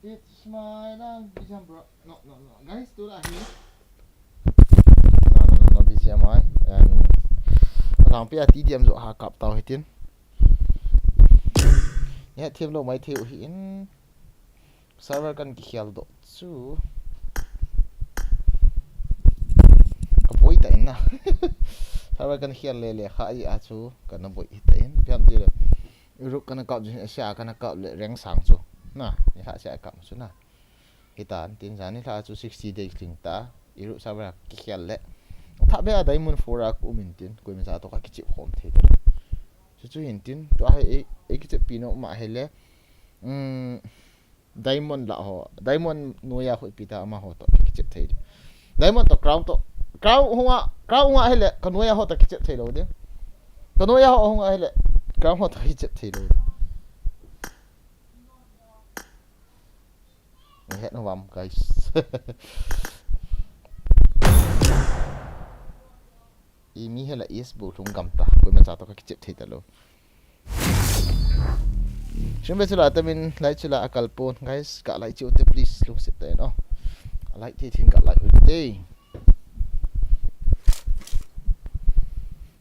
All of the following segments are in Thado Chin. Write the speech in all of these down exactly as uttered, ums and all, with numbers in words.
It's my love, B G M bro. No, no, no. Guys, tu lah hi. No, no, no, no, B G M ai. And langpi a T D M jo ha kap tau hitin. Hethem lou mai thei u hi in. Server kan kikhel doh chu. Ka boi ta in na. Server kan khel le le kha i a chu kana boi ta in. Piam ti le. Uruk kana kap jin Asia kana kap le reng sang chu. Na, ni kha sia kap chu na. Hitan tin jani kha chu sixty days ling ta. Uruk server kikhel le. Tha be a diamond four a ku min tin. Koima cha to ka kichep khom thei ta. Chu chu hin tin. To a he e kichep pi no ma he le. Um, Diamond lah ho. Diamond noiya ho pi ta ama ho to kichep thei. Diamond to crown to. Crown hunga, crown hunga hele, ka noiya ho to kichep thei lou de. Ka noiya ho hunga hele, crown ho to kichep thei lou. Ni het no vam, guys. I mi hela is bu lhung gam ta. Koima cha to ka kichep thei ta lou. Shim be chula tamin like chula akal pon, guys, ka like chiu te please lungset te no. Like te thin ka like u te.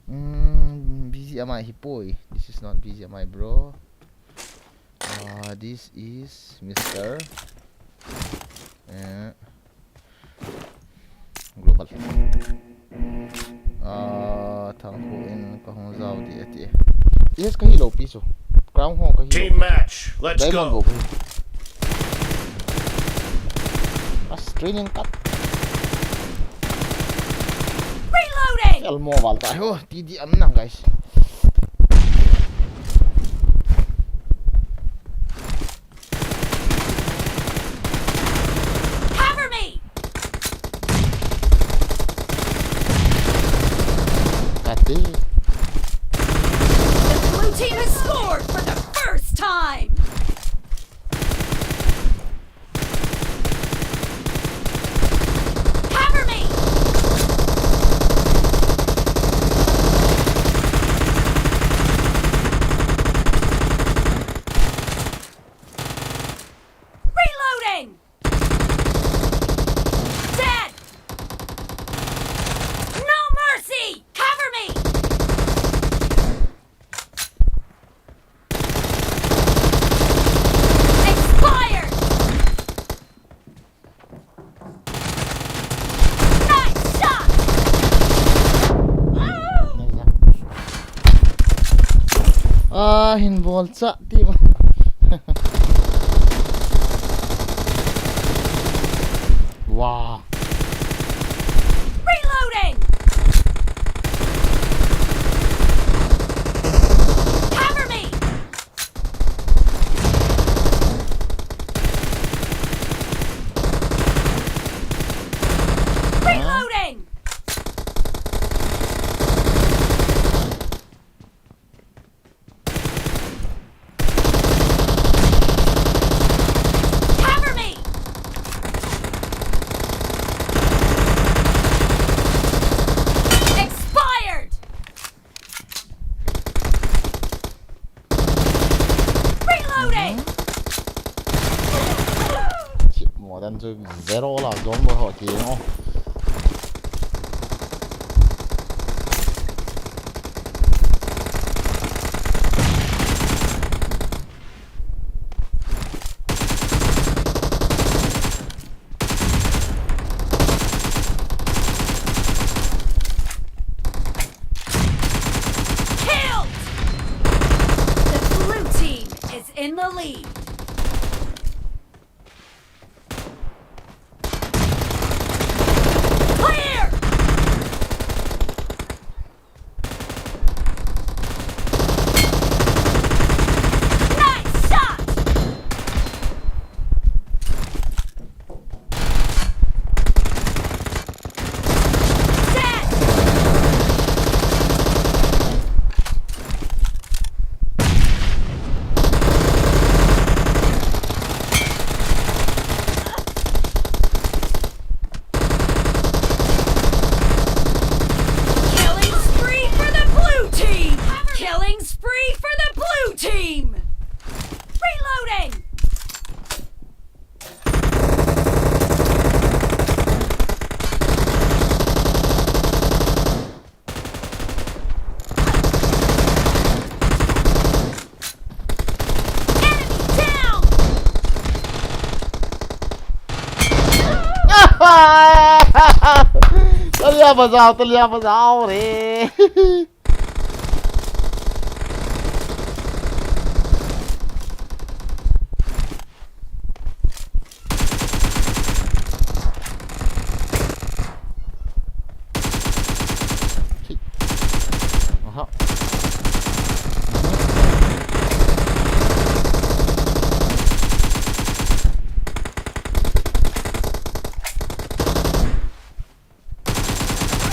Mm, B G M I hi poi. This is not B G M I, bro. Uh, this is Mister Uh, Global. Ah, Thangkhu in ka hung jao di ati. Yes, ka hi lou pi chu. Crown ho ka hi. Team match. Let's go. Diamond bo ka hi. As training cut. Reloading. Elmo val ta ho. T D M nang, guys. Cover me! Kati. The blue team has scored for the first time! Cover me! Reloading! Dead! No mercy! Cover me! Expired! Nice shot! Ah! Ah, hin bol cha ti ma. Wow. Reloading! Cover me! Reloading! Cover me! Expired! Reloading! Chip mo dan chu zero la zone bo ho ti mo. Killed! The blue team is in the lead. बजाओ तो लिया बजाओ रे। Aha.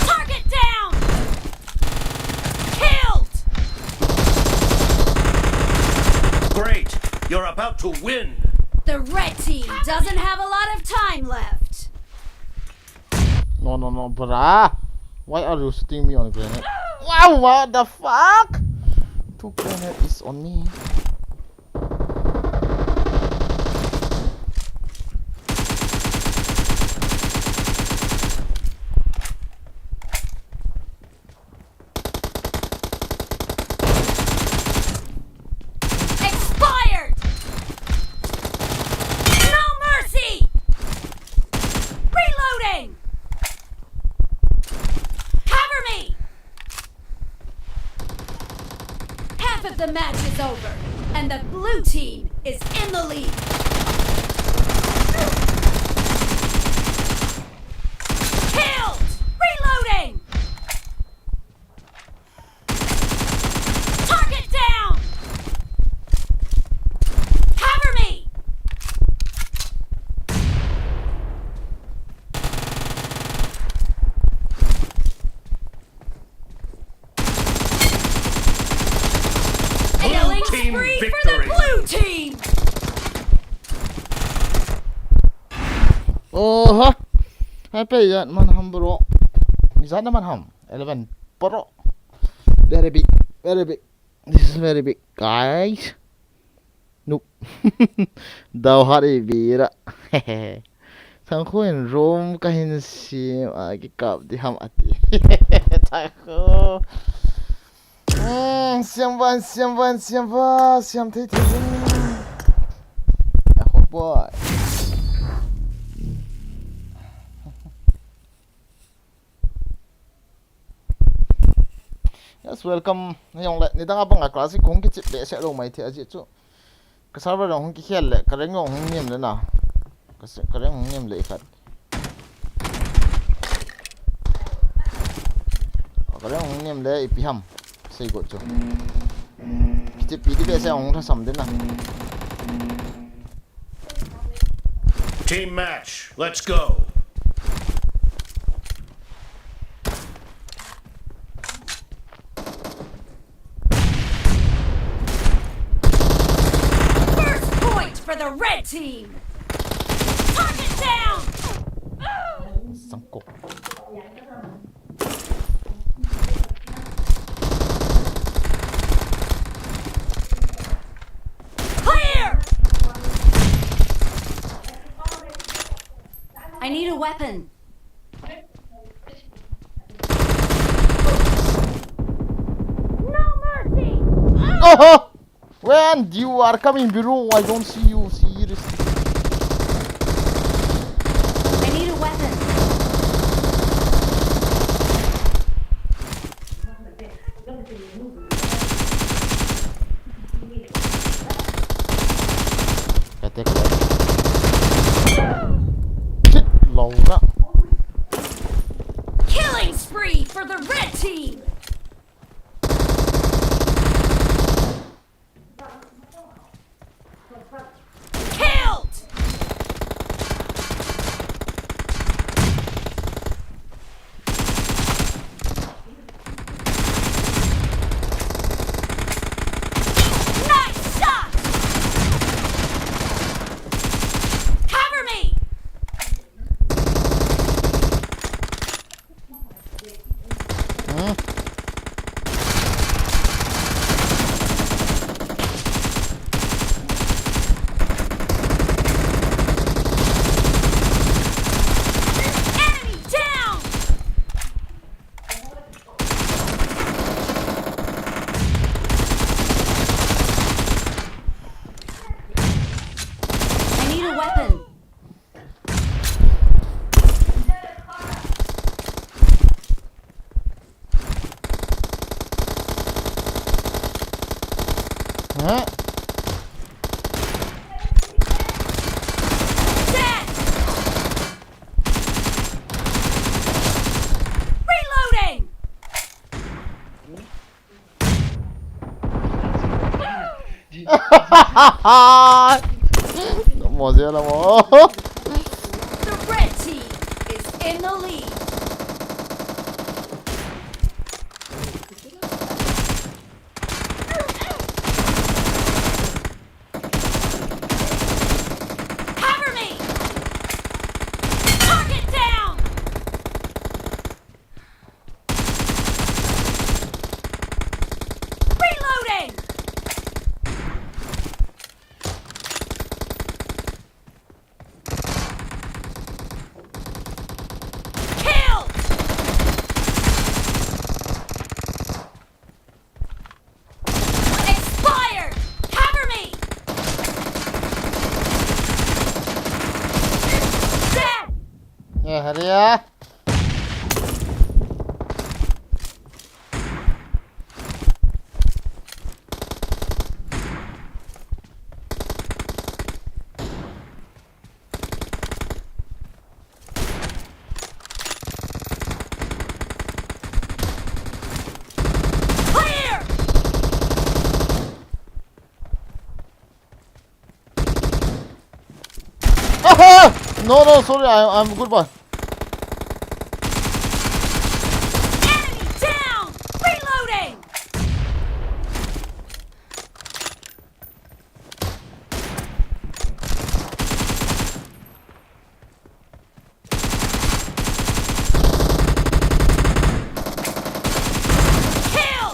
Target down! Killed! Great! You're about to win! The red team doesn't have a lot of time left. No, no, no, brah. Why are you shooting me on grenade? Wow, what the fuck? Two grenade is on me. Expired! No mercy! Reloading! Cover me! Half of the match is over, and the blue team is in the lead. Killed! Reloading! Target down! Cover me! Killing spree for the blue team! Oho. Happy yat man ham bro. Is that man ham? Eleven Pro. Very big, very big. This is very big, guys. Nope. Dau hat i bira. Thangkho in room kahin sim a kikap di ham ati. Thangkho. Mm, siam van, siam van, siam van, siam thei thei. Boy. Yes, welcome. Nang le, nidang a banga classic hung kichip behseh lou mai thei ahi chu. Ka server jong hung kikhel le, ka rank jong hung nem le na. Ka se-, ka rank hung nem le ikhat. Ka rank hung nem le ipi ham. Sei got chu. Kichip pi di behseh hung thasam den na. Team match, let's go. First point for the red team. Target down. Sangkok. Clear! I need a weapon. No mercy! Oho! When you are coming, bro, I don't see you. Seriously. I need a weapon. Ka tek lou. Kit lou na. Killing spree for the red team. Killed! Nice shot! Cover me! Hmm. Mo je la mo. The red team is in the lead. Cover me! Target down! Reloading! Killed! Expired! Cover me! Dead! Eh, hurry up! Clear! Aha! No, no, sorry, I, I'm good boy. Enemy down! Reloading! Kill!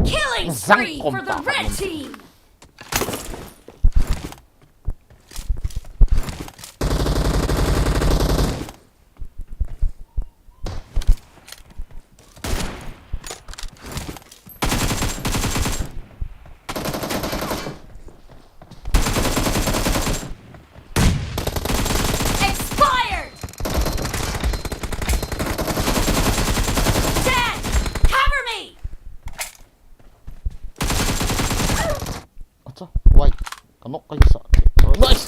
Killing spree for the red team! Expired! Dead! Cover me! Acha, why? Ka knock kahi sa. Nice!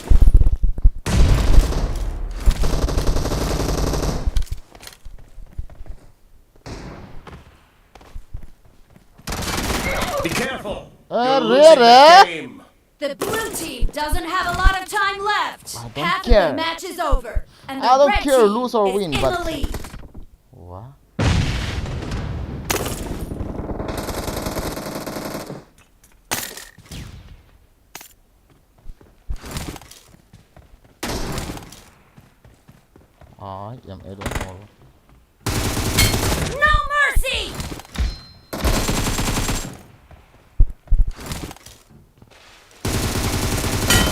Be careful! Ah, you're losing the game. The blue team doesn't have a lot of time left. I don't care. Half of the match is over, and the red team is in the lead. I don't care, lose or win, but what? Ai, em, I don't know. No mercy!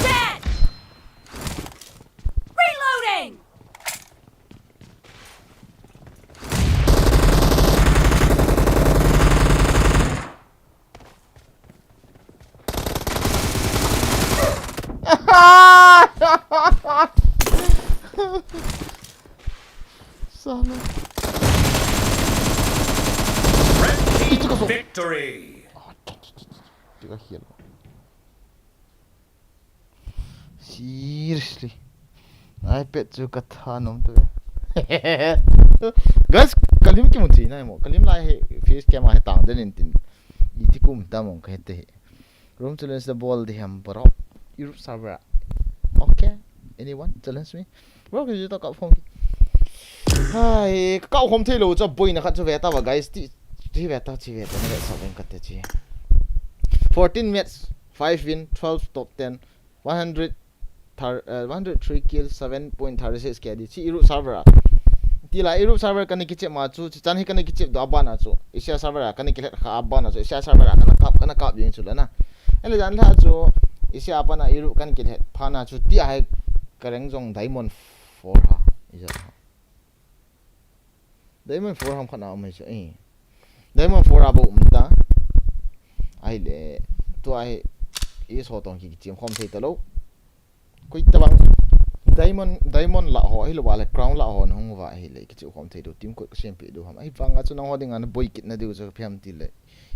Dead! Reloading! Sana. Red team victory. Tika hial. Seriously. iPad chu ka thanom tu. Guys, kalim kimu chi nai mo. Kalim lai he face cam a he tang den in tin. Iti kum ta mong ka he te he. Room challenge the ball the ham bro. Europe server. Okay. Anyone challenge me? Bro, ka ji ta ka phone. Hai, ka khom thei lo cha boina khat chu ve ta ba guys. Ti, ti ve ta, chi ve ta, na ve sa ven ka te chi. Fourteen match, five win, twelve top ten, one hundred thir-, uh, one hundred three kills, seven point three six K D. Chi Europe server a. Ti la Europe server kana kichep ma chu, chi chan hi kana kichep do abana chu. Asia server a kana kilet kha abana chu. Asia server a kana kap, kana kap ding chu la na. Ele jan la chu Asia abana Europe kana kilet phana chu ti a hai ka rank jong diamond four ha. Ija ha. Diamond four ham khat na um mai chu. Eh. Diamond four a bo um ta. Ai le, tu ai, i so tong ki chim khom thei ta lo. Kui ta bang. Diamond, diamond la ho, hi lo ba le crown la ho, na hung va hi le, ki chu khom thei do, team ko ka sem pe do ham. Ai, vang a chu nang ho ding an boi kit na diu chu phiam ti le.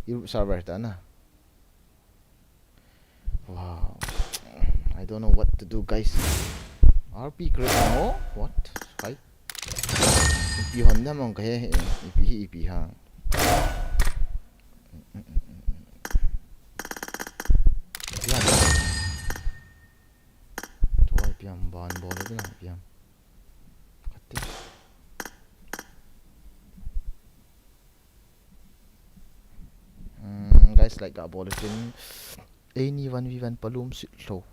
Europe server ta na. Wow. I don't know what to do, guys. R P crate mo? What? Hi. Ipi hon na mong ka he he. Ipi hi ipi ha. Guys, like ga bol tin. Any one v one palum sit lo.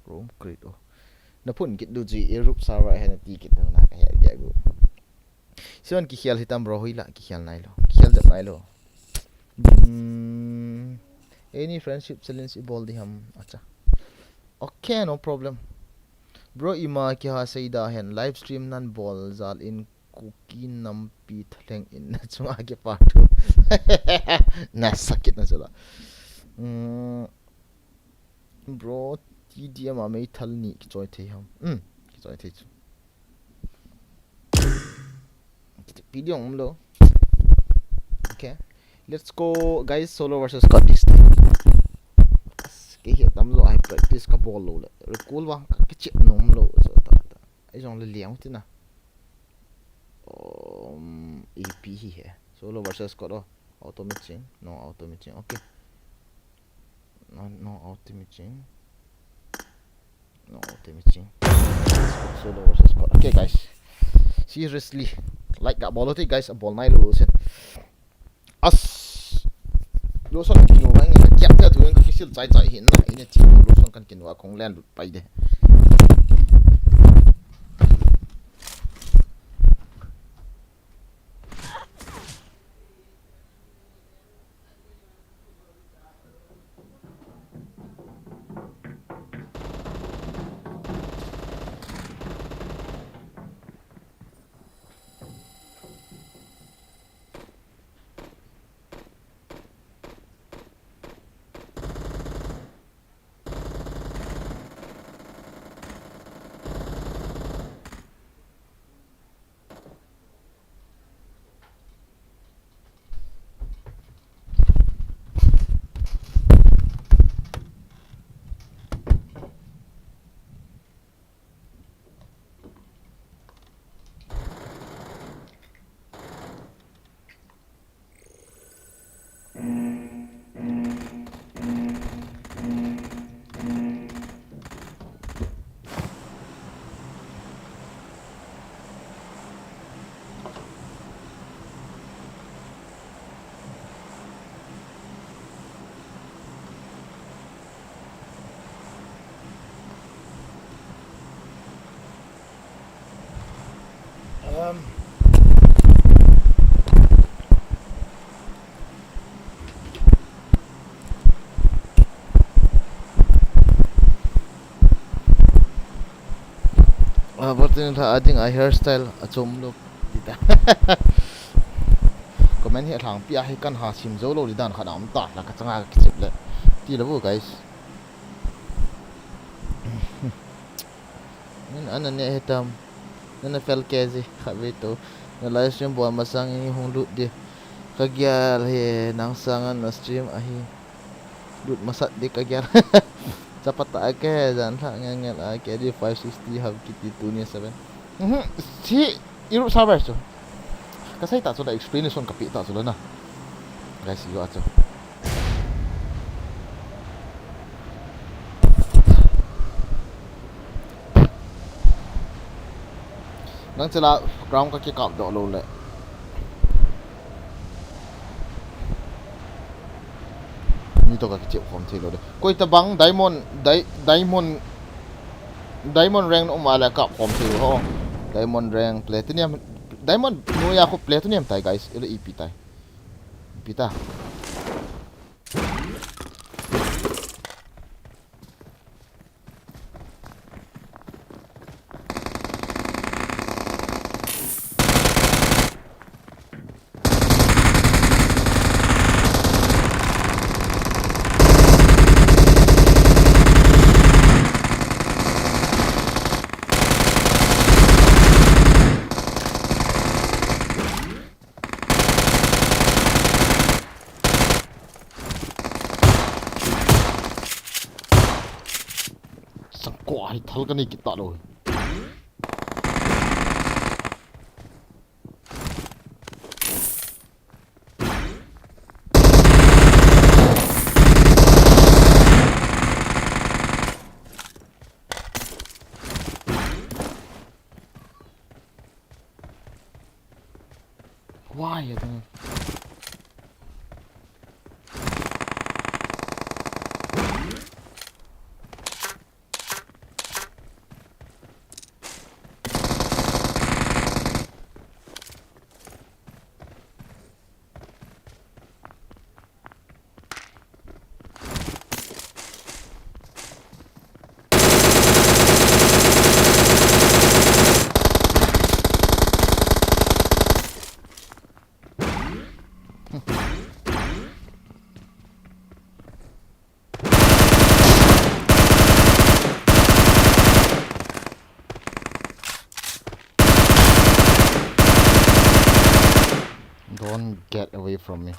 Room create o. Na phun kit du ji Europe server he na ti kit du na ka he dia gu. Siwan ki khial hitam bro, hoila ki khial nai lo. Ki khial jat nai lo. Hmm. Any friendship challenge i bol di ham? Acha. Okay, no problem. Bro, ima ki ha seida hen live stream nan bol jal in Kuki nampi thaleng in na chunga ki pa tu. Na sakit na sula. Hmm. Bro, T D M a mei thal ni ki choi thei ham. Hmm. Ki choi thei chu. Video um lo. Okay. Let's go, guys. Solo versus squad this time. Ke hi tam lo, I practice ka bol lo le. Recall vang ka che nom lo so ta ta. Ai jong le liang tina. Um, A P hi he. Solo versus squad o. Auto matching. No auto matching. Okay. No, no auto matching. No auto matching. Solo versus squad. Okay, guys. Seriously. Like ga bol te, guys. Bol nai lo sen. As. Lo son kinu ngai ngai. Kiap kiap tu ngai kisil chai chai hin na. Ine ti lo son kan kinu a kong len lut pai de. Um, Ah, Martin tha ading a hairstyle a chom lo ti ta. Comment hi a thlang pi a hi kan ha sim zo lo di dan khat a um ta la ka changa ka kichep le. Ti lo bu, guys. Nin ana ne he tam. Nana fel ke ji kha ve to. Na live stream bol masang in hung lut di. Ka gial he nang sanga na stream ahi. Lut masat di ka gial. Chapata a ke jan tha ngel ngel a ke di five sixty hab kiti tu ni seven. Mhm. Si iru sabar chu. Ka sai ta chu la explanation ka pi ta chu la na. Guys, you are chu. Nang chela ground ka kikap doh lo le. Ni to ka kichep khom thei lo le. Koi ta bang diamond, di-, diamond, diamond rank na um a le kap khom thei lo ho. Diamond rank platinum, diamond noya khu platinum tai guys, ele ipi tai. Ipi ta. Sangkho hi thal ka nei kit ta lo. Why? I don't know. Don't get away from me.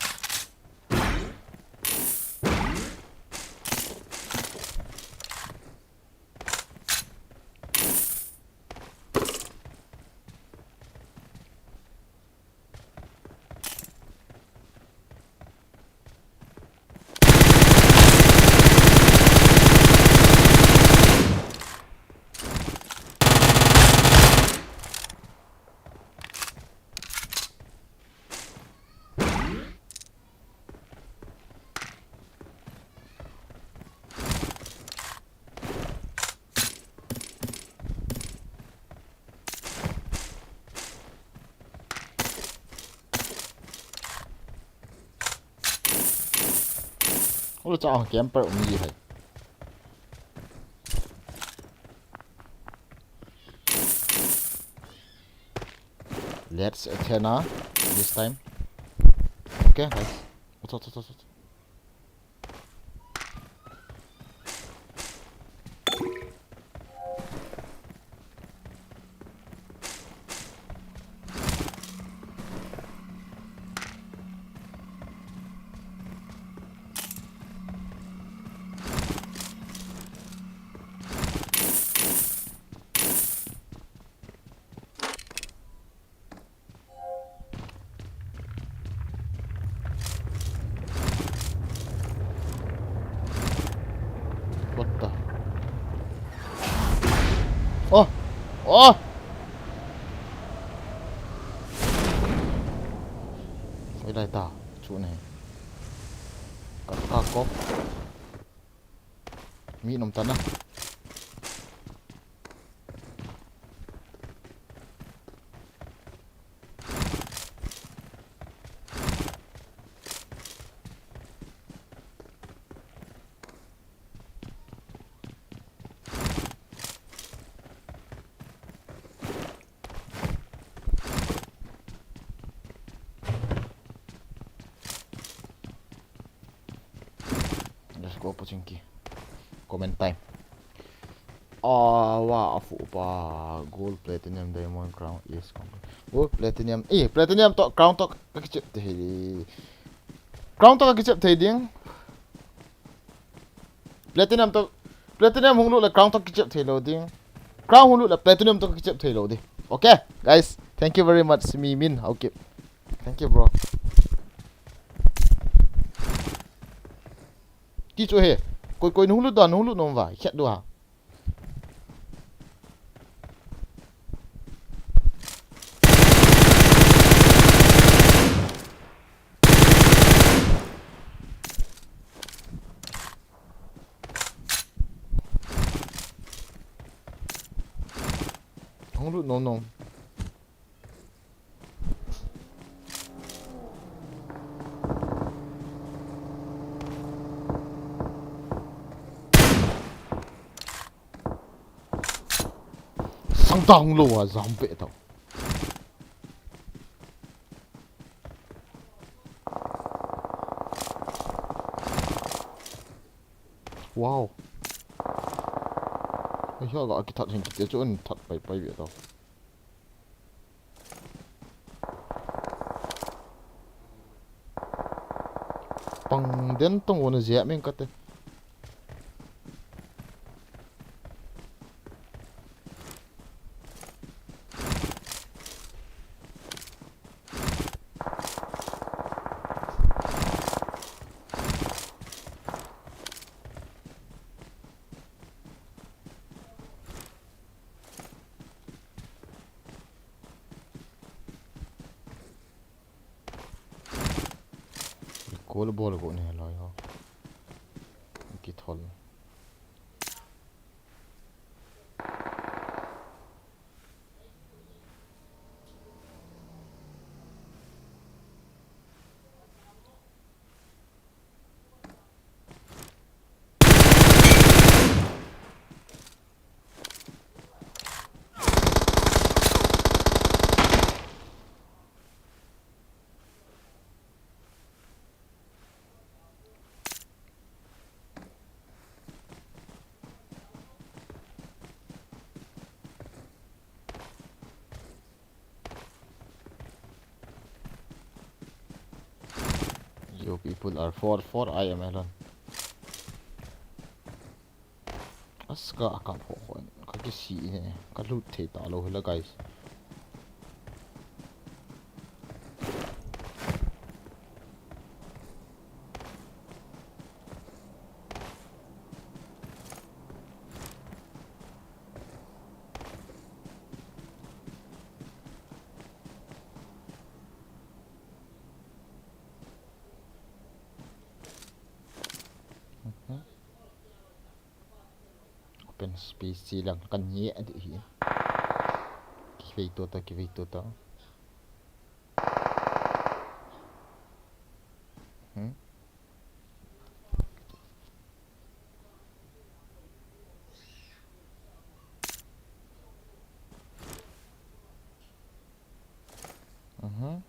Ulu cha camper um ji hai. Let's Athena this time. Okay, guys. What's up, what's up, what's up? What the? Oh! Oh! Oi, lai ta. Chu nei. Ka, ka kop. Mi nom ta na. Let's go, Pochinki. Comment time. Ah, wa, afu pa. Gold, platinum, diamond, crown, yes, crown. Gold, platinum. Eh, platinum to, crown to, ka kichep thei. Crown to ka kichep thei ding. Platinum to, platinum hung lut le crown to kichep thei lou ding. Crown hung lut le platinum to kichep thei lou ding. Okay, guys. Thank you very much, Simi Min. Okay. Thank you, bro. Ti chu he. Koi, koi, nung lut da, nung lut nom va. Khet du ha. Hung lut nom nom. Sang ta hung lou a, jam pe tau. Wow. Ai, hiya ga kithat hin kiti chu an that pai pai ve tau. Pang den tong wona jia meng kate. Kol bol ko ne loi ho. Kithol. You people are four, four I M alone. Aska akap ho ho. Ka kisi ne. Ka lut thei ta lo hila, guys. Mhm. Open space chi lang kan ye adi hi. Kivei to to, kivei to to. Hmm? Mhm.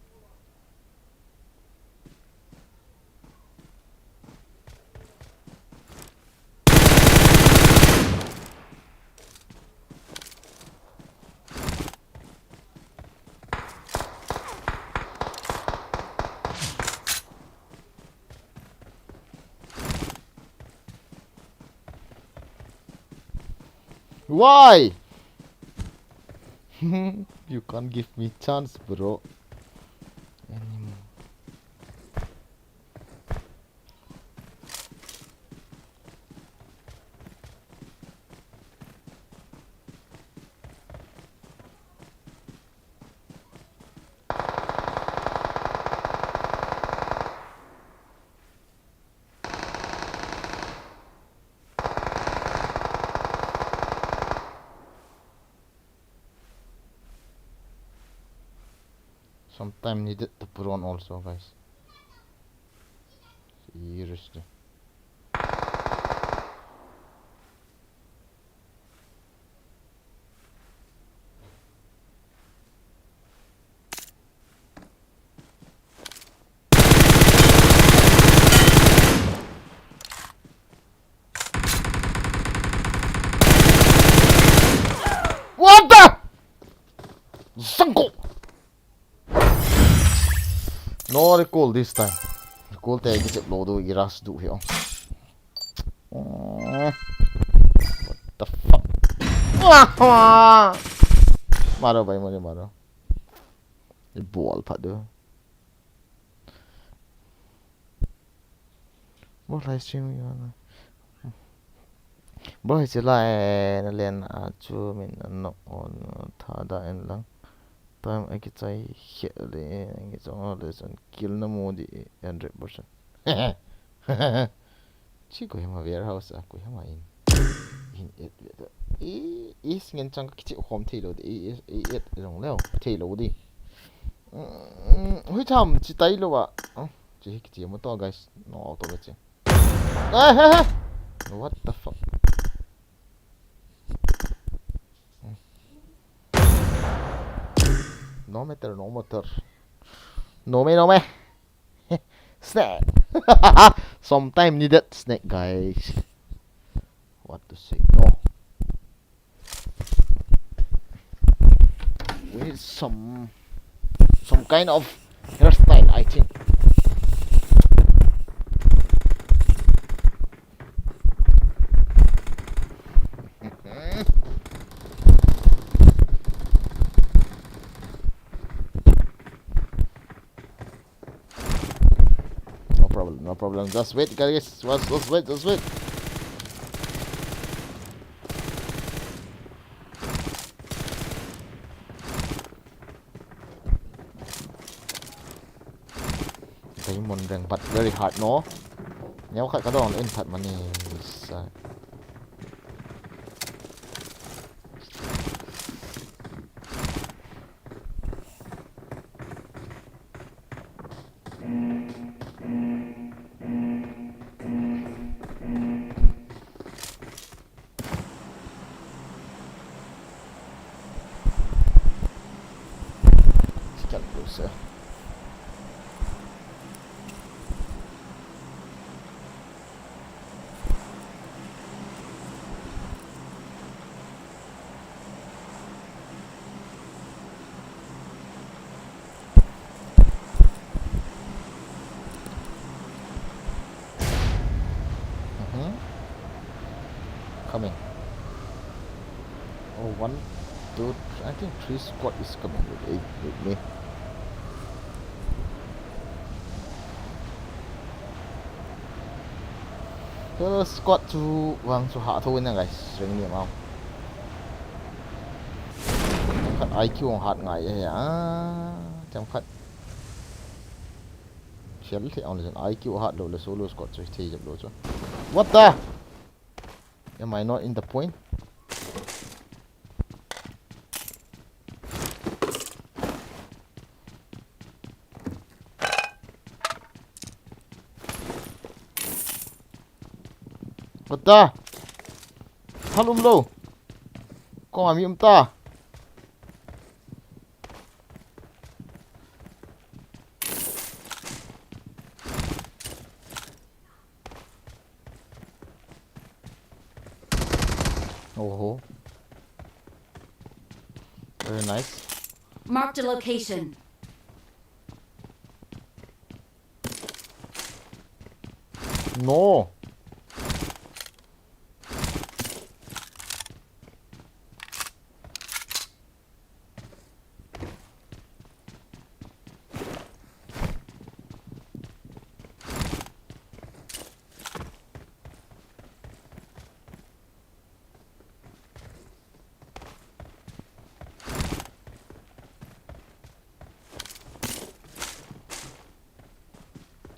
Why? You can't give me chance, bro. Anymore. Sometime needed to put on also, guys. Seriously. What the? Zangko! No recall this time. Recall te kichep lou diu, i rush diu hi o. Oh. What the fuck? Maro bhai, maro, maro. Bol phat diu. Bol live stream you wanna. Bro, hiche lai, eh, na len a chu min a nok on tha da en lang. Time a kichai khe le, kichai le chun kill na mu di, eh, hundred percent. Chi Kohima warehouse a, Kohima in. In et, et, et. I, i singen chang ka kichi khom thei lou di, i, i, i et jong leu, thei lou di. Mm, hui tham chi tai lou a. Oh, chi hi kichi mo to, guys. No, to be chi. Ah, ha, ha. What the fuck? No matter, no matter. No me, no me. Snake. Sometime needed snake, guys. What to say? No. We need some some kind of hairstyle, I think. No problem, no problem. Just wait, guys. Just, just wait, just wait. Diamond rank, but very hard, no? Neo khat ka dong in phat mani. Sa. Start process. Coming. Oh, one, two, th-, I think three squad is coming with, eh, with me. First squad chu vang chu hatho in a, guys. Ring ni mau. Themkhat I Q hung hat ngai e a. Themkhat. Fel the ang le I Q hat lou le solo squad chu thei jep lou chu. What the? Am I not in the point? What the? Thal um lou. Kong a mi um ta. Oho. Very nice. Marked a location. No.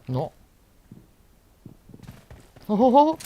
No. Ho, ho, ho.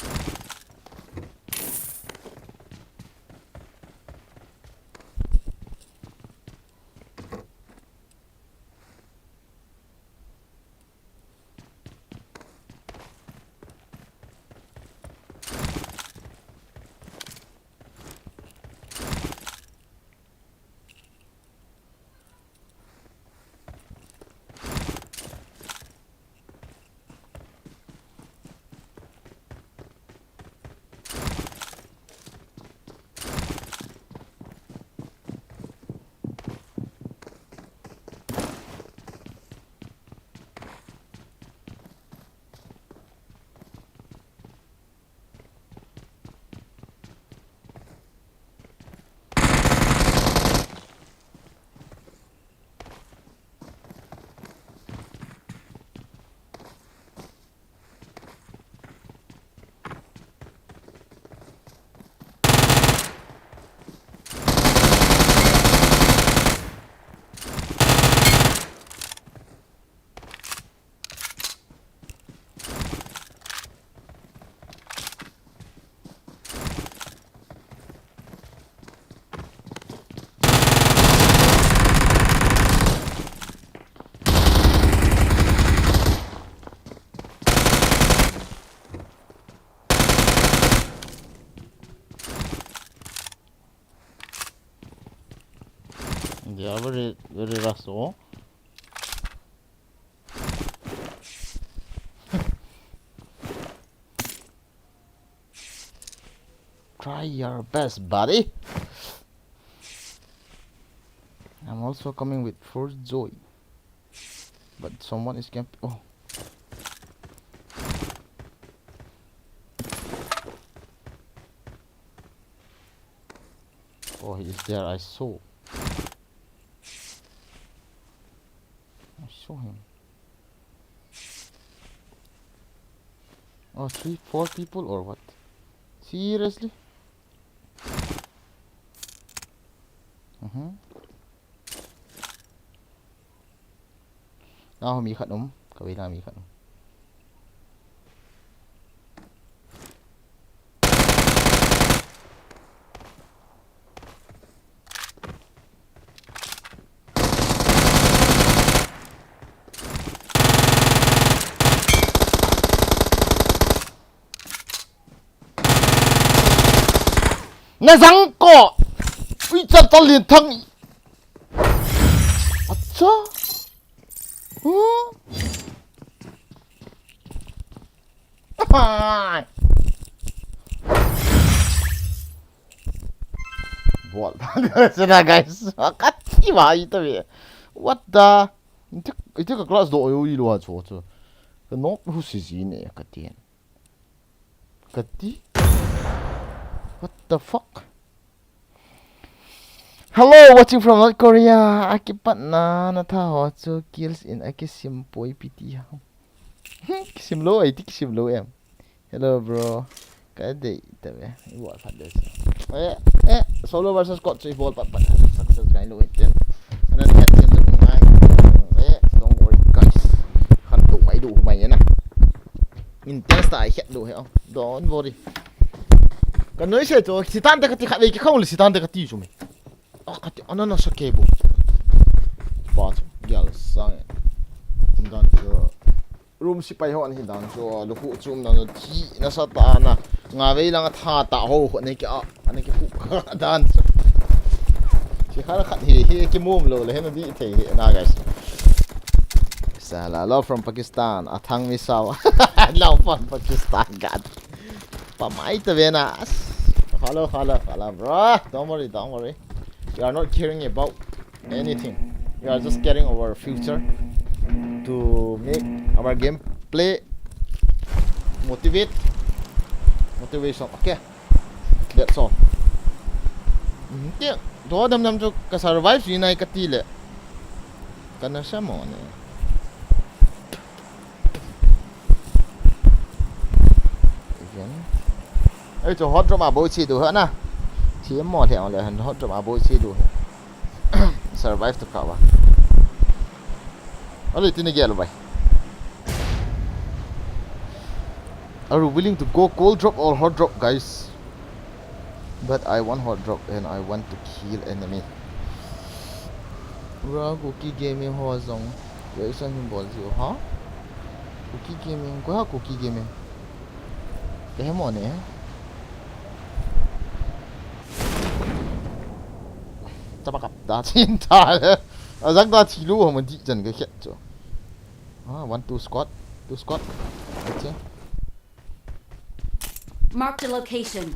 They are very, very rush, oh. Try your best, buddy. I'm also coming with Force Joy. But someone is camp-, oh. Oh, he is there. I saw. I saw him. Oh, three, four people or what? Seriously? Mhm. Naho mi khat um, kavei na mi khat um. Na zang ko. Ui, cha ta lin thang. Acha. Huh? Bol. Sina, guys. Kati wa ito be. What the? Ito, ito ka class do yo ilo ha cho cho. Ka nok hu si si ne kati. Kati? the fuck? Hello, watching from North Korea. Akipatna natha ho chu kills in akisim poi piti ha. Kisim lou, iti kisim lou em. Hello, bro. Ka dei ta ve. I bol phat de. Eh, eh, solo versus squad chu i bol pat pat. Success ngai lou in tin. Ana het tin tu ngai. Eh, don't worry, guys. Khan tu mai du mai na. Intense ta, I het du he. Don't worry. Ka noi se chu, sitan te ka ti kha ve ki khong le sitan te ka ti chu me. Ah, ka ti, ana na sa ke bu. Ba chu, gel sang. Tum dan chu. Room sipai ho an hi dan chu, lukhu chum dan chu, thi nasa ta na. Nga vei lang a tha ta ho, ne ki a, ne ki pu dan chu. Chi khar khat hi, hi ki mum lo le, he na di thei hi na, guys. Sala, love from Pakistan, a thang mi sao. Love from Pakistan, God. Pa mai ta ve na. As. Hello, hello, hello, bro. Don't worry, don't worry. We are not caring about anything. We are just caring our future to make our gameplay motivate, motivation. Okay, that's all. Mhm. Ti, do dam dam chu ka survive si nai ka ti le. Ka na sa mo ne. Again. Ei, chu hot drop a bou chi du ha na. Chi mo le le han hot drop a bou chi du. Survive to ka wa. Ale tini gel bai. Are you willing to go cold drop or hot drop, guys? But I want hot drop and I want to kill enemy. Ra Kuki Gaming ho jong reaction hin bol jiu ha. Kuki Gaming, ko ha Kuki Gaming. Ke he mo ne. Tapa kap da chin ta le. A jang da chi lu ho mo di jan ke khet chu. Ah, one, two squad. Two squad. Okay. Marked a location.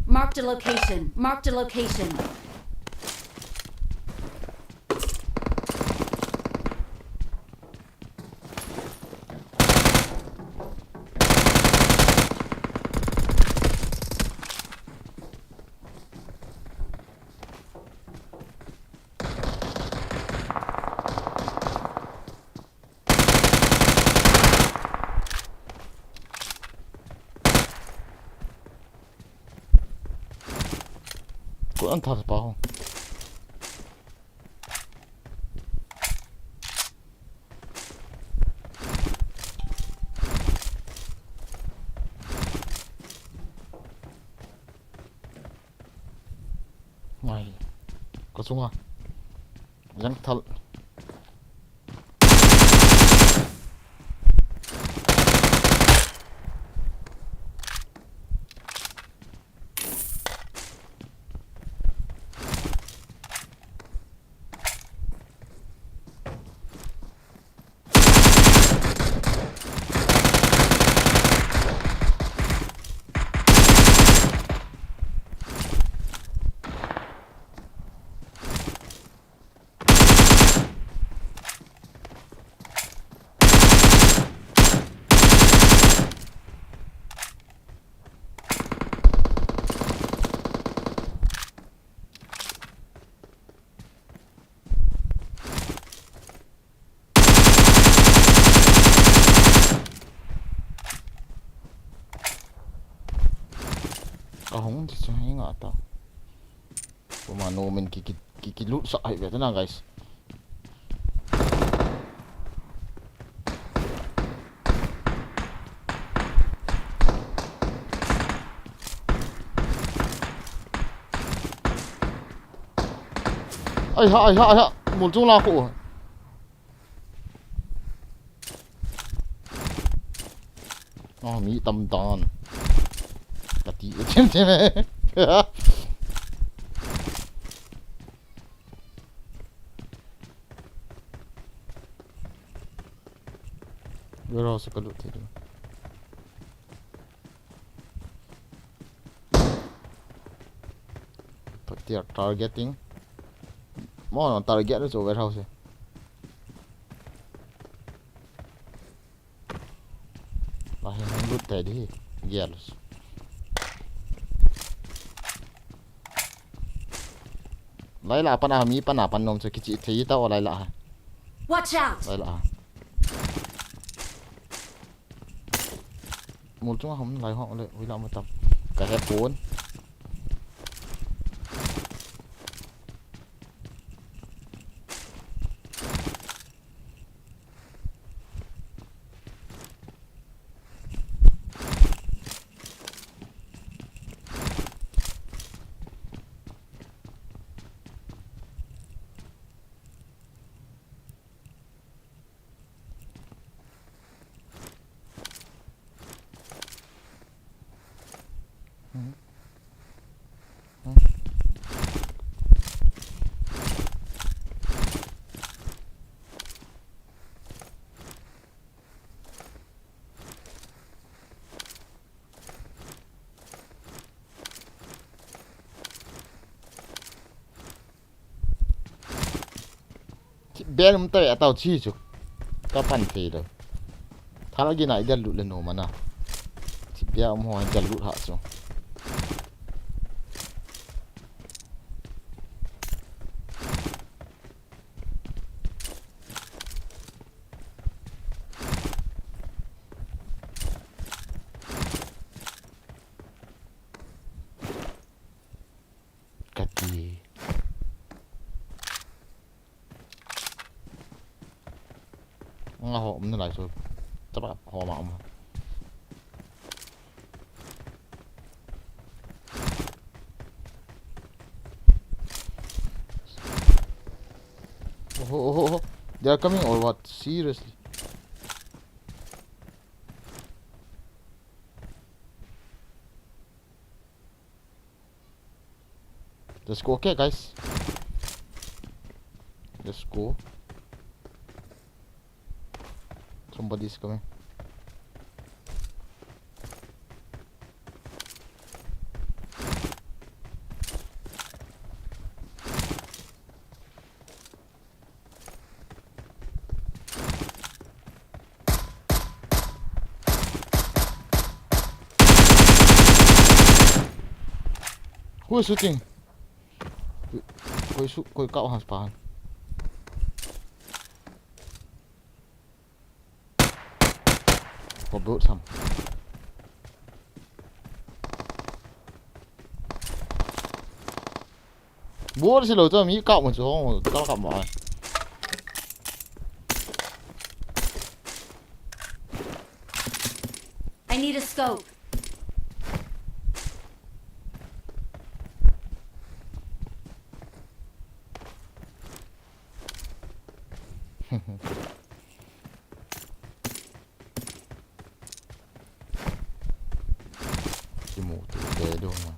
Marked a location. Marked a location. Ko an thar pa ho. Ngai. Ka sunga. Jang thal. Ka hung ti chu hi nga ta. Kuma no men ki, ki, ki, ki lut sa hai ve ta na, guys. Ai ha, ai ha, ai ha. Mol chung la khu. Ah, mi tam dan. Ka ti, tem, tem, eh. Warehouse ka lut thei. Tia targeting. Mo no target lo chu warehouse. Ahi, hung lut te di. Gear. Lai la pan a mi pan a pan nom chu kichi thei ta o lai la ha. Watch out! Lai la ha. Mol chunga hom lai ho le, ui la ma tam. Ka he pon. Thipbeh um ta ve, atao chi chu. Ka pan thei lou. Thal gin a i del lut le nom ana. Thipbeh um ho i del lut ha chu. Ka ti. Nga ho um nalai chu. Tapa ho ma um. Oh, oh, oh, oh. They are coming or what? Seriously? Let's go, okay, guys. Let's go. Somebody's coming. Who is shooting? Koi su, koi kau has pahan. Ko build sam. Build si lo to mi kau mo chu hong, kau kau mo ai. I need a scope. Kimu tu te do ma.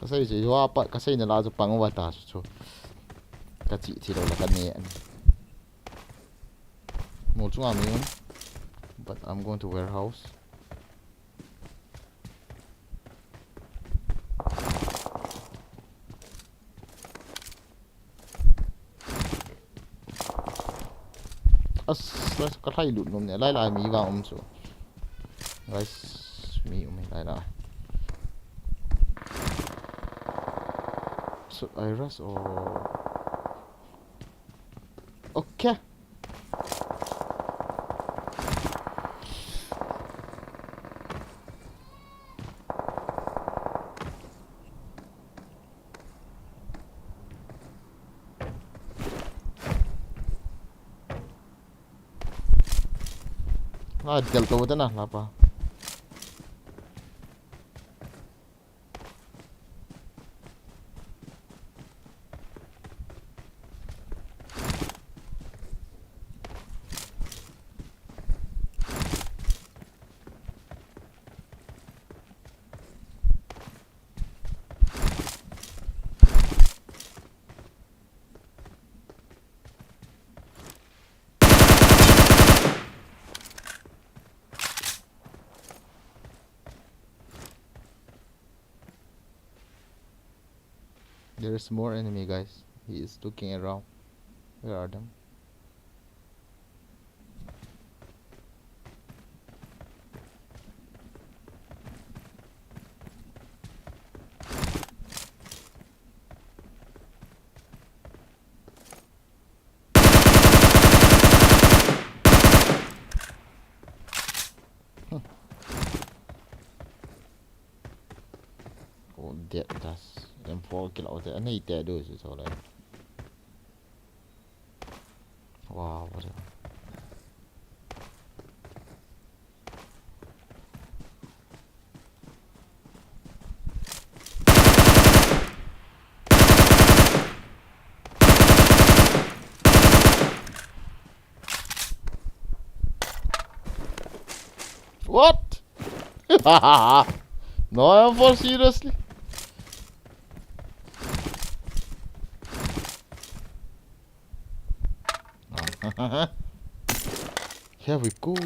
Ka sei chu, jo apa, ka sei na la chu pang uva ta chu chu. Ka chi thi lo la ka ne ani. Mol chunga mi um. But I'm going to warehouse. As, guys, ka lhai lut nom ne, lai lai mi vang um chu. Guys, mi um lai lai. Should I rush or? Okay. Ah, del to na, la pa. There is more enemy, guys. He is looking around. Where are them? Dead das. M four kill out. Anei te do si so le. Wow, what a What? No, M four, seriously? Here we go.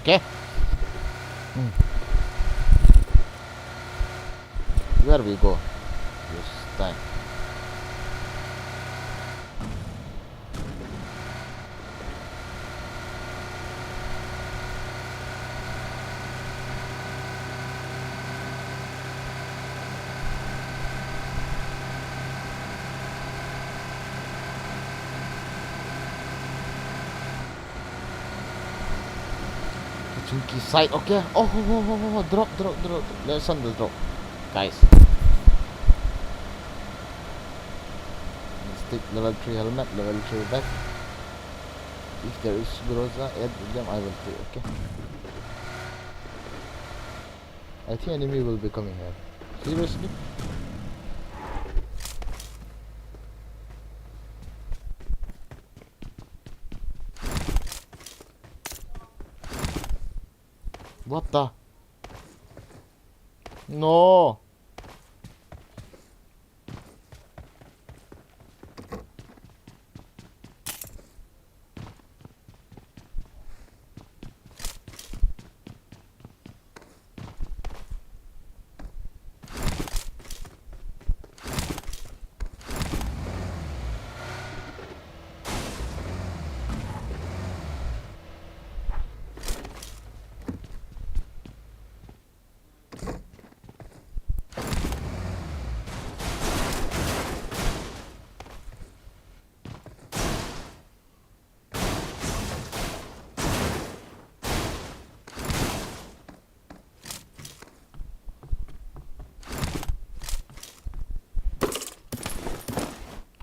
Okay. Hmm. Where we go this time? Chunky side, okay. Oh, oh, oh, oh, oh, drop, drop, drop. Let's on the drop, guys. Let's take level three helmet, level three bag. If there is Groza, add them, I will take, okay. I think enemy will be coming here. Seriously? What the? No.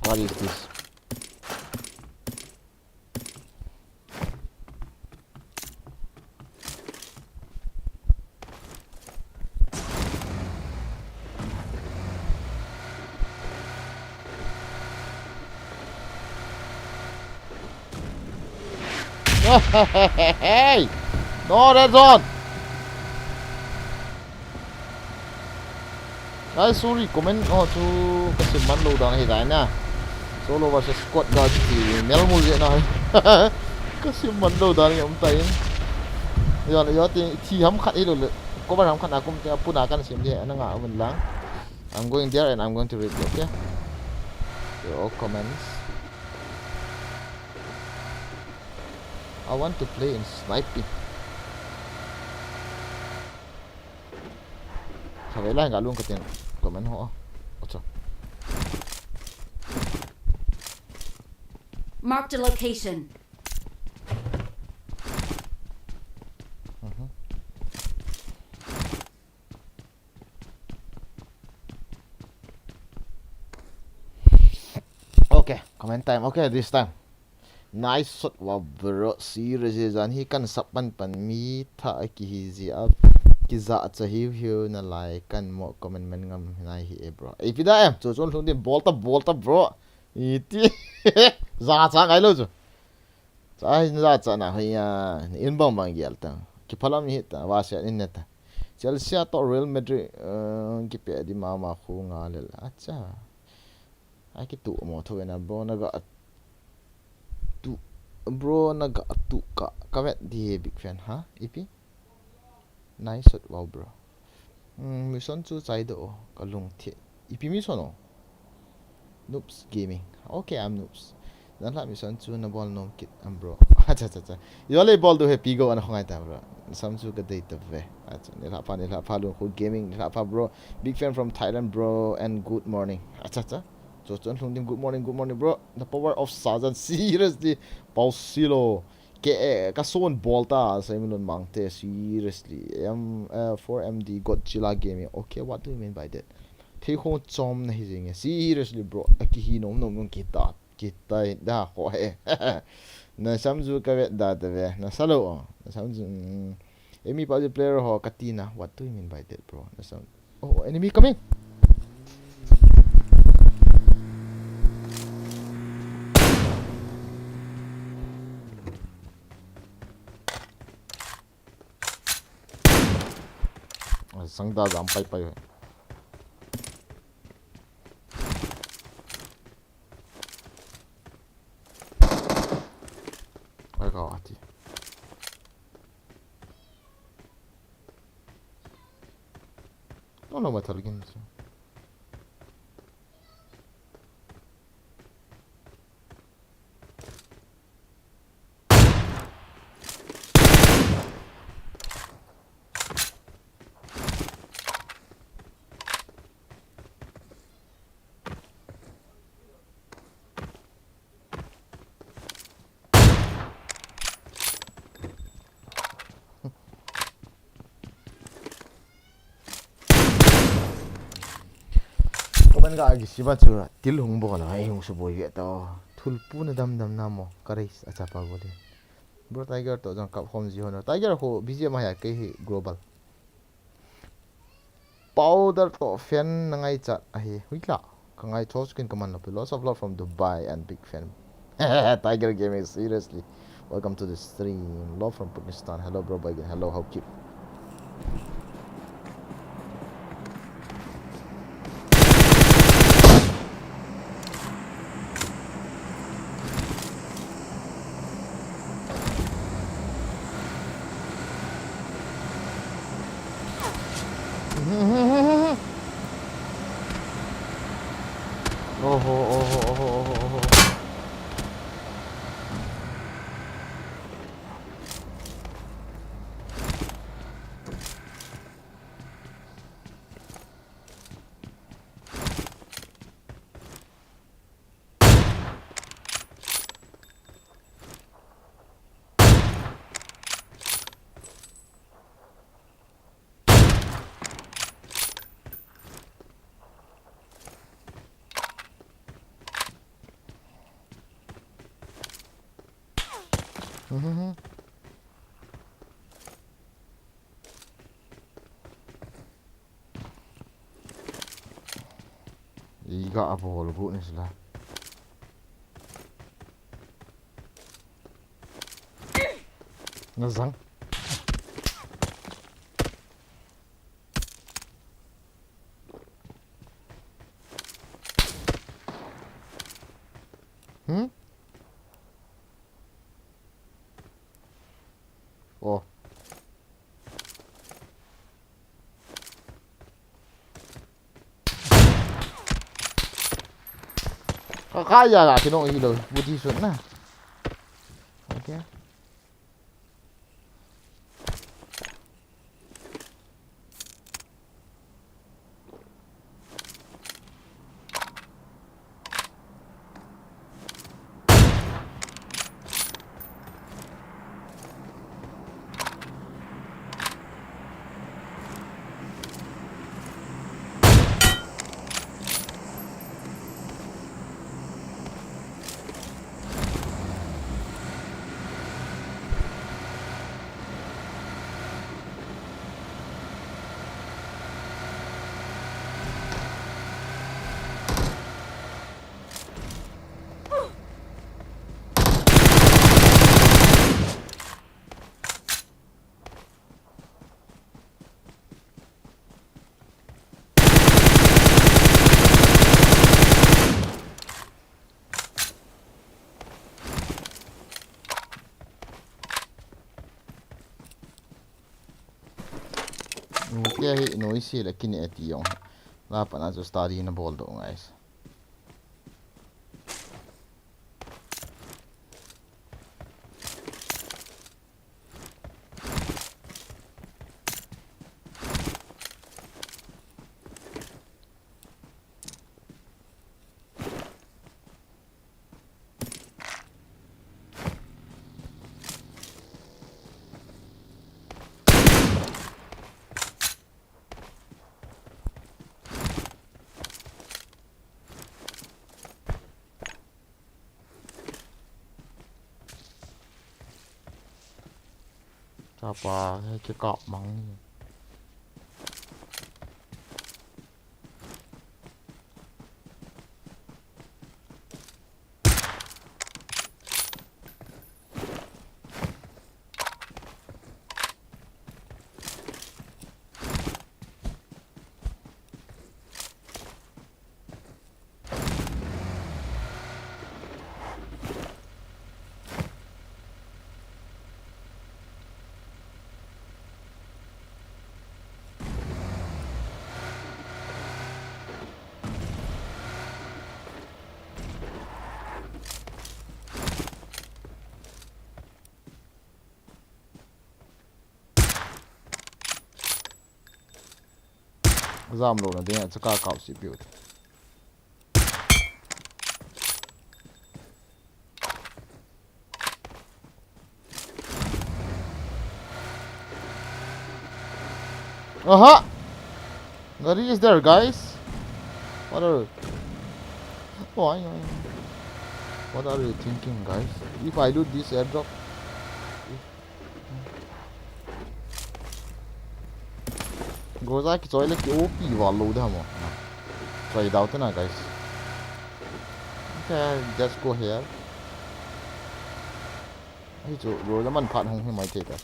What is this? Hey! No, red zone! Ai, sorry, comment ho chu kasim man lou dan ahi tai na. Solo versus squad ga ti mel mu je na. Kasim man lou dan ahi um tai. Yo, yo ti thi ham khat ilou le. Cover ham khat na kum te puna kan sim je na nga um lang. I'm going there and I'm going to read, okay? Your all comments. I want to play in sniping. Khatvei lai ga lung katin comment ho. Acha. Marked a location. Mhm. Okay, comment time. Okay, this time. Nice shot, wow, bro. Serious e, jan hi kan sap pan pan mi tha a kihi ji a. Kija cha hiu hiu na lai kan mo comment man ngam nai hi e, bro. Ei, pi da em, chu chun lhung din bol ta, bol ta, bro. Iti. Ja cha ngai lo chu. Cha hin ja cha na hoi ya. In bang bang gel ta. Ki phalam hi ta, va se in ne ta. Chelsea to Real Madrid, uh, ki pe di mama khu nga le la. Acha. Ai, ki tu mo tho na, bro, na ga tu, bro, na ga tu ka, ka vet di he, big fan, ha? Ipi? Nice shot, wow, bro. Mm, mission chu chai do, ka lung thi. Ipi mission o? Noobs Gaming. Okay, I'm Noobs. Na la mission chu na bol nom kit am, bro. Acha, acha, acha. Yo le bol do he pi go an khongai ta, bro. Sam chu ka dei ta ve. Acha, ni la pha, ni la pha, Lung Khu Gaming, ni la pha, bro. Big fan from Thailand, bro, and good morning. Acha, acha. Cho chon lhung dim, good morning, good morning, bro. The power of Sajan, seriously. Pau silo. Ke, eh, ka son bol ta, Simon Mangte, seriously. M, uh, four M D Godzilla Gaming. Okay, what do you mean by that? Thei khong chom na hi jing e. Seriously, bro. A ki hi nom nom nom kita. Kita da ko he. Na sam ju ka vet da ta ve. Na sa lo. Na sam ju. Mm. Emi pa player ho ka ti na. What do you mean by that, bro? Na sam. Oh, enemy coming. Sang da jam pai pai. Ai ka ati. No, no, metal gin. Comment ga agi siba chu til hung bol a, ei hung suboi ve ta. Thulpu na dam dam na mo, ka race a chapa bol e. Bro Tiger to jong kap hom ji hon. Tiger ho B G M a ya kei hi global. Powder to fan na ngai chat ahi. Hui la. Ka ngai tho skin ka man lo pi. Lots of love from Dubai and big fan. Tiger Gaming, seriously. Welcome to the stream. Love from Pakistan. Hello, bro. Bye again. Hello, how cute. Oho, oho, oho, oho, oho. Iga abol bu ni sila. Nazang. Hmm? Oh. Ka, ka ya la, kino ilo, buti sun na. Okay. Nute hi noise le kine ti jong. La pana chu study na bol do ngai. Chapa, he kikap mang ni. Jam lou na ding a, chaka kau si piu te. Aha! Gari is there, guys? What are, why, why? What are you thinking, guys? If I loot this airdrop, if Groza kichoi le ki O P val lou da mo. Try dau te na, guys. Okay, just go here. Hi chu Groza man phat hung hi mai thei ta.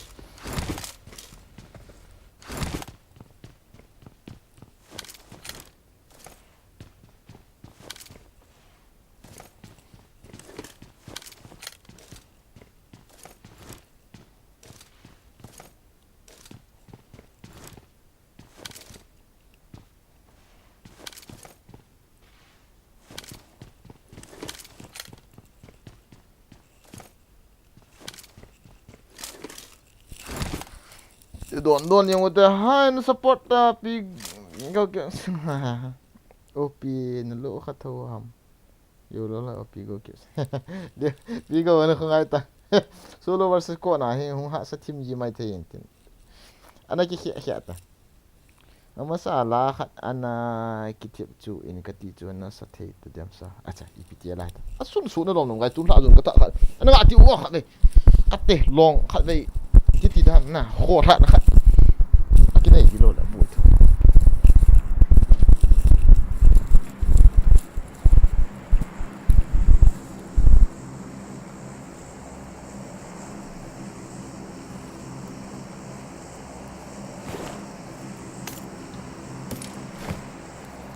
Don don jong u te, hai, na support ta, pi, go, go. O P na lo kha tho ham. Yo lo la, O P go kis. Pi go na khungai ta. Solo versus squad na hi hung hahsa thim ji mai thei in tin. Ana ki khia khia ta. Amasa la khat ana kithep chu in kati chu nasa thei ta dem sa. Acha, ipi ti la ta. Asun sun alom nom gai tun la jun ka ta khat. Ana nga ti u khat le. Kate long khat vei. Titi dan na kho tha na khat. Akinei ti lo la bu.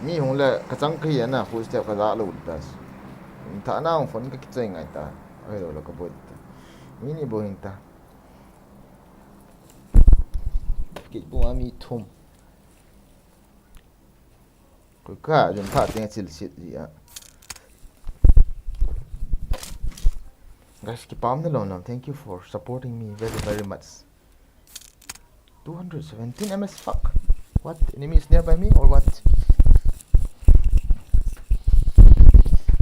Mi hung le ka chang ka hi ana, footstep ka ja lo ta. Tha na hung phone ka kichai ngai ta. Ai lo la ka boi ta. Mi ni bo hin ta. Ki bu a mi thum. Ko ka jun tha teng chil sit ji a. Guys, kipam na lom lom. Thank you for supporting me very, very much. Two hundred seventeen M S, fuck. What? Enemies nearby me or what?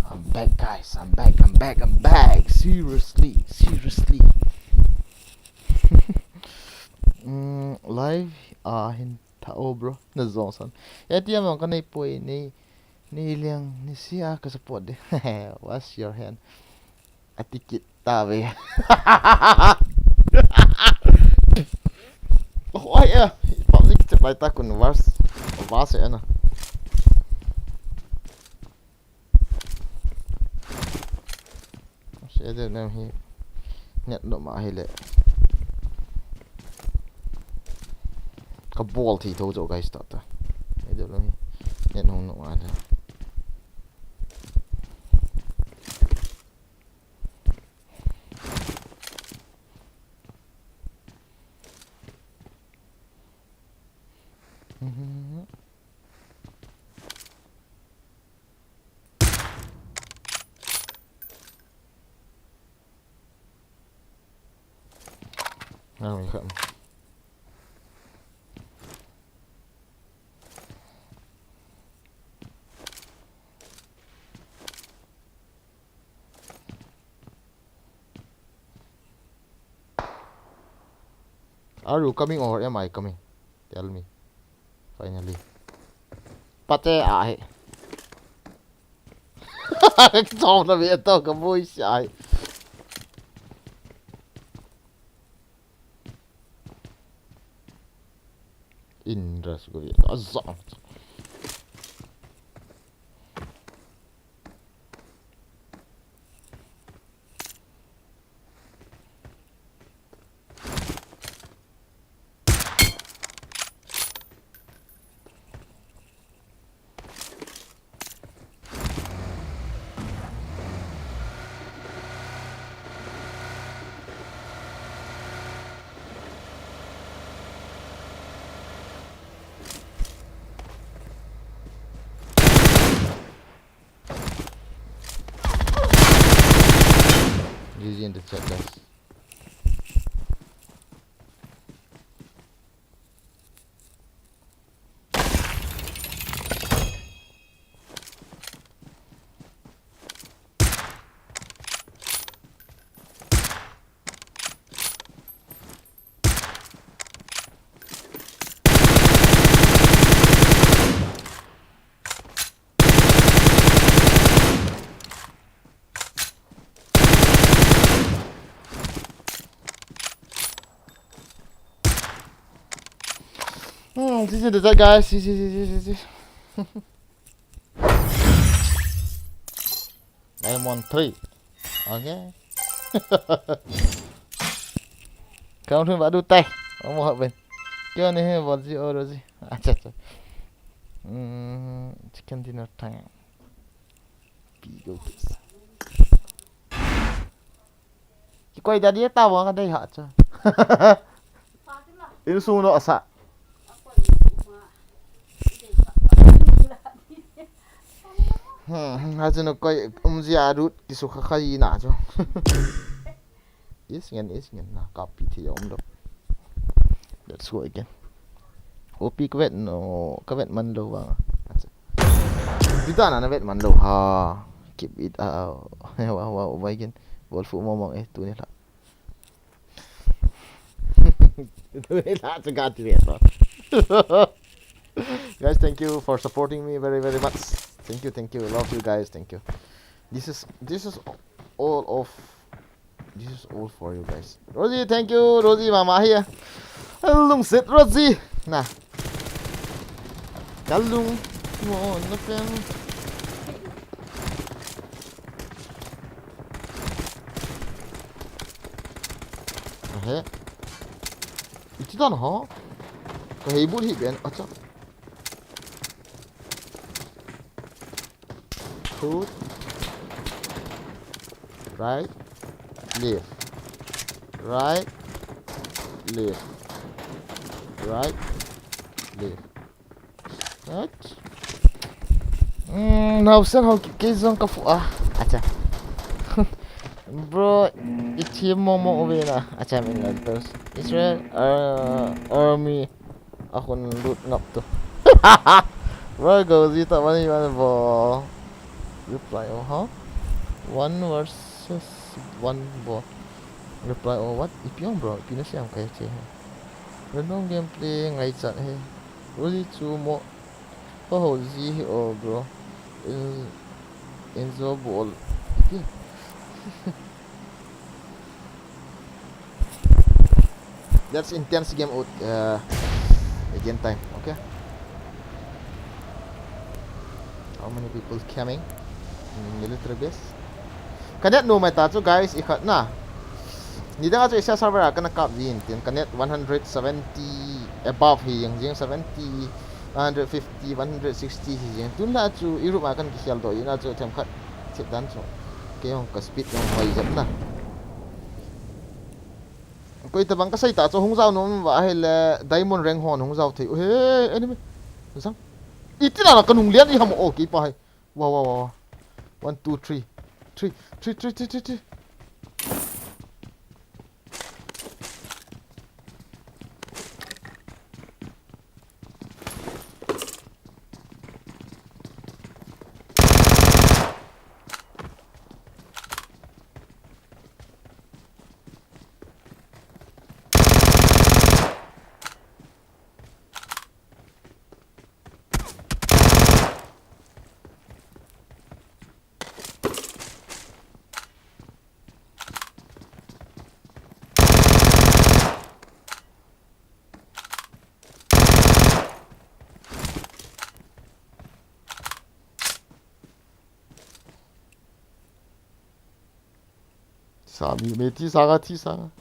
I'm back, guys. I'm back, I'm back, I'm back. Seriously, seriously. Mm, live, ah, hin tha o, bro. Na jong san. A T M ang ka nei poi, nei, nei liang, nei sia ka support de. Wash your hand. A ti kit ta ve. Oi, eh, pam ni kichep lai ta kun vas, vas e na. Se de nem hi net no ma hi le. Ka bol thi tho jo guys ta ta. E de lo hi. Net hung no ma le. Now we come. Are you coming or am I coming? Tell me. Finally. Pate ahi. Chom na ve to ka boy sai. Indra su ko ve to azam. G G in the chat, guys. Hmm, this is the guys. This is, this is, this is. Diamond three. Okay. Kamu thun badu tai. Kamu hak ben. Kyo ne he bol ji oro ji. Acha, acha. Hmm, chicken dinner time. Pi go this. Kikoi da dia tawa ka dei ha cha. Insung no asa. Hmm, ha chu no koi umji a rut kisu kha kha i na chu. Is ngen, is ngen na kapi thi um lo. Let's go again. O P ka vet no, ka vet man lo vang. Acha. Dita na na vet man lo ha. Keep it out. Wow, wow, wow, again. Bol fu mo mo eh, tu ni la. Tu ni la, tu ga ti vet. Guys, thank you for supporting me very, very much. Thank you, thank you. Love you guys. Thank you. This is, this is all of This is all for you guys. Rosie, thank you. Rosie, mama here. Lungset, Rosie. Na. Kalung. Mo, na pen. Ahe. Iti dan ho. Ka hei but hi ben. Acha. Shoot. Right. Left. Right. Left. Right. Left. Right. Hmm, now sir, how ke zong ka fu a. Acha. Bro, it's him momo uve na. Acha, min lang terus. Israel, uh, army. Ahun lut ngap tu. Bro, go zi ta mani man bo. Reply o ha. One versus one bo. Reply o what? Ipi ong bro, ipi na siam kai che he. Random gameplay ngai chat he. Rosie chu mo. Ho ho zi hi o bro. In, in zo bol. Ipi. That's intense game out, uh, again time, okay? How many people coming in military base? Ka net nu mai ta chu guys, i khat na. Nidang a chu Asia server a kana kap jin tin ka net one hundred seventy above hi jeng jeng seventy, one hundred fifty, one hundred sixty hi jeng. Tun la chu Europe a kan kikhel doh ina chu themkhat chet dan chu. Kei jong ka speed jong hoi jep na. Koi tabang ka sei ta chu hung jao nom va ahile diamond rank hon hung jao thei u he, enemy. Zang. Iti na ka nung lian i ham o kei pa hai. Wa, wa, wa, wa. One, two, three. Three, three, three, three, three, three. Sami, me thi sanga, thi sanga.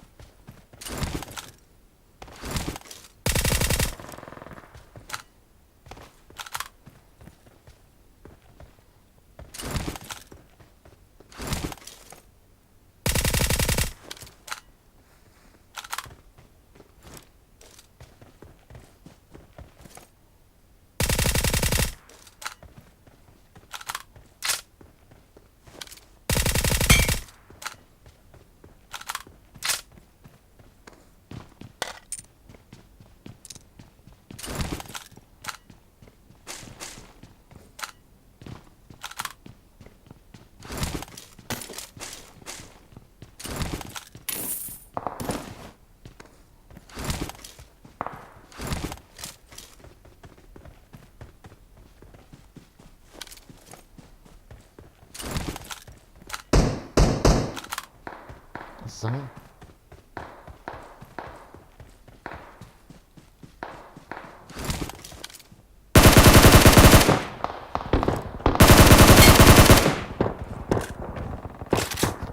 Sang.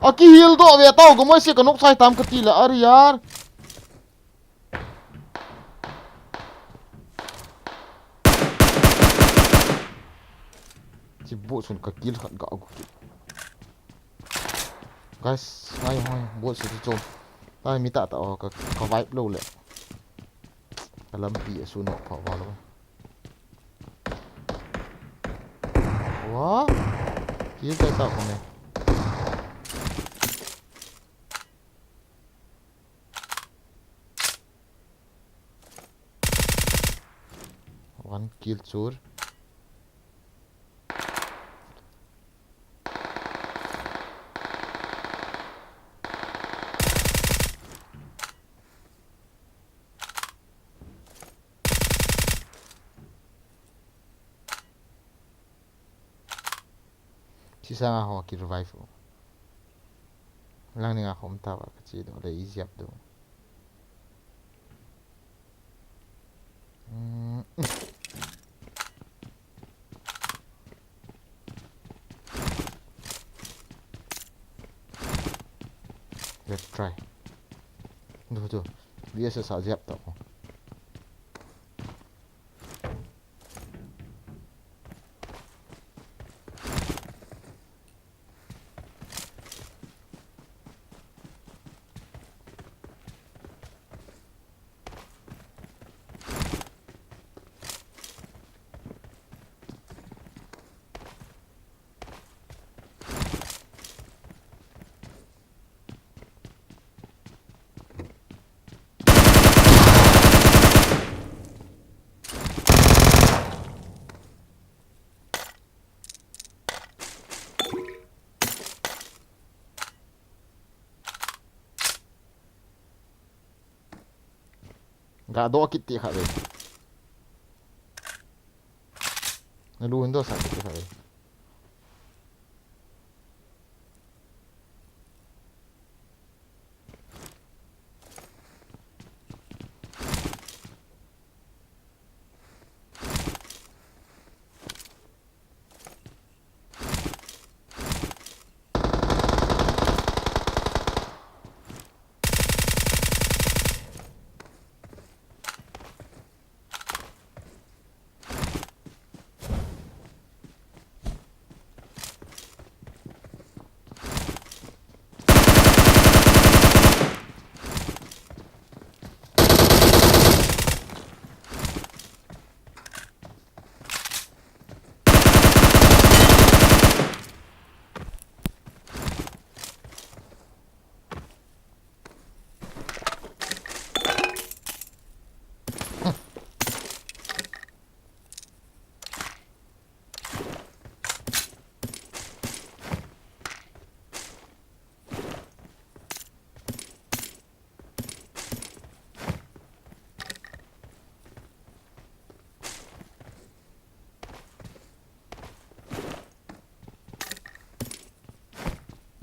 Aki heal doh ve tao, ka moi se ka nok sai tam ka ti la, are yaar. Chi bot sun ka kill khat ga gu ki. Guys, ngai hoi, bot su chu. Tai mi ta ta o ka, ka vibe lo le. Ka lampi a su nok pha va lo. Wa? Kill tai ta ko ne. One kill chur. Chi sanga ho ki revive u. Lang ni nga khom ta va ka chi do le i ziap do. Mm. Let's try. Do do. V S S a ziap ta ko. Ga do kit ti kha ve. Na lu hin do sa kit ti kha ve.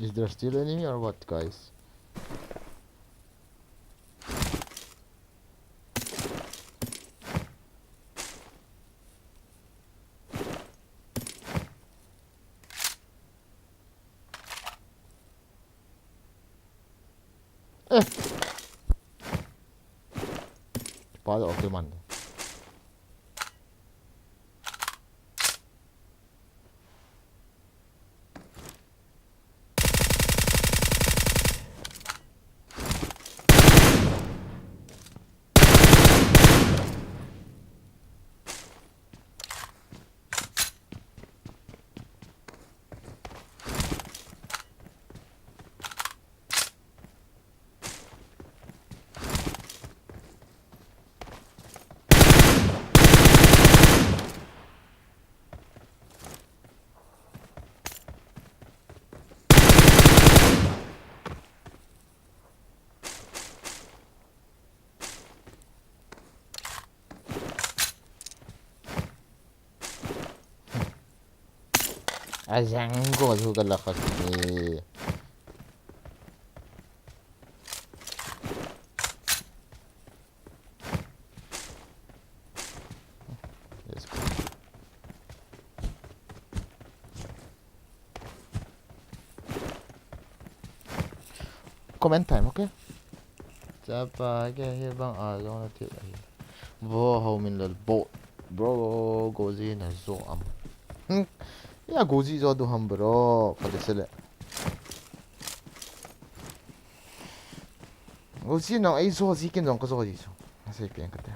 Is there still enemy or what, guys? Eh. Kipa jo ke man. Ajang ko su ka la khat ni. Yes. Comment time, okay? Chapa, ke hi bang a jong na thil ahi. Vo ho min lal bo. Bro, goji na jo am. Hmm. Ya goji jo du ham bro. Pha de sele. Goji na ai jo ji kin jong ka jo ji so. Na sei pen ka te.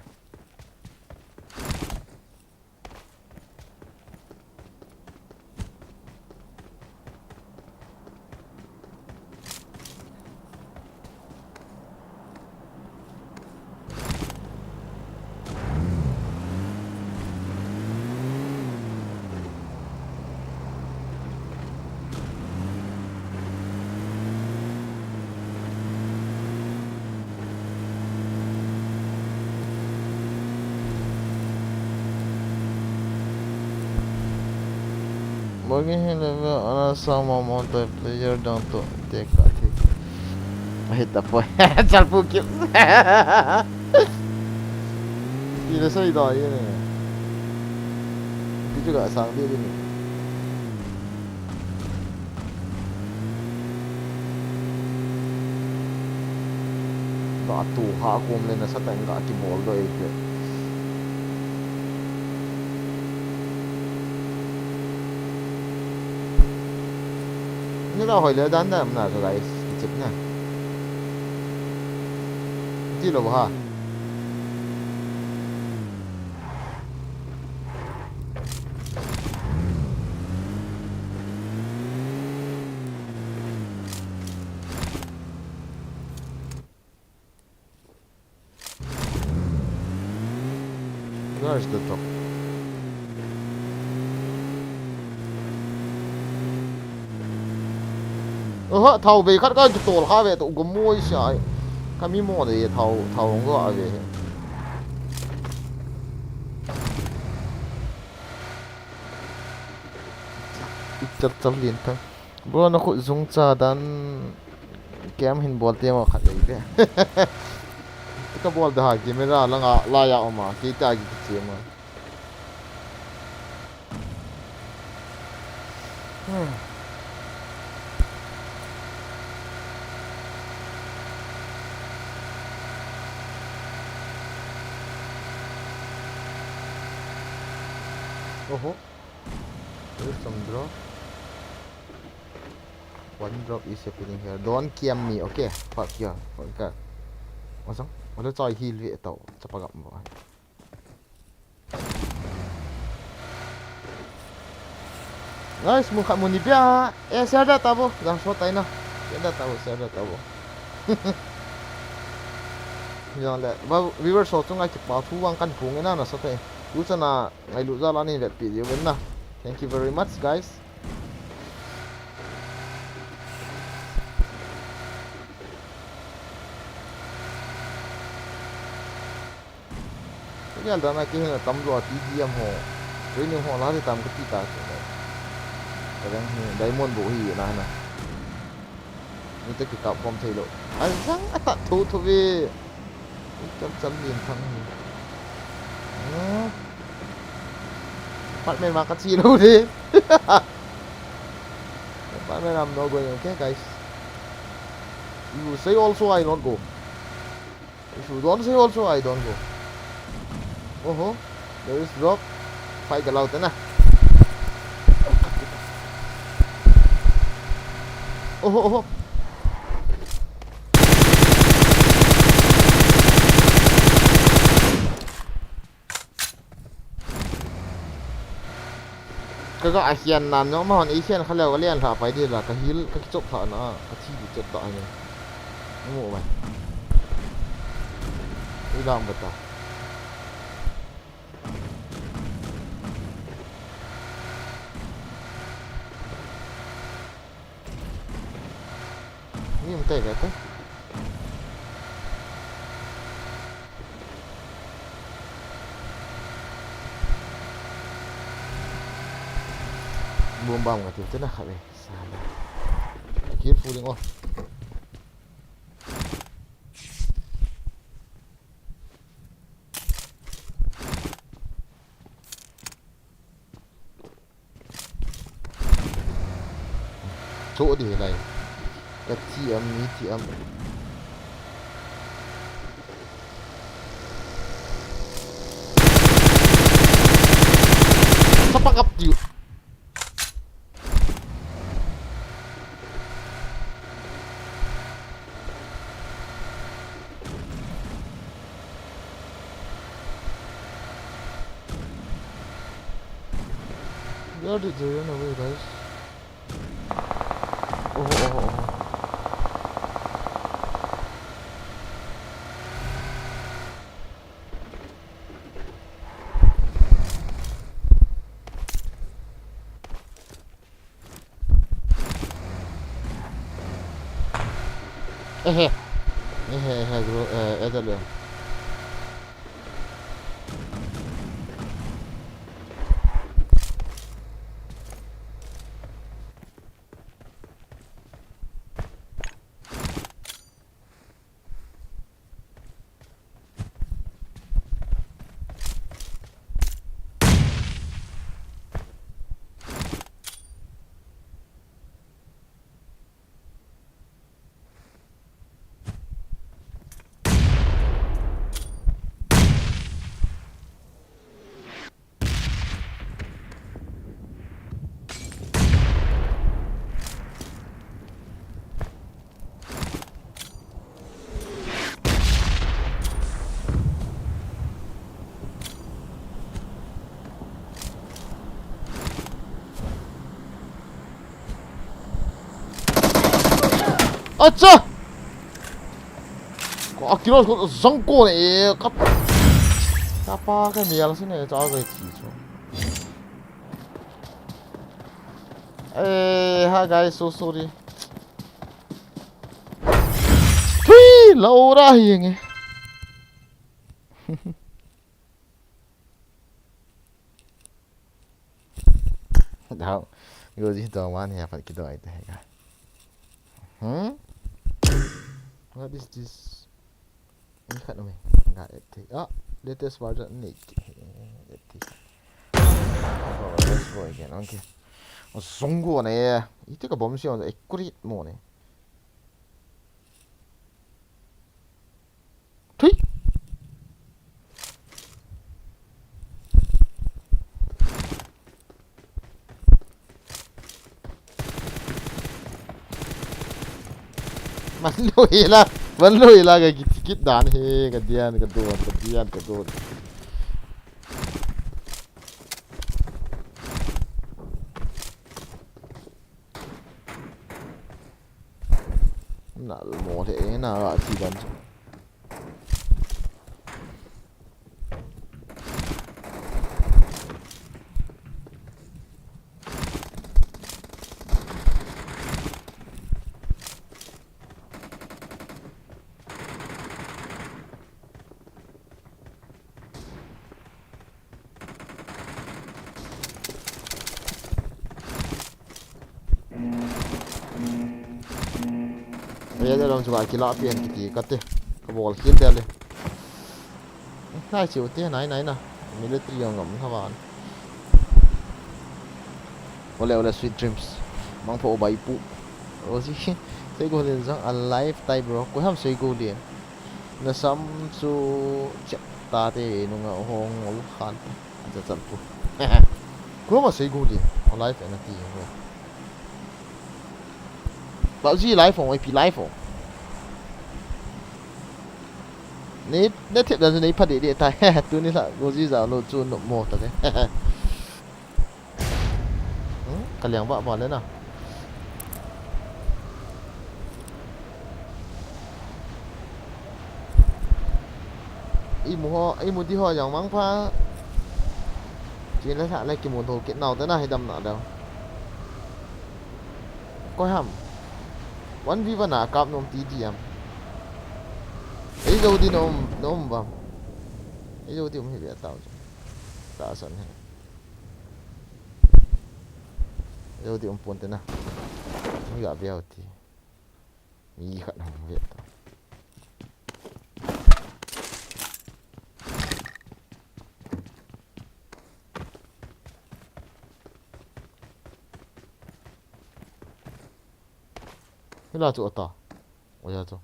Morning, hello, ana sama mo tai player dang to te ka thi. Ahi ta poi. Chal pu ki. Ti le sai da ye ne. Ti chu ga sang ti ni. Ga tu ha kum le na sa ta ga ki bol do e te. Ni la hoi le dan da na so guys. Ki chip na. Ti lo ha. Where is the drop? Oho, thao bei khat ka kitol kha ve to gomoi sia. Ka mi mo de thao, thao ngo a ve. Chal chal lin ta. Bro, na khu zung cha dan kem hin bol te mo khat lei te. Ka bol da ha camera langa la ya oma, ki ta ki che ma. Hmm. Oho. There is some drop. One drop is happening here. Don't kiam me, okay? Fuck you. Fuck you. Masang. Wala choi heal ve tau. Chapa gap mo. Guys, mun khat mun ni bia. Eh, share da tabo. Jang so tai na. Share da tabo, share da tabo. Jang le. Ba, viewers ho chunga kipa thu vang kan phung e na na so tai. Tu chana ngailut jal a nei vetpi diu vin na. Thank you very much, guys. Kagel dan a kei hin atam lou a T D M ho. Training ho la ti tam kati ta chu. Ka dang hi diamond bou hi na na. Te kikap khom thei lou. Ajang atat tho tho ve. Cham cham lin thang hi. Hmm. Apartment ma kache lou de. Apartment, I'm not going, okay, guys? You say also, I not go. If you don't say also, I don't go. Oho, there is drop. Fight aloud na. Oho, oho. Kaga ahian nan jong, amahon eikhen kha leu, kalen lha pai ding la, ka heal, ka kichop lha na, ka thi di chet ta ni. Mu mai. I lang bata. Ni mate ga ta. Bom bam ga tiu te na kha ve. Sala. Careful ding o. Cho di lai. Ka thi am, mi thi am. Sapa kap tiu. Where did they run away, guys? Oh, oh, oh, oh. Ehe. Ehe, ehe, bro, eh, ehe, ehe. Acha! Ko akilos ko zangko ne e kap. Kapa ka mial sine cha ga thi chu. Eh, hi guys, so sorry. Thui, la ora hi nge. Dau. Yo ji to man ya pat kido ai te ga. Hmm? What is this? Ni khat um e. Ga et thei. Ah, latest version ni ki. Et thei. Oh, let's go again. Okay. Oh, zong go ne. Iti ka bom si on e kurit mo ne. Thui. Van lou hi la, van lou hi la ka kit, kit dan hi, ka dian, ka don, ka dian, ka don. Na mo le na a thi dan chu. Aya de long chu ka kila pen kiti kate. Ka bol khel de le. Nai chiu te, nai, nai na. Military jong ngam na van. Ole, ole, sweet dreams. Mangpha o bai pu. Rosie, Seigolien jong alive tai, bro. Koi ham Seigolien? Na sam chu chep ta te nunga hong ol khan ta. Acha chan pu. Koi ham Seigolien? Alive na ti. Pau ji live ong, A P live ong. Nei, nei thep dan chu nei pha deh deh tai. Tuni la, Rosie jao lou chu nop mo ta ve. Hmm, ka liang ba ba le na. Imu ho, imu di ho jong mangpha. Chin le sa le kimu tho kit nau te na hi dam na dau. Koi ham. One v one a kap nom ti di am. Ei jo di nom, nom bam. Ei jo di um hi ve tau. Ta san he. Ei jo di um pon te na. Mi ga ve ti. Mi khat hong ve ta. Hila chu ata. Oya chu.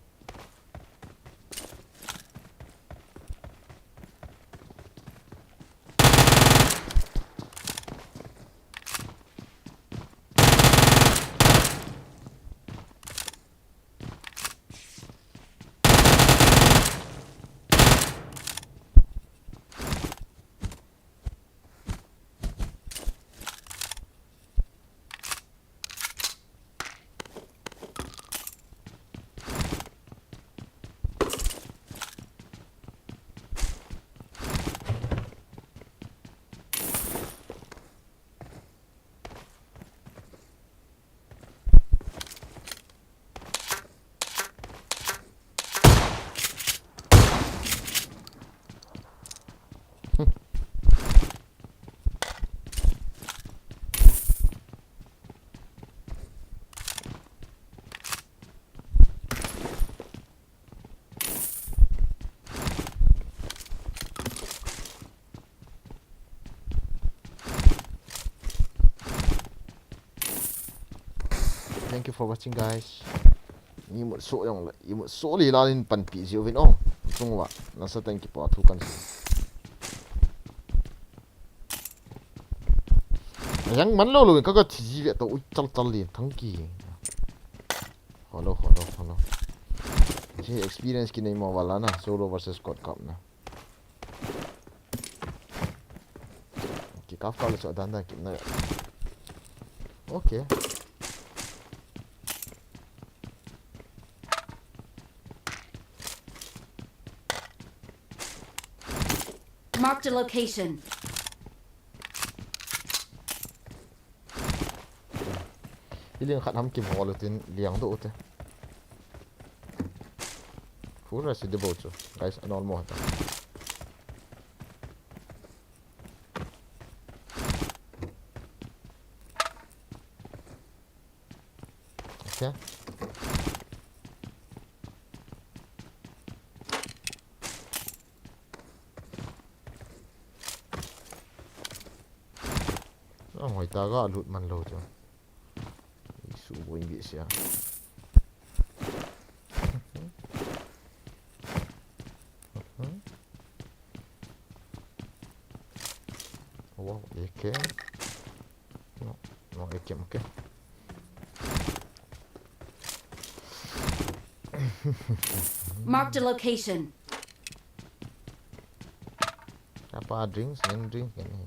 Thank you for watching, guys. Imut so jong le, imut so le la in panpi jiu vin o. Tung wa, nasa thank you pa thu kan si. Yang man lo lo ka ka thi ji ve to u chal chal le thang ki. Hello, hello, hello. Ji experience ki nei mo wala na, solo versus squad kap na. Ki kap kap le so dan dan ki na. Okay. Marked a location. Iling khat ham ki bol tin liang do te. Full rest de bo chu. Guys, anol mo ta. Okay. Ang hoi ta ga lut man lo chu. Isu bo in bi sia. Wow, A K. No, no, A K, okay. Marked a location. Apa drinks, ngen drinks, ngen.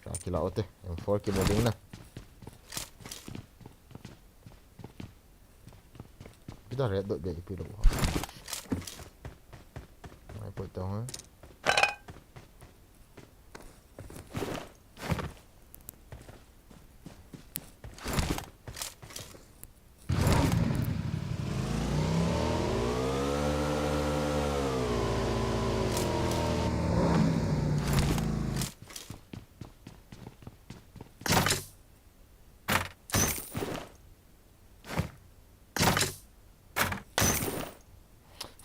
Tranquila ote, M four ki mo ding na. Pita red dot be ipi lo. Mai poi tong, eh.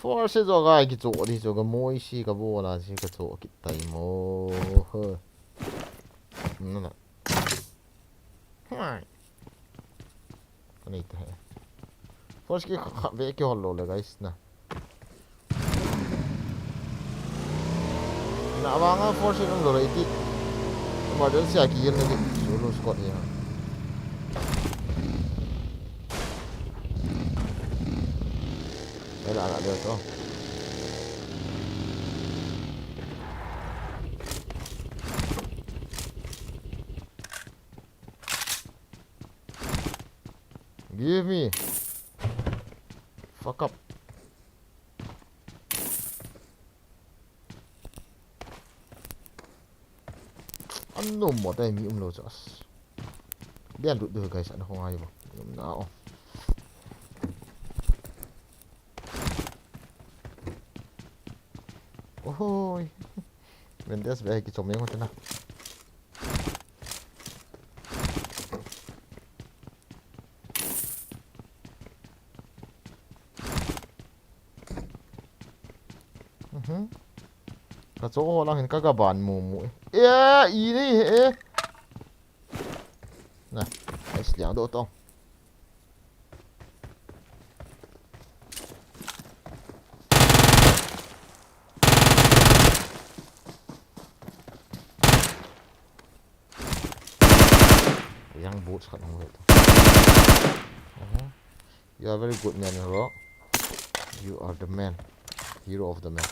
Force jo ga kicho di chu ka moi si ka bola si ka cho kit tai mo. He. Na na. Hai. Ka nei ta he. Force ki kha, kha ve kihol lou le guys na. Na vanga force um lou le iti. Emergency a kihil na di. Solo squad hi ha. Ai la la le to. Give me. Fuck up. An nom mo tai mi um lou chu as. Bian lut du guys, an hong ai bo. Nom na o. Ohoi. Mendes ve kichom jeng hon te na. Mhm. Ka cho ho lang hin ka ga ban mu mu e. E, i ni he e. Na, ai sliang do tong. Yang boots khat hong ve to. Aha. You are very good man, bro. You are the man. Hero of the man.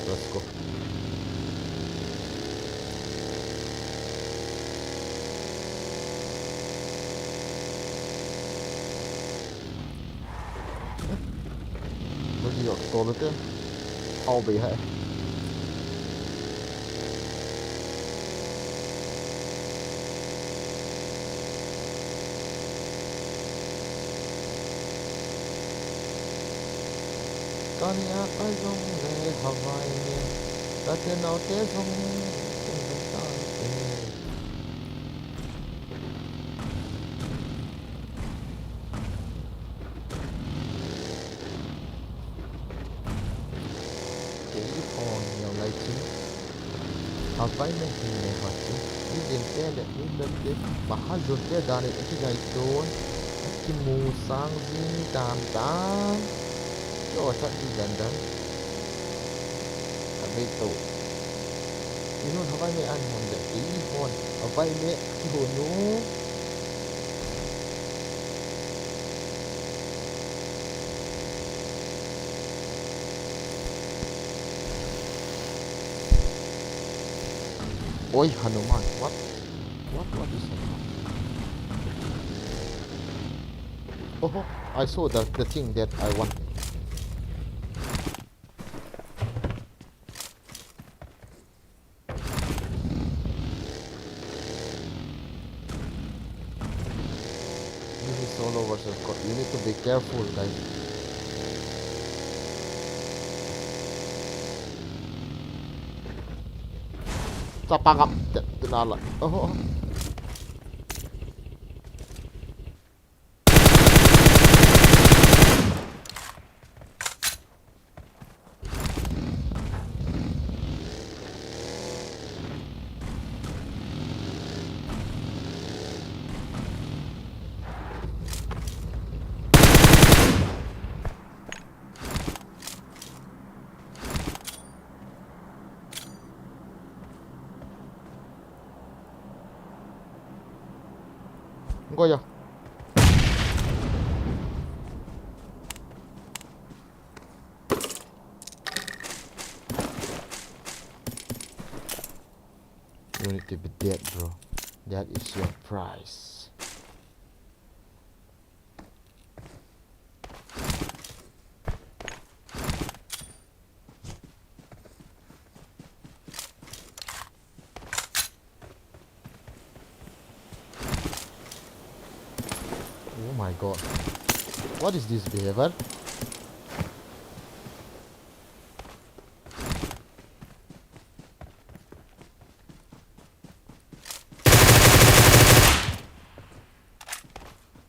Let's go. Bagi yok tolo te. Hao bei hai. Kani a kai zong le Hawaii me. Tate nau te zong kin zong tan te. Kei phone niau lai chin. Hawaii me hin me ha chin. Ni din te le ni lel te. Mahazon te dan in aki ngai ton. Aki mu sang zing dan dan. Yo chat di dan dan. Ka ve to. Inun Hawaii me an hon le. Kei hon. Hawaii me aki hon nu. Oi, Hanuman, what? What, what is Hanuman? Oh, I saw the, the thing that I want. This is solo versus squad. You need to be careful, guys. Chapang up. Te, te na la. Oh. Go ya. You need to be dead, bro. That is your price. Oh, My God. What is this behavior?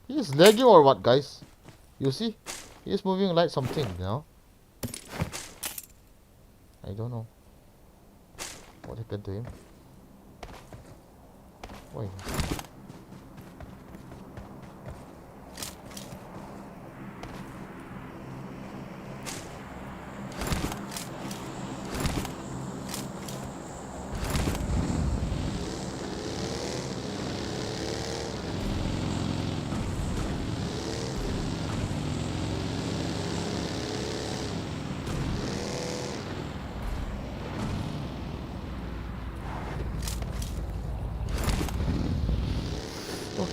He is lagging or what, guys? You see? He is moving like something, you know? I don't know what happened to him. Wait.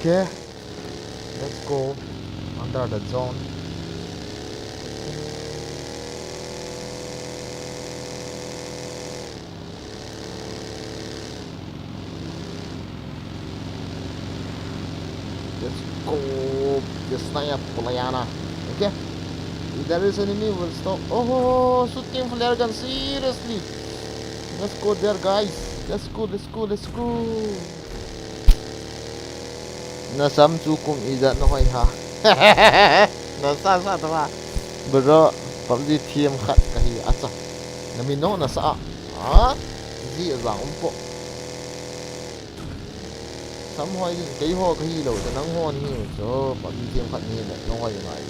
Okay, let's go under the zone. Let's go. Yasnaya Polyana. Okay. If there is enemy, we'll stop. Oh, shooting flare gun. Seriously. Let's go there, guys. Let's go, let's go, let's go. Nasam chu kum ijat nahoi ha. Nasa sa tama. Bro, PUBG team khat kahi acha. Namin no nasa a. Ha? Ji ajang umpo. Sam hoi din, keiho kahi lou, ta nangho nahi u chu, PUBG team khat nahi le, nahoi ngai.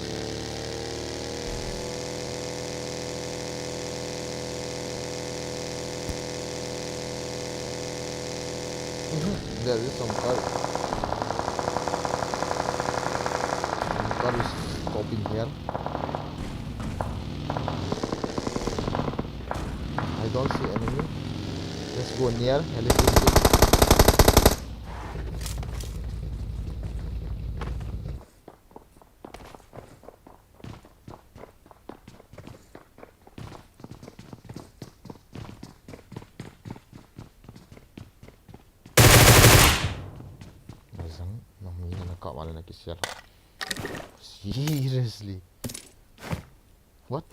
Mhm, there is some car. Some car is stopping here. I don't see enemy. Let's go near helicopter. Mazang, nang mi na ka wala na kisial. Seriously. What?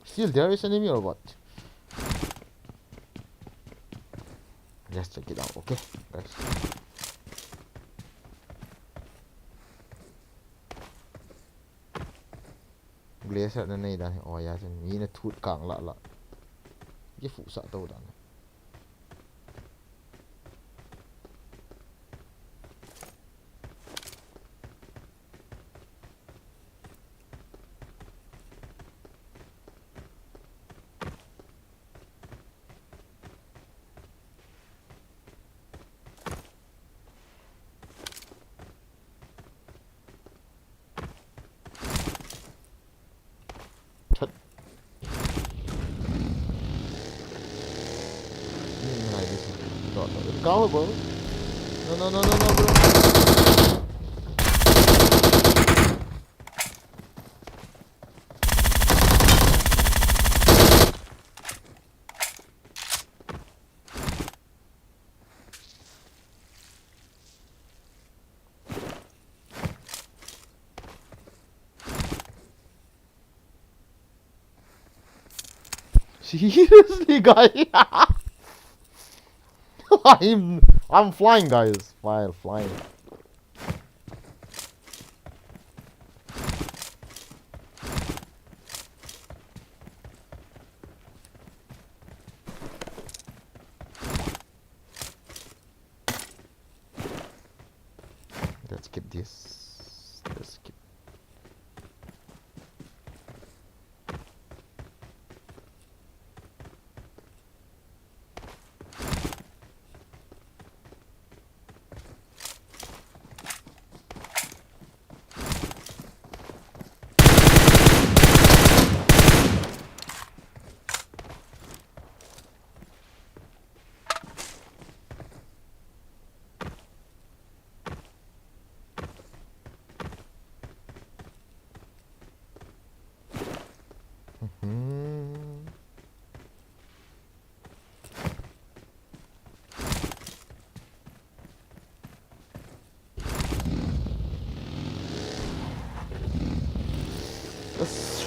Still there is enemy or what? Let's check it out, okay, guys. Glacier na nei dan hi, oh ya, chun mi na thut kang la la. Ye fu sa to dan. Chat. Ni ngai di si. Dot, dot. Kau, bro. No, no, no, no, no, bro. Seriously, guys. I'm, I'm flying, guys. While flying. Let's skip this. Let's skip.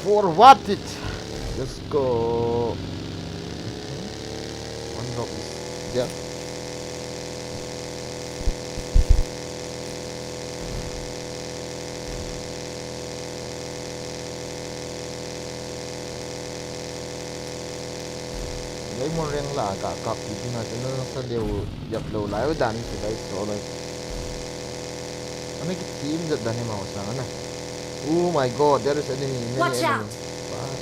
For what it? Let's go. One drop is there. Diamond rank la ka kap ti dinga channel sa leu yap lou lai dan ki dai so lai. Ana ki team jat dan he ma sang ana. Oh my god, there is enemy, many Watch enemy. Out! But,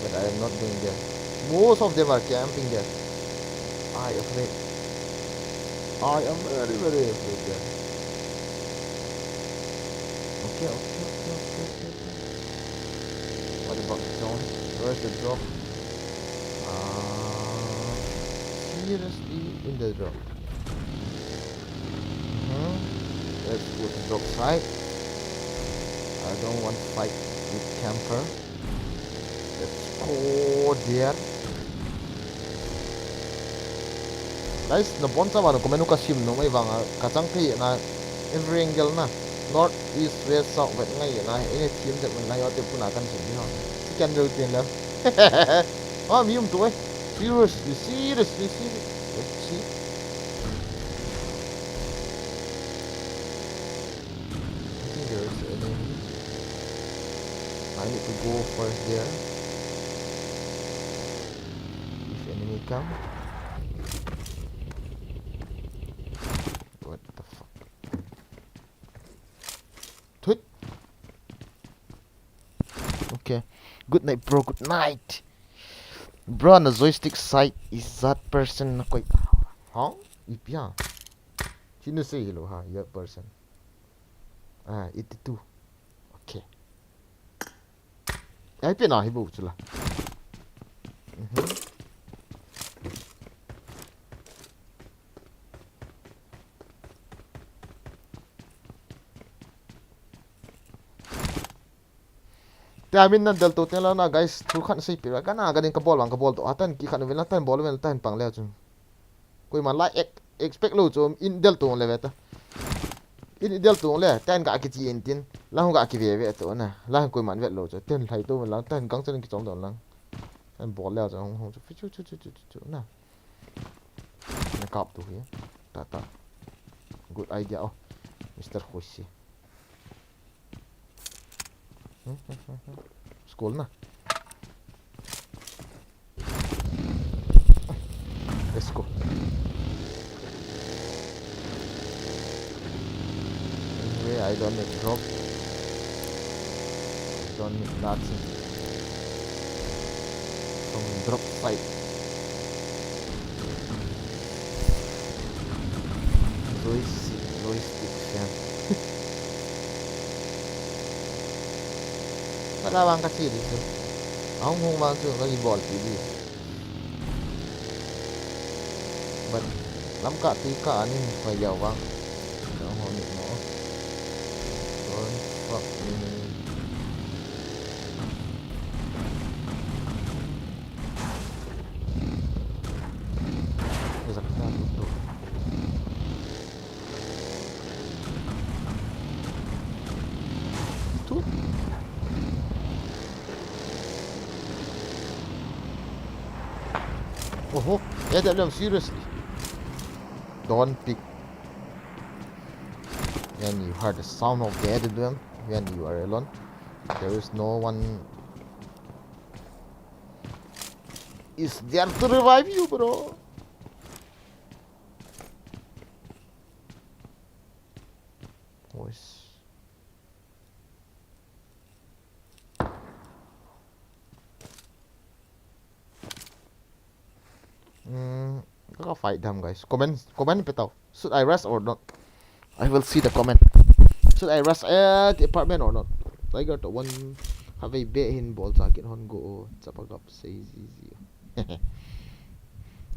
but I am not going there. Most of them are camping there. I afraid. I am very, very afraid there. Okay, okay, okay, okay, okay, okay. What about the zone? Where's the drop? Uh, seriously, in the drop. Hmm. Let's go to drop site. I don't want fight with camper. Let's go there. Guys, na bon sa ba na comment u ka sim nom mai vang a, ka chang thei na every angle na, north, east, west, south, west ngai na, any team that man lai o te puna kan sim ni ho. Si kan jo tin la. Ah, mi um tu eh. Seriously, seriously, seriously. Let's see. I think there is enemy. I need to go first there. If enemy come. What the fuck? Tut. Okay. Good night, bro. Good night. Bro, na joystick side is that person na koi. Huh? Ipia. Sino say hello ha, that person. Ah, eighty-two. Okay. Ai pe na hi bo chula. Mhm. Te amin nan del to te la na guys, thu khan sei pe ka na ka ding ka bol wang ka bol to atan ki khan vel na tan bol vel tan pang le chu. Koiman la ek-, expect lou chu in del to le ve ta. In del to le tan ka ki chi in tin. La hung ka ki ve ve to na. La koiman vet lou chu. Ten lai to la tan gang chen ki chom don lang. Tan bol le chu hung hung chu chu chu chu chu chu na. Na kap tu hi. Ta ta. Good idea oh. Mister Khushi. School na. Let's go. Anyway, I don't need drop. I don't need nothing. From drop site. Joystick, joystick fan. Wala bang ka chi di chu. Ahung hung bang chu ka ki bol pi di. But lam ka ti ka anin koi liao bang. Don't hold it more. Don't fuck me. Zak na tu tu. Tu. Oho, A W M, seriously. Don't pick. When you heard the sound of the A W M, when you are alone, there is no one is there to revive you, bro. Voice. Hmm, ka fight them, guys. Comment, comment pe tau. Should I rush or not? I will see the comment. Should I rush at the apartment or not? Tiger to one. Have a bet hin bol sa kin hon go. Chapa gap say zizi.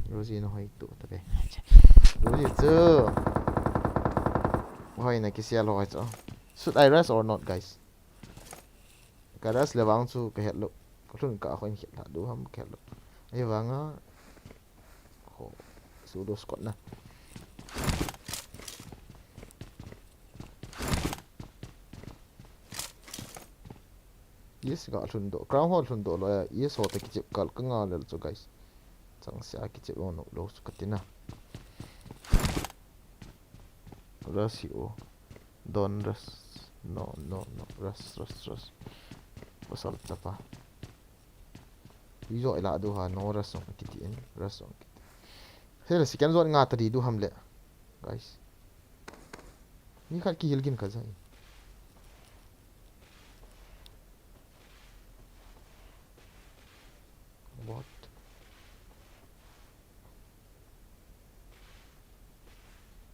Rosie no hoi tu ta be. Rosie chu. Hoi na kisia lo hoi chu. Should I rush or not, guys? Ka rush le vang chu ka het lo. Ka lhun ka khoi khet la du ham ka het lo. Ai vang a. Ho. Su do Scott na. Ye East ga lhun doh, Crown Hall lhun doh lou a, East ho toh kichep kal ka ngai lel chu, guys. Chang sia kichep lou, lou chu kati na. Rush hi o. Don't rush. No, no, no. Rush, rush, rush. Pasal chapa. Ijo ila du ha, no rush song kiti in. Rush song kiti. Sele second zone nga ta di du ham le. Guys. Ni khat kihil gin ka jai. What?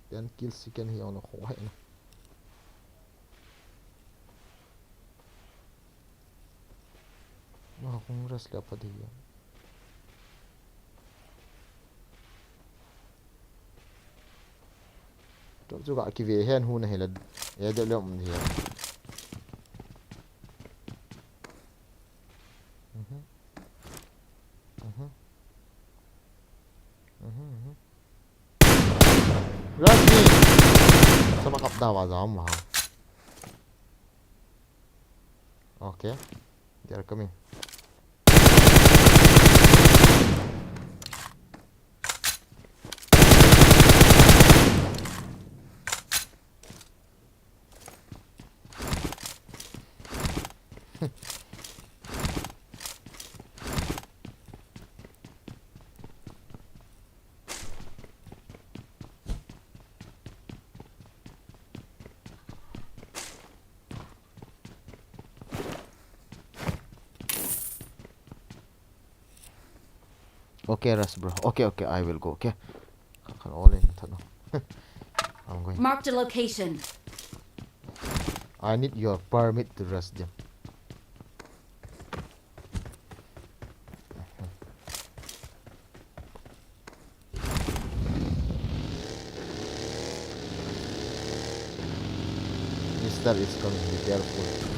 Ten kill second hi on ho hai na. Wa, kong rush le pa di ya. Tok chu ka kive hen hu na hi la. Ya de le um di ya. Mhm. Mhm. Mhm, mhm. Rush me. Sama kap da wa za ma. Okay. They are coming. Okay, rush, bro. Okay, okay, I will go, okay? Khan all in, thano. I'm going. Marked a location. I need your permit to rush them. Mister is coming, be careful.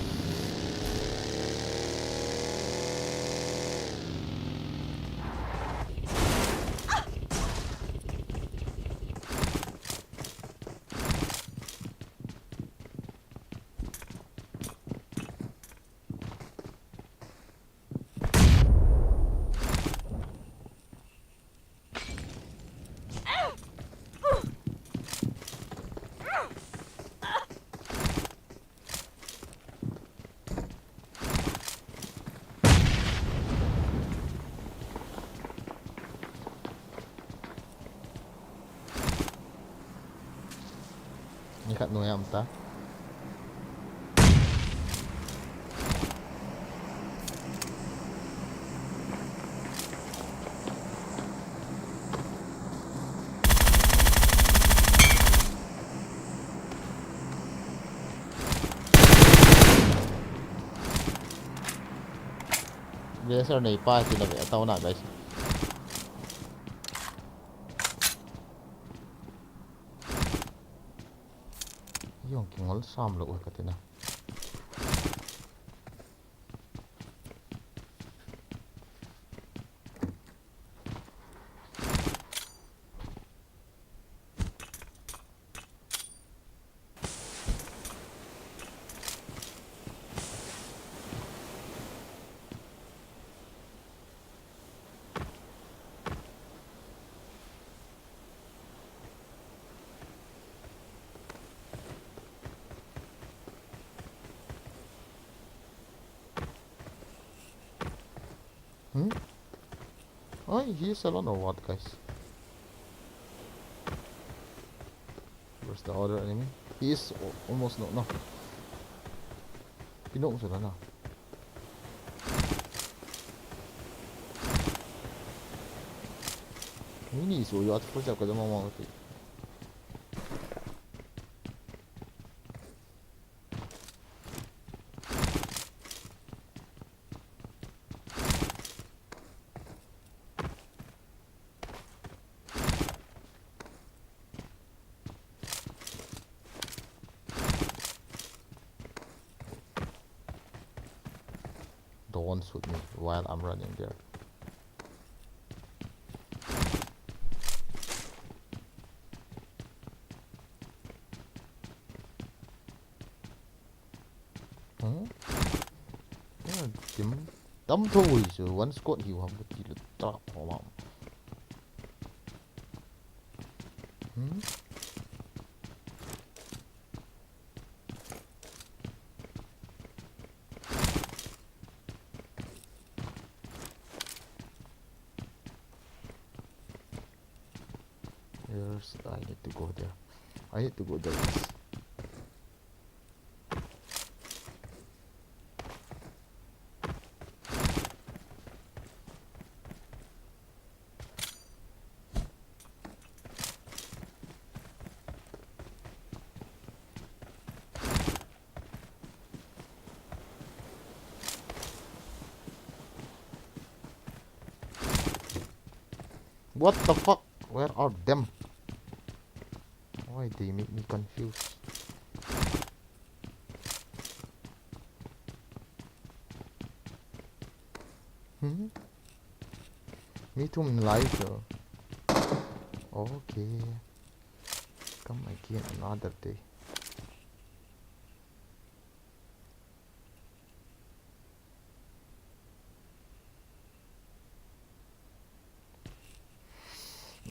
Ni khat noi a um ta. Blazer nei pa ti la ve tau na, guys. Jong kingol sam lou u ka ti na. Hmm? Oh, he's alone or what, guys? Where's the other enemy? He is al-, almost knocked, no. He knocked sula na. Mini so yo at full jab ka jama ma ti. Don't shoot me while I'm running there. Hmm? Yeah, Kim. Tam tho ui chu, one squad hiu ham ka ti le trap ho ma. Hmm? Yes, I need to go there. I need to go there, yes. What the fuck? Where are them? Why they make me confused? Hmm? Me too, live. Okay. Come again another day.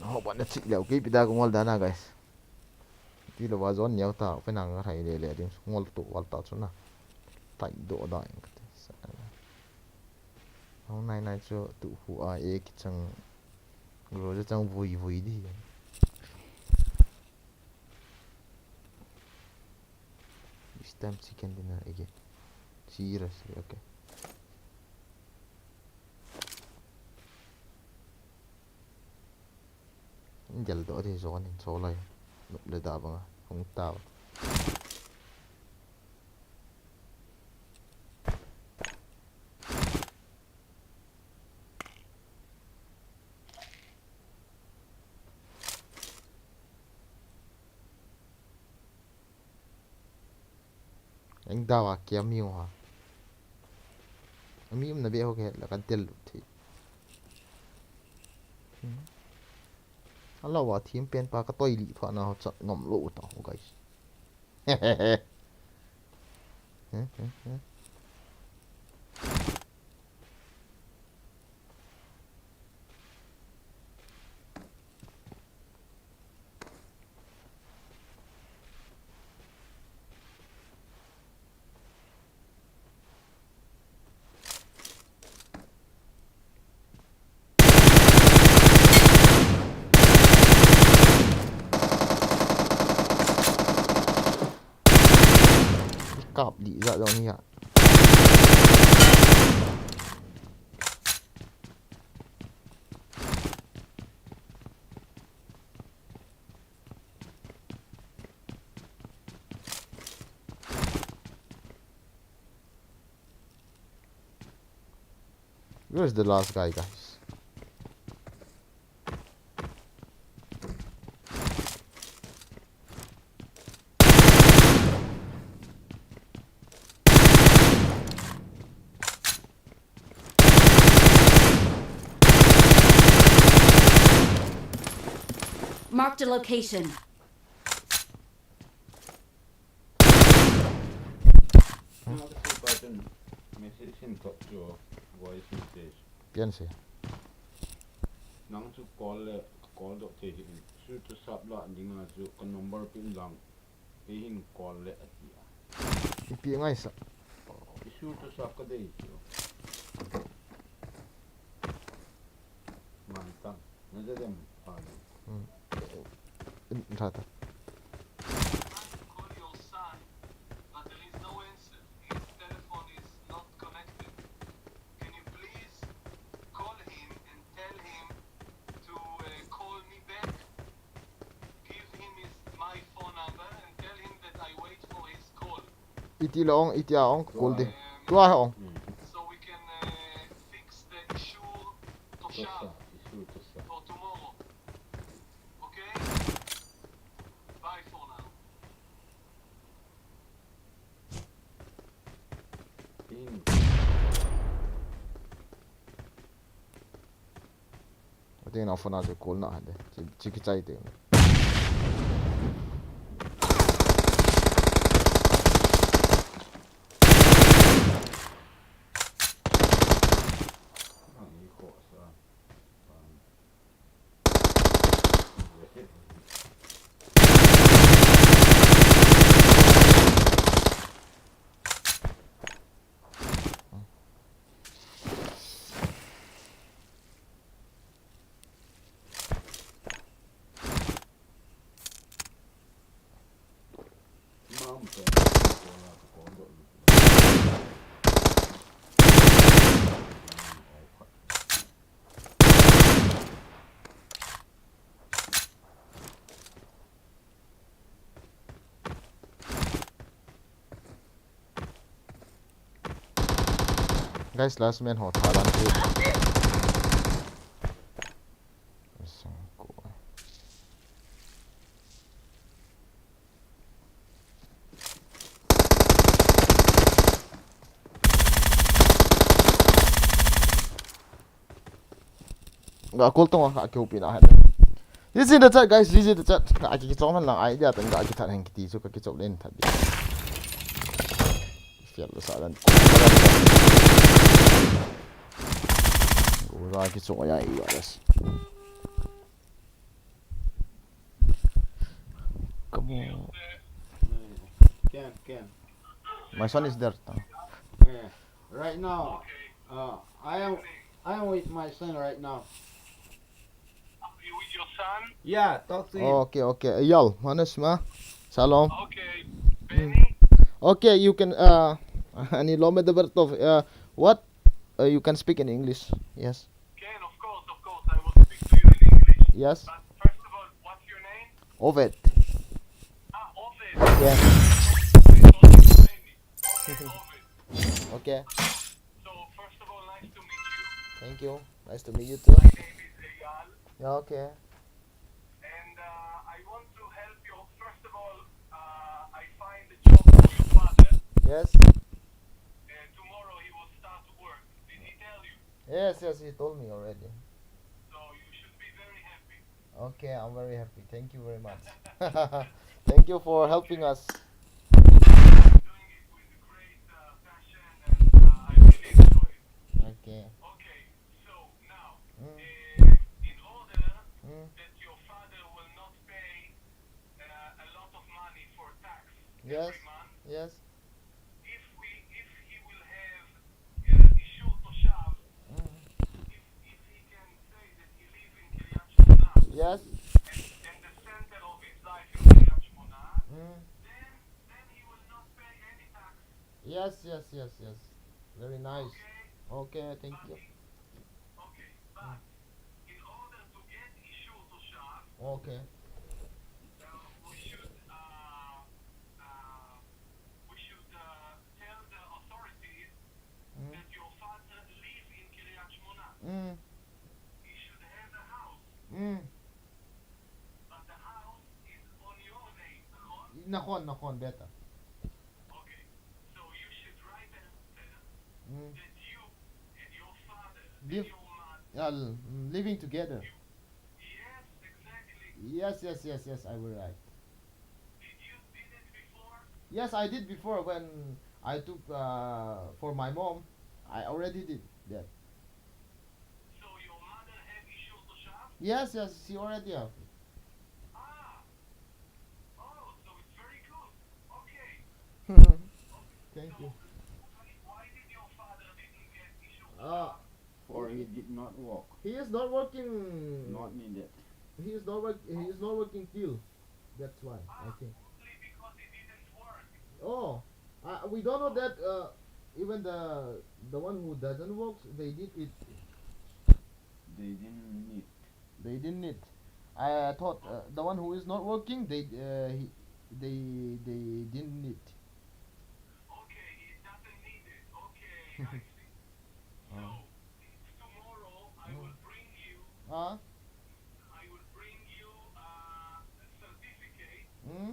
Ho ban na chik leo, kei pida ko ngol dana, guys. Ti lo wa zone neo ta, pe nang rai le le ding ngol to wal ta chuna. Tai do da ing kati. Hong nai nai chu tu hu a e ki chang. Ro chang vui vui di. This time chicken dinner again. Seriously, okay. Jal do de zone in so lai. Nup le da banga. Hung ta. Eng dawa kia mi ha. Mi um na be ho ke la kan tel thi. Hmm. Ala wa thim pen pa ka toi li pha na ho chat ngam lo ta ho, guys. Kap di za dong ni ya. Where's the last guy, guys? Marked a location. Message in talk to voice message. Pian se. Nang chu call le, call doh thei hi in. Su tu sap la ding a chu ka number pin lang. Kei hin call le a ti a. Ipi ngai sa. Isu tu sap ka dei chu. Mai tang. Na ja dem pa le. Hmm. In, in, in, in, in. Call your son, but there is no answer. His telephone is not connected. Can you please call him and tell him to, uh, call me back? Give him his, my phone number and tell him that I wait for his call. Iti la ong, iti a ong, call de. Tua he ong. So we can, uh, fix the issue to Tosha. Issue Tosha. For tomorrow. Okay? Bye for now. Atin na phone a chu call na hande. Chi, chi kichai te. Guys, last man ho tharan tu. Sangko. Ga kol tong a ka keu pina hen. This is the chat, guys. This is the chat. Ka ki chong man lang idea tan ga ki that hen kiti chu ka ki chop len that. Fiel sa dan. Go ra ki chong ya i wa das. Come on. Can, can. My son is there. Yeah. Right now, uh, I am, I am with my son right now. You with your son? Yeah, talk to him. Okay, okay. Eyal, מה נשמע? שלום. Okay. Benny? Okay, you can, uh, אני לא מדבר טוב. Uh, what? Uh, you can speak in English. Yes. Can, of course, of course. I will speak to you in English. Yes. But first of all, what's your name? עובד. Ah, עובד. Yeah. Okay, עובד. Okay. So, first of all, nice to meet you. Thank you. Nice to meet you too. My name is Eyal. Yeah, okay. And, uh, I want to help you. First of all, uh, I find a job for your father. Yes. Uh, tomorrow he will start to work. Did he tell you? Yes, yes, he told me already. So you should be very happy. Okay, I'm very happy. Thank you very much. Thank you for helping us. You're doing it with great, uh, passion, and, uh, I really enjoy it. Okay. Okay, so now, Mm. uh, in order Mm. that your father will not pay, uh, a lot of money for tax Yes, every month, yes. If we, if he will have, uh, אישור תושב, Mm. if, if he can say that he live in קריית שמונה, Yes. and, and the center of his life is קריית שמונה, Mm. then, then he will not pay any tax. Yes, yes, yes, yes. Very nice. Okay? Okay, thank you. But in, okay, but Mm. in order to get אישור תושב, Okay. uh, we should, uh, uh, we should, uh, tell the authorities Mm. that your father live in קריית שמונה. Mm. He should have a house. Mm. But the house is on your name, נכון? נכון, נכון, בטח. Okay. So you should write a letter Mm. that you and your father and Live, your mother yeah, l-, mm, living together. You, yes, exactly. Yes, yes, yes, yes, I will write. Did you did it before? Yes, I did before when I took, uh, for my mom. I already did that. So your mother have אישור תושב? Yes, yes, she already have. Ah. Oh, so it's very good. Okay. Thank you. So why, why did your father didn't get אישור תושב? Uh, For he did not work. He is not working. Not needed. He is not work. He is not working till. That's why, I think. Ah, only because he didn't work. Oh, uh, we don't know that, uh, even the, the one who doesn't work, they did it. They didn't need. They didn't need. I thought, uh, the one who is not working, they, uh, he, they, they didn't need. Okay, he doesn't need it. Okay, I see. So, tomorrow I will bring you, Huh? I will bring you uh, a certificate Mm?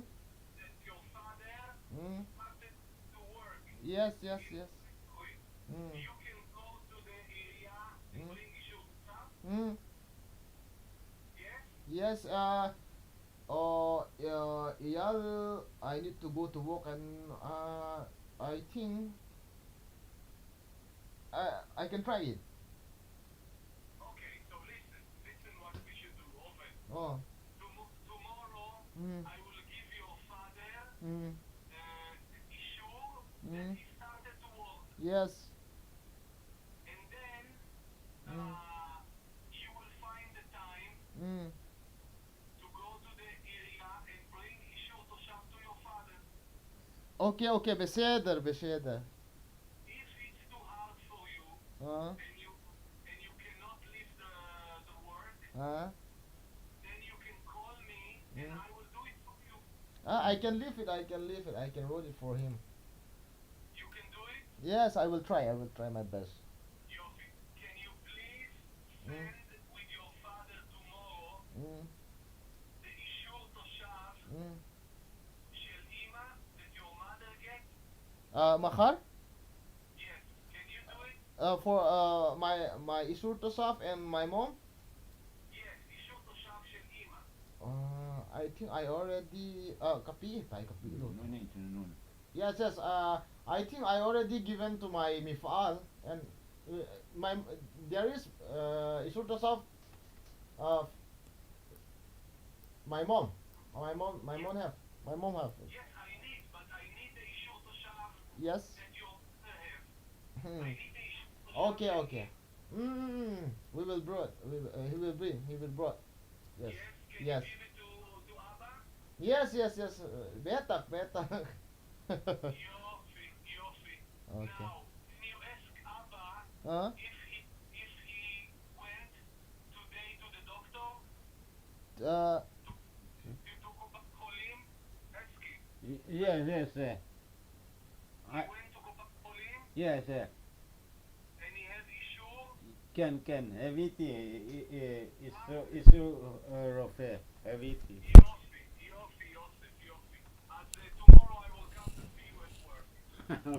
that your father Mm? started to work Yes, yes, in yes. Kuwait. Mm. You can go to the area and Mm. bring אישור תושב. Mm. Yes? Yes, uh, oh, uh, Eyal, I need to go to work and, uh, I think I, I can try it. Okay, so listen, listen what we should do, עובד. Oh. Tomo-, Mm. I will give your father Mm. uh, issue that Mm. he started to work. Yes. And then Mm. uh, you will find the time Mm. to go to the area and bring אישור תושב to your father. Okay, okay, בסדר, בסדר. If it's too hard for you Uh, and you and you cannot leave the the work, uh, then you can call me and Mm. I will do it for you. Ah, I can leave it, I can leave it, I can roll it for him. You can do it? Yes, I will try, I will try my best. יופי. Can you please Mm. send with your father tomorrow Mm. the אישור תושב Mm. של אמא that your mother get? Uh, מחר? Yes. Can you do it? Uh, for uh, my my אישור תושב and my mom? Yes, אישור תושב של אמא. Uh, I think I already uh, kapi, tai kapi lo. No need to know. Yes, yes. Uh, I think I already given to my מפעל and uh, my there is uh, אישור תושב uh, my mom. My mom, my mom have. My mom have. Yes, I need, but I need the אישור תושב Yes. that your mother have. Hmm. I need the אישור תושב Okay, של okay. Mm, we will brought. We, uh, he will bring. He will brought. Yes. Yes, can Yes. you give it to, to אבא? Yes, yes, yes. Uh, בטח, בטח. יופי, יופי. Okay. Now, can you ask אבא Huh? if he, if he went today to the doctor? Uh, To, to קופת חולים? Ask him. Y- Yes, yes, yes. He I went to קופת חולים? Yes, yes. And he has אישור? כן, כן, הבאתי, אה, אה, אישור, אישור, אה, רופא, הבאתי. יופי, יופי, יוסף, יופי. אז אה, tomorrow I will come to see you at work.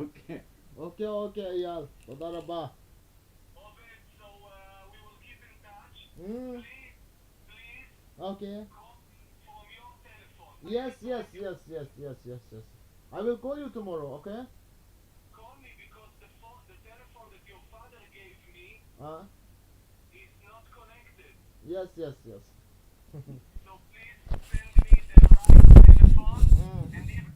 Okay. Okay, okay, אייל. תודה רבה. עובד, so uh, we will keep in touch. Mm. Please, please Okay. call me from your telephone. Yes, yes, yes, yes, yes, yes, yes. I will call you tomorrow, okay? Call me because the phone, the telephone that your father gave me Uh, is not connected. Yes, yes, yes. So please send me the right telephone, Mm. and if,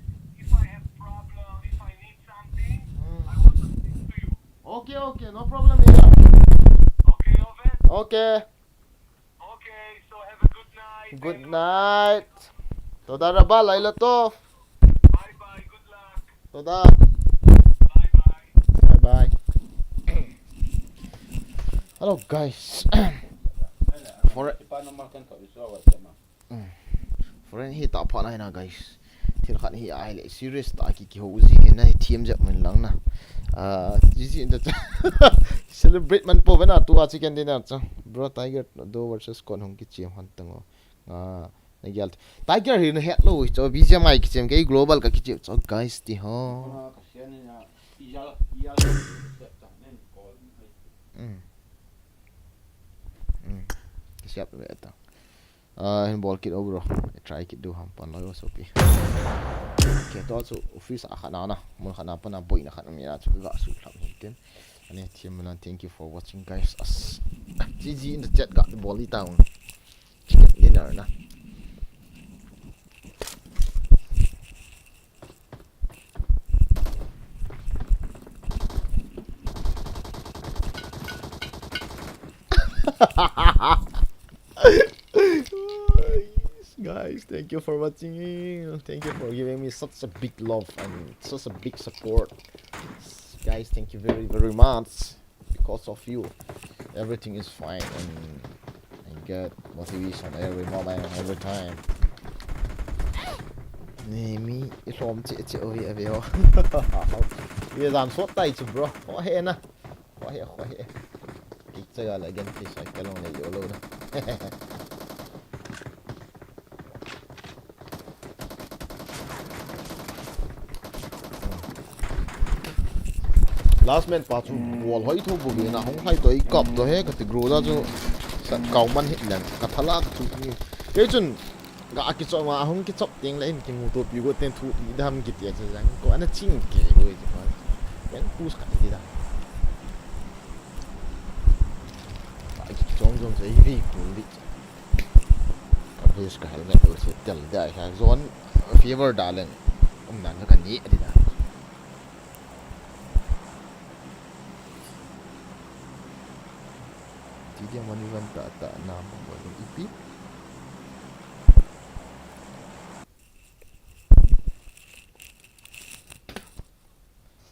if I have problem, if I need something, Mm. I will speak to you. Okay, okay, no problem, אייל. Okay, עובד? Okay. Okay, so have a good night. Good night. תודה רבה, לילה טוב. Bye bye, good luck. תודה. Bye bye. Bye bye. Hello guys. For Foreign hi tah phat na hi na guys. Thil khat hi ahile serious tah a ki kihou ji hi na hi thiam jep man lang na. Ah, ji ji in ta celebrate man po ve na tua chicken dinner chu. Bro Tiger do versus Kon hung kichiam han tang o. Ah, na gial. Tiger hi na het lo cho B G M I kichiam kei global ka kichiam cho guys ti ho. Mm. Mm. Kisiap ve ta. Ah, hin bol kit o bro. Try kit diu ham pan loi o sopi. Kei to chu office a khat na na. Mun khat na pan a boina khat mi na chu ga su thlam hin tin. Ani thiam na thank you for watching guys. As. G G in the chat ga bol i ta un. Chicken dinner na. Guys, thank you for watching. Thank you for giving me such a big love and such a big support. Guys, thank you very, very much. Because of you, everything is fine and, and get motivation every moment, every time. Ni mi i lom che che o hi a ve o. Ye dan sot tai chu bro. Ho he na. Ho he, ho he. Ki che ga la gen ti sai ka long le yo lo na. Last man pa chu bol hoi tho bu ve na hung hai to i kap to he ka ti gro da chu sa kau man hi lang ka thala ka chu ni. Ke chun ga ki chop ma hung ki chop ting la in ki mu to pi go ten thu pi dam ki ti a chu jang ko ana ching ke go i chu. Yang pus ka ti da. Ka ki chong jong sai vi ku vi. Please ka helmet lo se tel da ka zone favor da leng. Um nan ka ni di da. Ti dia mani van ta ta na mo mo ipi.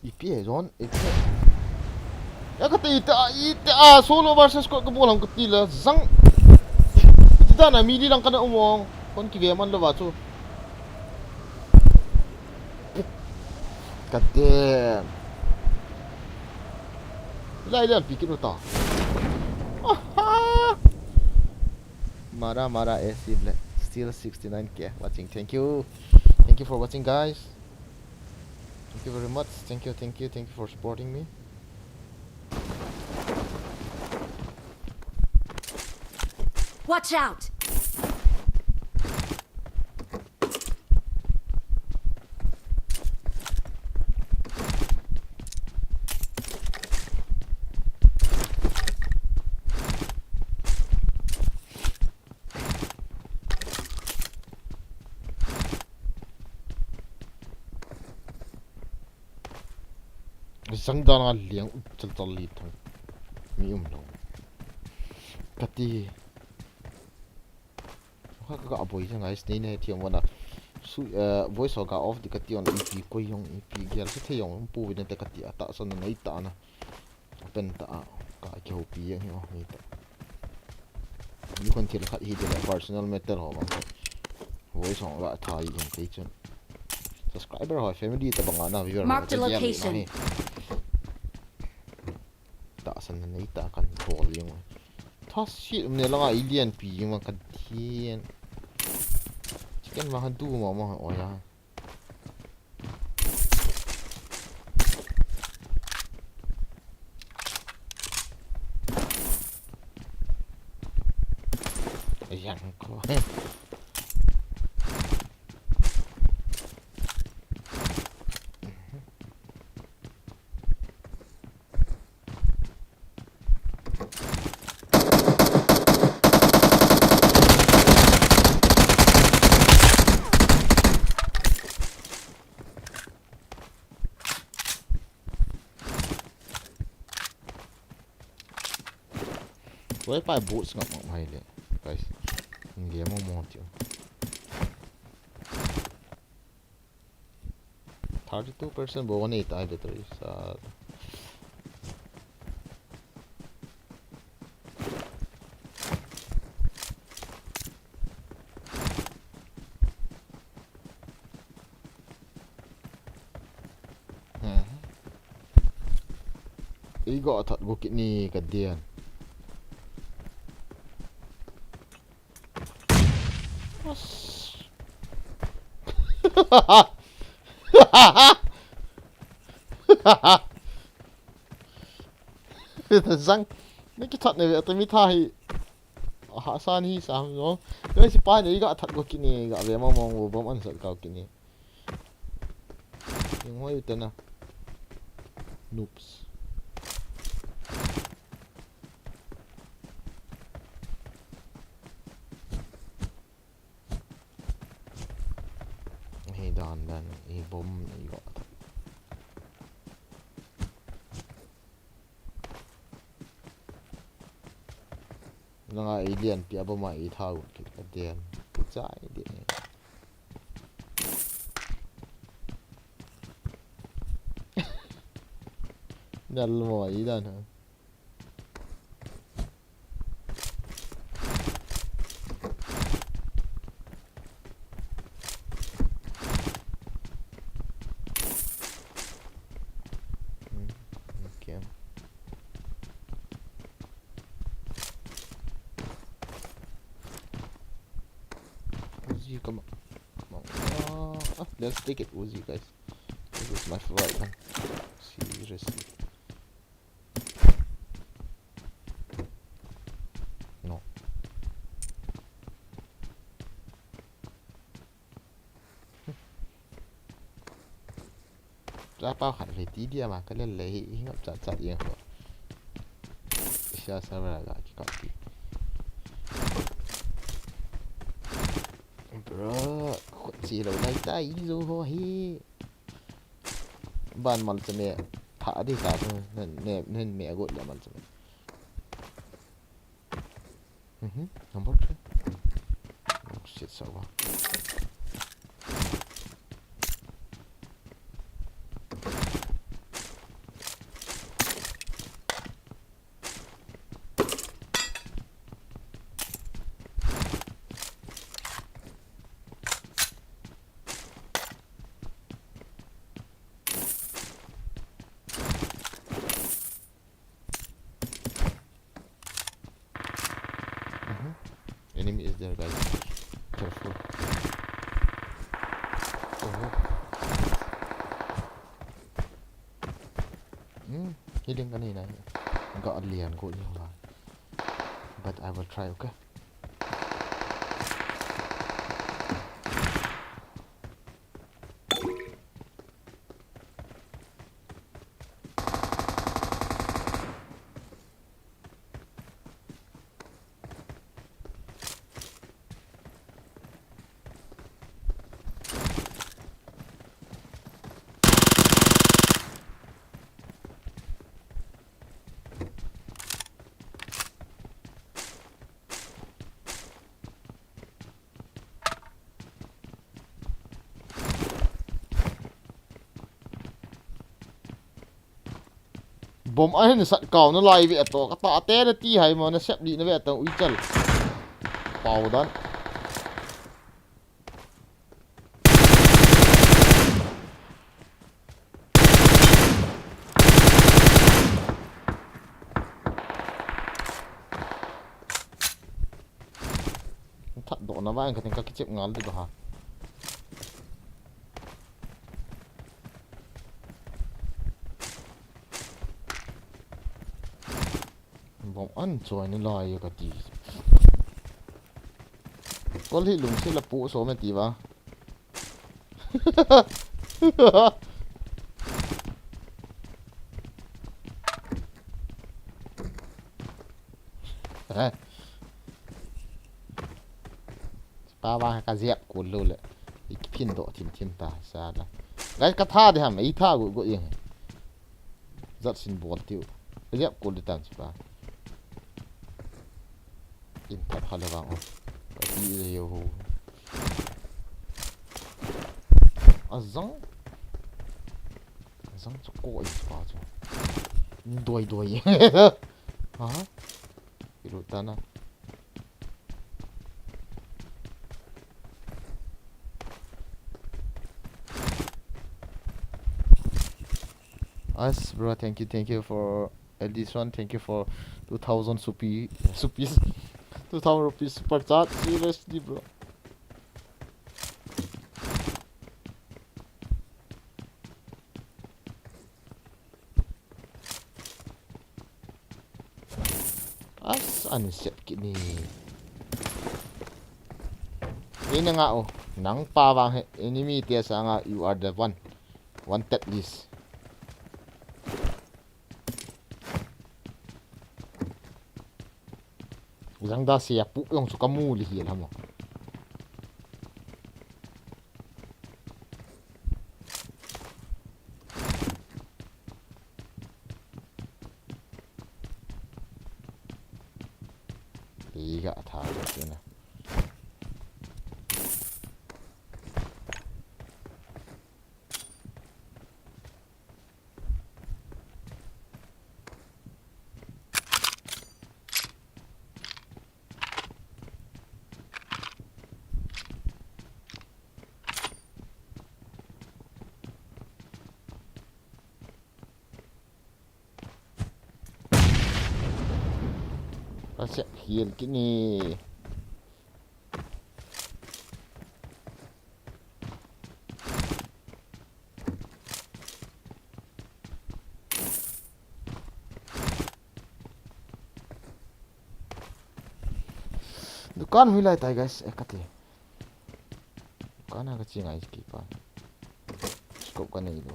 Ipi e zone, ipi e. Ya kati ita, ita, ah, solo versus squad ka bol ham kati la, zang. Ita na midi lang kana umong. Kon ki ve man lo ba chu. God damn. Lai lai pick it uta. Aha. Mara, Mara, A C Black. Still sixty-nine K watching. Thank you. Thank you for watching, guys. Thank you very much. Thank you, thank you, thank you for supporting me. Watch out! Zang dan a liang up chal chal li thang. Mi um lo. Kati. Ka, ka, ka boi jang ai snei ne thiam wana. Su, eh, voice ho ka off di kati on ipi koi jong ipi gel se thei jong pu vin te kati ata san nei ta na. Open ta a ka ki ho pi jang hi o ni ta. Ni kon thil khat hi de la personal matter ho ba. Voice ho la tha i in te chun. Subscriber ho family ta banga na viewer ho Mark the ta gel na location. Hi. Ta san nei ta kan bol jong. Tha si um ne langa alien pi jong kan thien. Chicken ma han tu ma ma o ya. Yang ko. Wai pa boots ngam ngam hai le. Guys. Nge mo mo tio. Thirty-two percent bo one eight ai battery sa. Hmm. Eiga that go kit ni ka dian. Zang. Ni ki that ne ve, ata mi tha hi. Ha sa ni sa no. Ni si pa ni ga that go kit ni ga ve ma mong wo bom an sa ka kit ni. Yung hoi te na. Noobs. Hey, dan, dan, hey, bomb, hey, got. Nanga alien pi abama i thau kit ka dian. Chai de. Nal mo i dan ha. Hmm, okay. Uzi, come on. Come on. Ah, ah, let's take it, Uzi, guys. This is my favorite gun. Seriously. No. Chapa khat ve ti dia ma ka lel le hi, hi ngap chat chat jeng ho. Sia server ga ki kap ti. Ra, khut si lo lai ta i zo ho hi. Ban mal chame. Tha di ta ko. Nen, nen, nen me agot le mal chame. Mhm, number three. Oh, shit, so what? Mhm. Enemy is there, guys. Careful. Oh. Hmm. Healing ka nei na. Ga lian ko ni la. But I will try, okay? Bom ahin sat kau na lai ve to, ka ta te na ti hai mo, na sep li na ve to, ui chal. Pau dan. That doh na vang ka ting ka kichep ngal di doh ha. Bom an choi ni lai ka ti. Kol hi lungsi la pu so me ti va. Eh. Pa vang ka ziap kul lou le. I kiphin doh thim thim ta sa la. Guys, ka tha de ham, i tha go go yeng. Zat sin bol tiu. Ka ziap kul de tan si pa. In tap ha le vang o. Ka ti le yo ho. Azang. Azang chu ko i pa chu. Ni doi doi. Ha? Ilu ta na. Us, bro, thank you, thank you for L D one, thank you for two thousand supi, supis, two thousand rupees super chat, seriously, bro. As, ani set kit ni. Ina nga o, nang pa vang he, enemy te sanga, you are the one. Wanted list. Zangda se a pu yong chu ka mu li hi la mo. Iga tha ko tina. Ka sep hial kit ni. Dukan hui lai tai, guys. Eh, kati. Dukan ha ka chi ngai ki pa. Scope ka nei lo.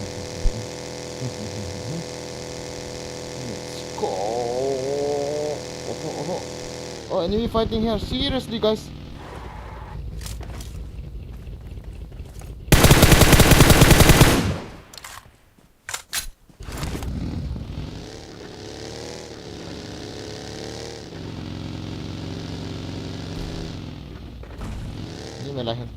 Let's go. Oho, oho. Oh, enemy fighting here. Seriously, guys. Ni me la hin.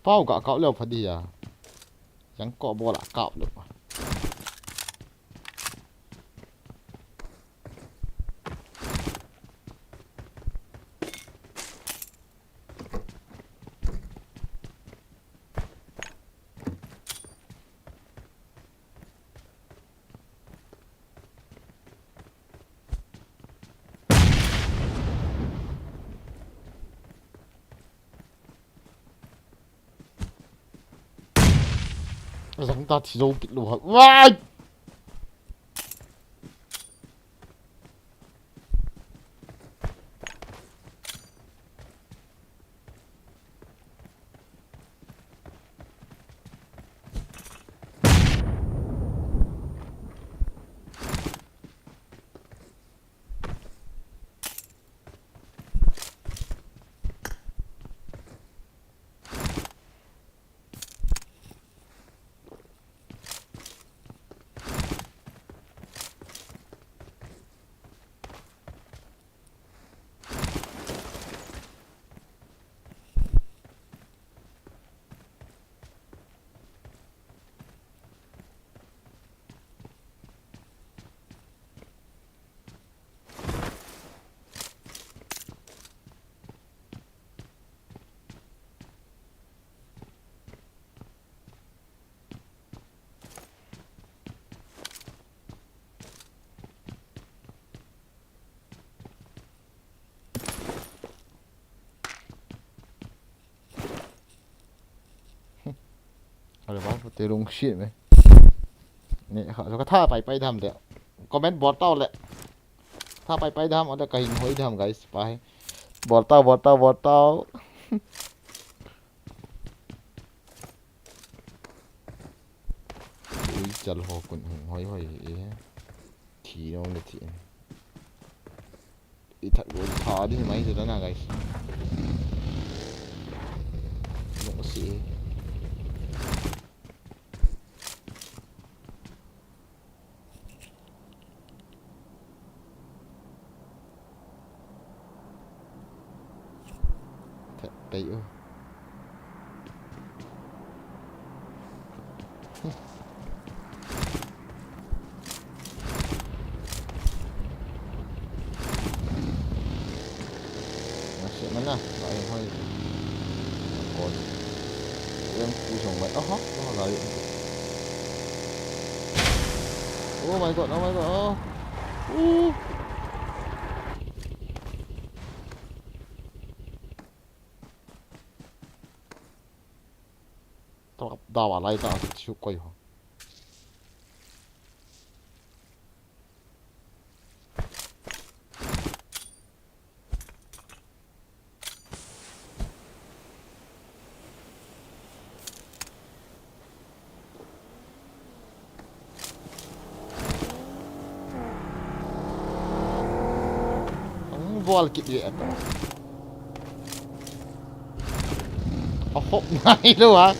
Pau ga kau leo pha di ya. Yang ko bola kau leo. Zang ta thi zo kit lou ha. Wai! Are ba, te lungset me. Ni kha, ka tha pai pai tham de. Comment bol tau le. Tha pai pai tham, ole ka hing hoi tham, guys. Pai. Bol tau, bol tau, bol tau. Ui, chal ho kun hing hoi hoi e. Thi no le thi. I tha, i tha di mai chu da na, guys. Lungset. Tha, tei u. Masih mana? Lain hoi. Kon. Yang ku jong mai. Aha, wah, lain. Oh my God, oh my God. Oh. Uh. Tawp dawa lai ta chu koi ho. Ang bol kit ye ata. A hop nai lou a.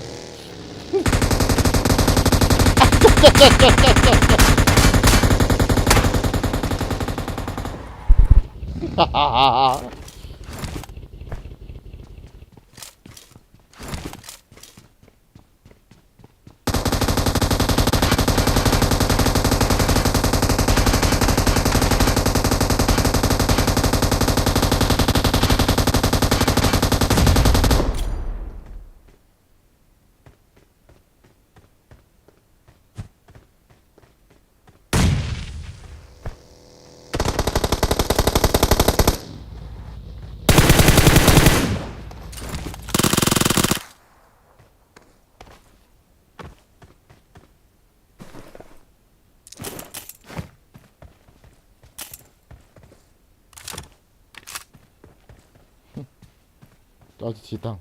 Tao chi chi tang.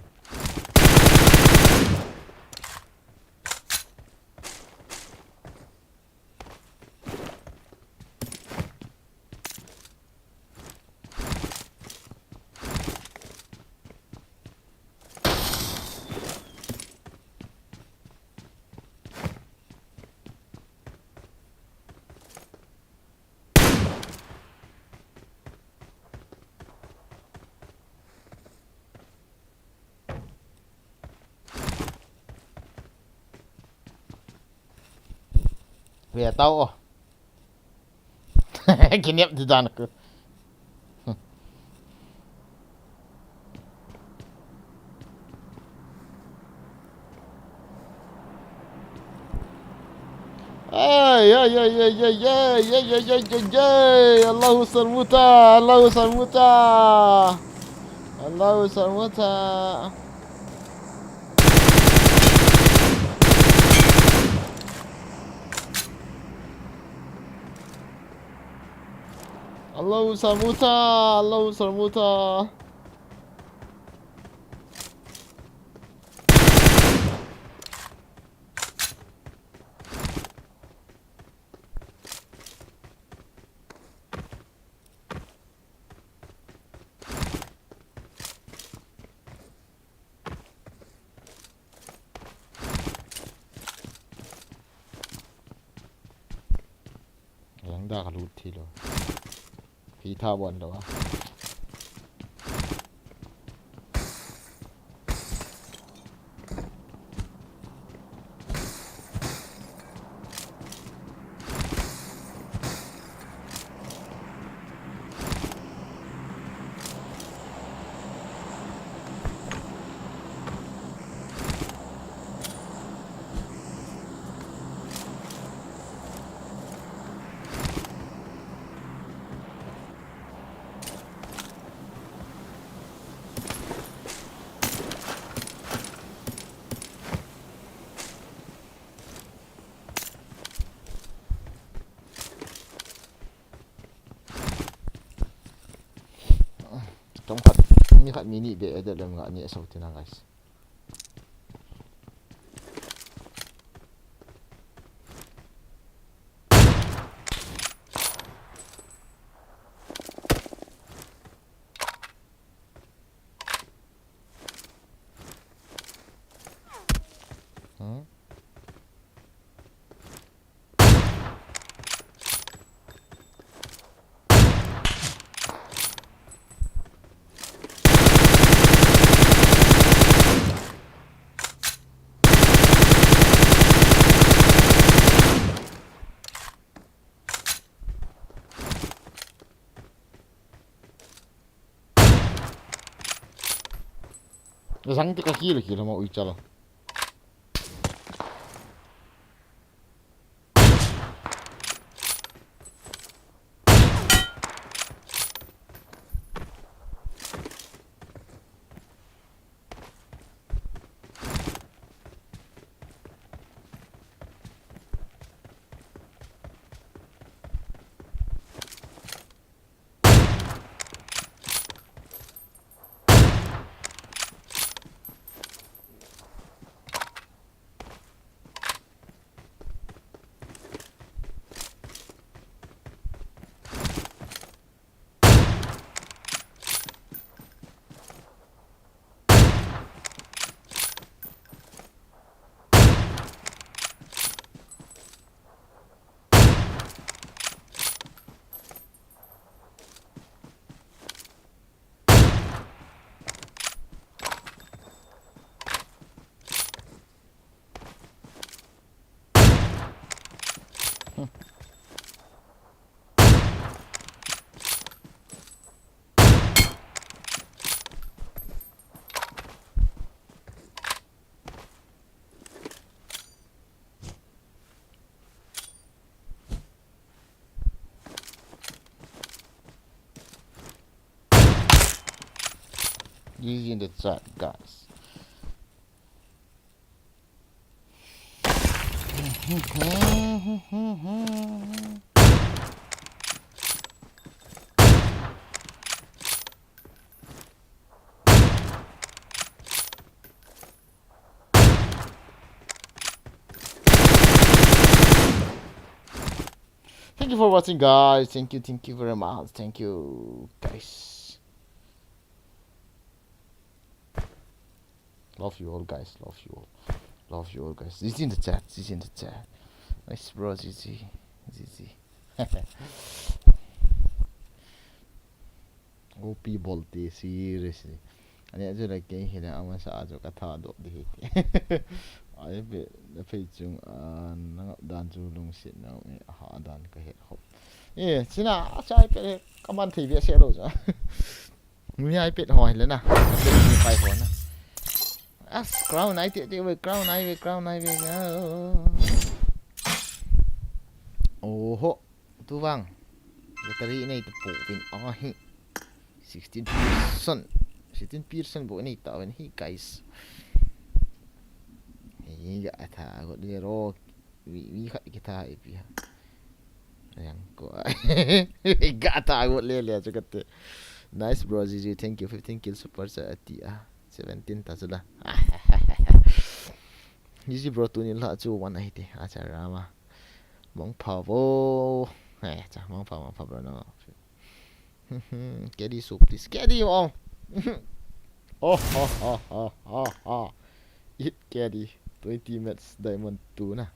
Ve tao o. Kinep di dan ko. Ai, ai, ai, ai, ai, ai, ai, ai, ai, ai, ai, Allahu sarmuta, Allahu sarmuta, Allahu sarmuta. Lo samuta, lo samuta. Langda ka lut thei lou. Phi tha bon lou a. Chom khat, mi khat mi ni be edit lem nga ni asau tina, guys. Hmm? Zang te ka kill, kill ma ui chala. G G in the chat, guys. Thank you for watching, guys. Thank you, thank you very much. Thank you, guys. Love you all, guys. Love you all. Love you all, guys. This is in the chat. This is in the chat. Nice, bro. G G. G G. O P Bolte, seriously. Ani a chu la kei hi la amasa a chu ka tha doh di hi. Ai be, la phei chung, ah, na ngap dan chu lungset na um e, a ha dan ka het hop. Eh, sina, a chai pe, ka man thei be se lo cha. Mi ai pet ho hi le na. Pet mi pai ho na. As crown ai te te ve, crown ai ve, crown ai ve. Oho. Tu vang. Battery nei te po vin a hi. Sixteen percent. Sixteen percent bo nei ta ven hi, guys. Hi ga tha go le ro. Vi, vi khat ki tha e pi ha. Yang ko. Ga ta got le le chu kate. Nice bro, G G, thank you. Fifteen kill super chat ati a. Seventeen ta chu la. G G bro, tuni la chu one eighty. Acha rama. Mong pha vo. Hai, cha, mong pha, mong pha bro no. Carry soup, please. Carry, oh. Oh, ha, ha, ha, ha, ha. Eat carry. Twenty match diamond two na.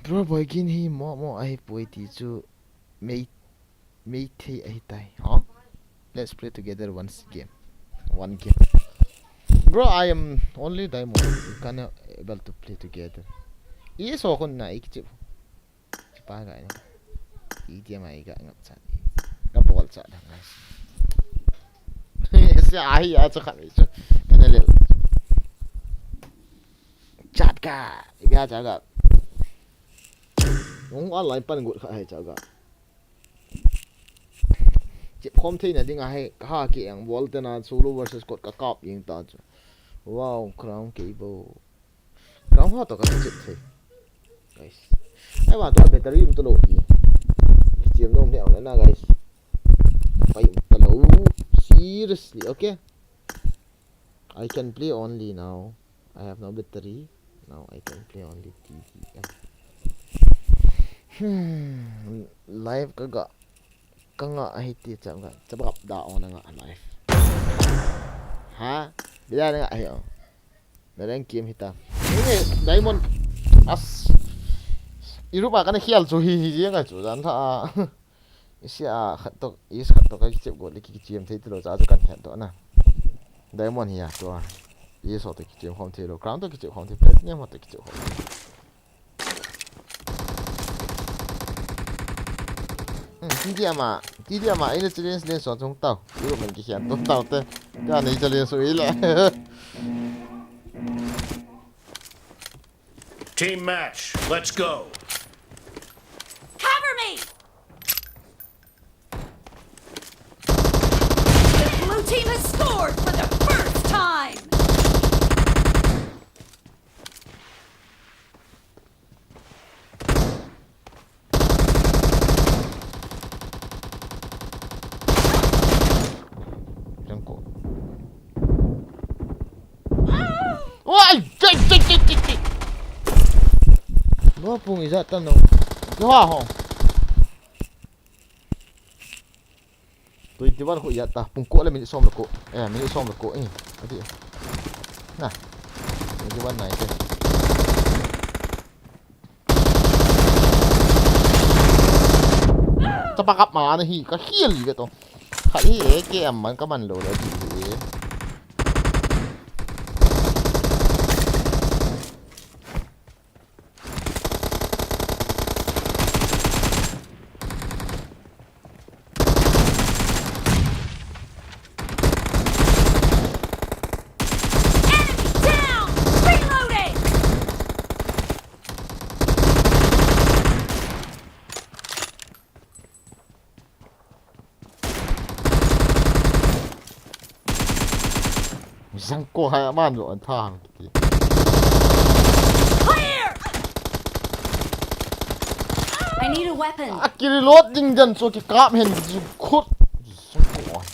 Bro, boy, gin hi mo mo ahi poi ti chu mei, mei thei ahi tai. Huh? Let's play together once game. One game. Bro, I am only diamond. We cannot able to play together. Yes, so kun na ik chip. Chipa ga ni. Iti ma iga ngap chat. Ga bol chat da, guys. Sia ahi a chu khat ni chu. Kana le. Chat ka. Iga cha ga. Nung online pan gut khat hai cha ga. Chip khom thei na ding a hai ka ha ki ang bol te na solo versus squad ka kap ing ta chu. Wow, crown ke bo. Crown ho to ka chip thei. Guys. Ai wa to battery um to lo hi. Chip nom ne na guys. Pai um to lo. Seriously, okay? I can play only now. I have no battery. Now I can play only T D M. Hmm, live ka ga, ka nga ahi ti chang ga, chabap da on nga live. Ha? Bila nga ahi o. Na rank game hita. Ini diamond as. Irup a kana khial chu hi hi jeng a chu jan tha a. Isi a khat tok, is khat tok ka kichep go le kichep thei tilo cha chu kan khen to na. Diamond hi a to a. Is to kichep khom thei lo, crown to kichep khom thei, platinum to kichep khom thei. Hmm, T D M a, T D M a, ina challenge len so chung tau. Irup men kikhen to tau te. Ka nei challenge so ila. Team match, let's go. Cover me! The blue team has scored for the first time! Jangko. Wai, cek, cek, cek, cek, cek. Lo pung ija tan no. Lo ha ho. Twenty-one ko ija ta. Pung ko le minute som le ko. Eh, minute som le ko. Eh, ati. Na. Twenty-one na ite. Chapa kap ma na hi, ka hial hi ve to. Khat hi A K M man ka man lo le di hi. Enemy down! Reloading! Jangko hai aman lo an tha hang kiti. Clear! I need a weapon. A kireload ding jan chu kikap hen chu khut. Jangko hai.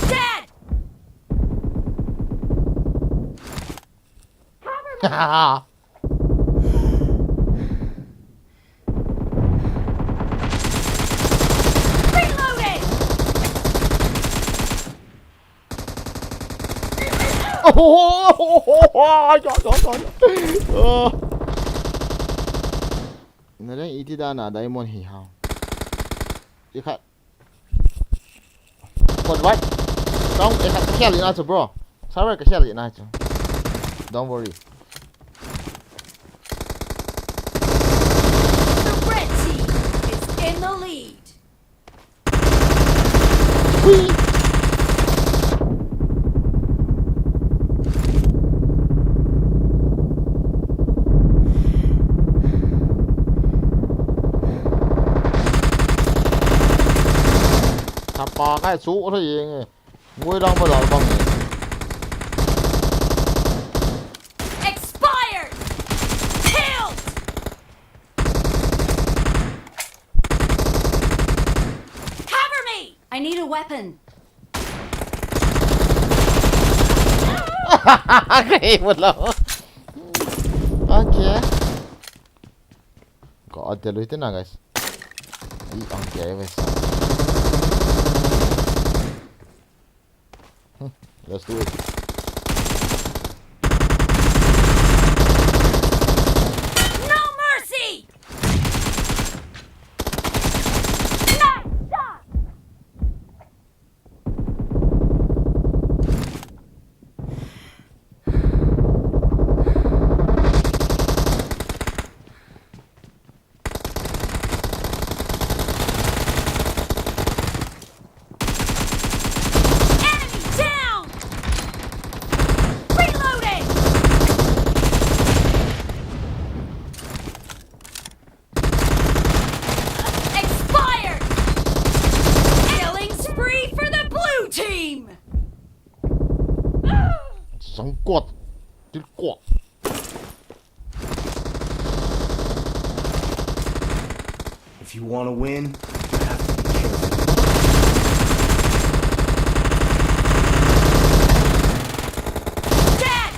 Dead! Reloading! Oh, oh, oh, oh, oh, oh, oh, oh, oh. Oh. Na dang iti dan a diamond hi ha. Ikhat. Kon vai. Kong ikhat ka khel ina chu, bro. Server ka khel ina chu. Don't worry. The red team is in the lead. Ah, kai chu re yeng e. Ngoi lang ba dal bang e. Expired! Killed! Cover me! I need a weapon. Okay, wala. Okay. Got the loot na, guys. Ang kaya, guys. Hmm, let's do it. No mercy! Nice shot! Enemy down! Reloading! Expired! Killing spree for the blue team! Sangkot. Tilkot. If you want to win, you have to be careful. Dead!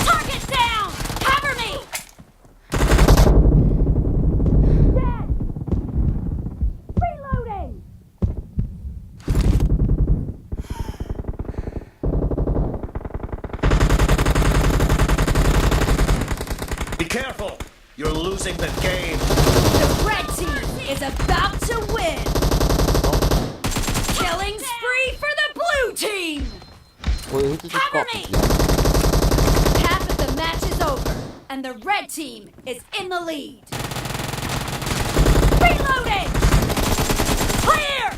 Target down! Cover me! Dead! Reloading! Be careful! You're losing the game. The red team is about to win. Killing spree for the blue team. Cover me. Half of the match is over, and the red team is in the lead. Reloading. Clear.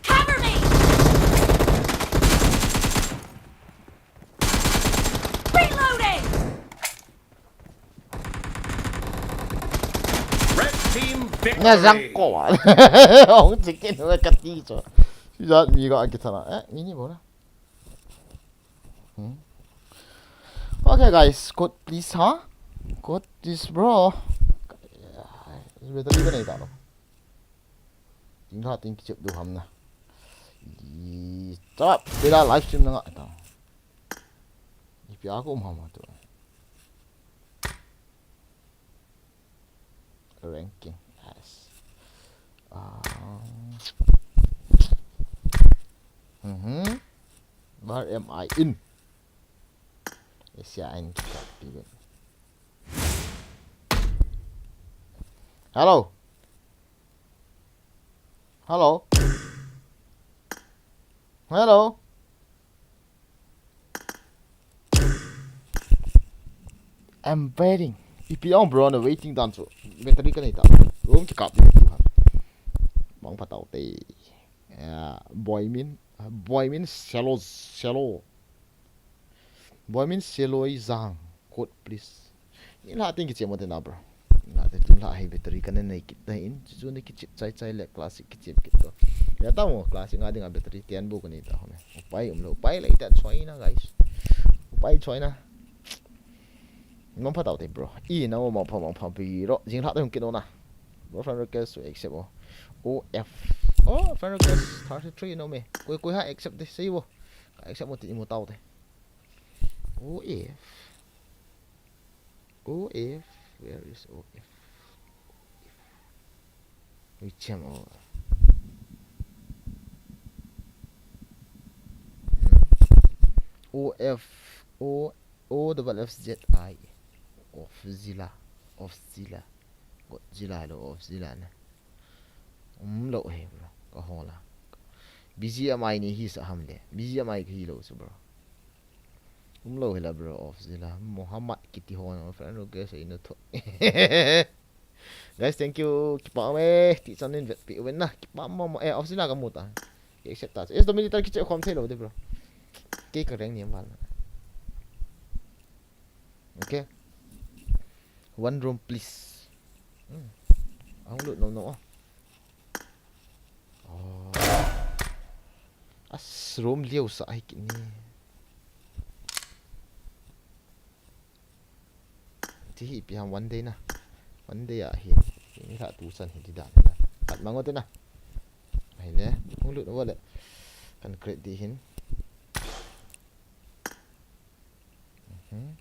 Cover me. Reloading! Red team victory! Na jang ko a. Hong chicken na kati cho. Sijat mi ga kithana. Eh, mi ni bola. Hmm. Okay, guys, code please, ha? Code please, bro. Battery ba nei ta lo. Ting ha ting kichep du ham na. Chap, pela live stream na nga ta. Ipi a ko um ham tu. Ranking. Yes. Ah. Mhm. Where am I in? Asia in kita piwin. Hello. Hello. Hello. I'm waiting. Ipi ong bro, na waiting dan chu. Battery ka nei ta. Room kikap ni tu ha. Bang patau te. Yeah, boy min, boy min selo, selo. Boy min selo i jang. Code please. Ni la ting kichep mo te na bro. Na te tun la hei battery ka nei kit na in. Chu chu ni kichep chai chai le classic kichep kit to. Ya ta mo classic nga ding a battery ten bu ka nei ta ho me. Upai um lo, upai le ta choi na guys. Upai choi na. Mang pha tau te bro. I na mo mang pha mang pha bi ro. Jing la te hung kit no na. Bro friend request to accept o. O F. Oh, friend request thirty-three no me. Koi koi ha accept de sei bo. Ka accept mo te i mo tau te. O F. O F, where is O F? Which M O? Hmm. O F, O, O double F Z I. Of Zilla. Of Zilla. Godzilla lo, Of Zilla na. Um lo he bro. Ka hola. B G M I ni hi sa ham le. B G M I ka hi lo sa bro. Um lo hila bro, Of Zilla. Muhammad kiti ho na friend request ina tho. Guys, thank you. Kipa me, ti chan in vet pi wen na. Kipa ma ma, eh, Of Zilla ka mu ta. Ki accept ta. Es Dominator kiche khom thei lo de bro. Ke ka reng ni val. Okay. One room, please. Hmm. Ahung lut nom nom a. Oh. As room liu sa hi kini. Ti hi ipi ham one day na. One day a hi. Ni kha tu san hi di dan na. Pat mango te na. Ahile. Hung lut nom le. Kan create di hin. Mhm.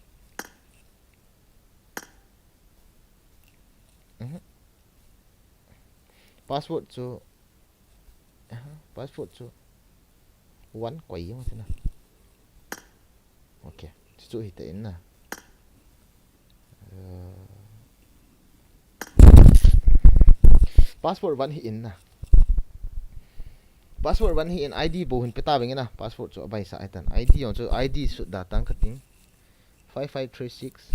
Mhm. Password chu, aha, password chu one koi jong tina. Okay, chu chu hita in na. Uh, password one hi in na. Password one hi in, I D bou hin peta veng in na. Password chu abai sa hitan. I D jong chu I D sut da tang kating. Five five three six.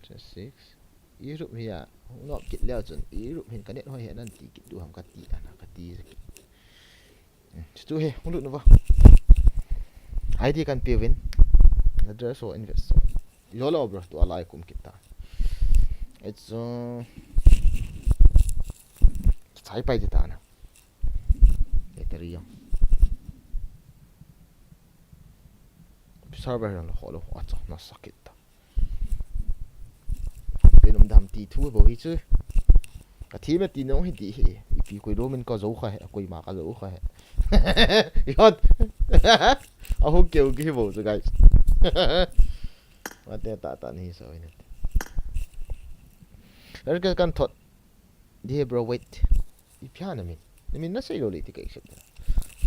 Three six. Europe hi a, hung nop kit leu chun, Europe hin ka net hoi hi nan ti kit du ham kati, ana kati sa kit. Hmm, chu chu hi, hung lut nom va. I D kan pe vin. Address ho invest so. Yo lo bro, tu alai kum kit ta. It's, uh, chai pai di ta na. Battery jong. Server jong lo ho lo, acha, na sakit ta. Pe nom dam ti thu bou hi chu. Ka thi ma ti nong hi di hi. Ipi koi lo min ka zo kha he, koi ma ka zo kha he. Yot. Ahung keu ki bou chu, guys. Mate ta ta ni so in it. Erke kan thot. Di he bro, wait. Ipi ham na min. Na min na sei lo le ti ka accept da.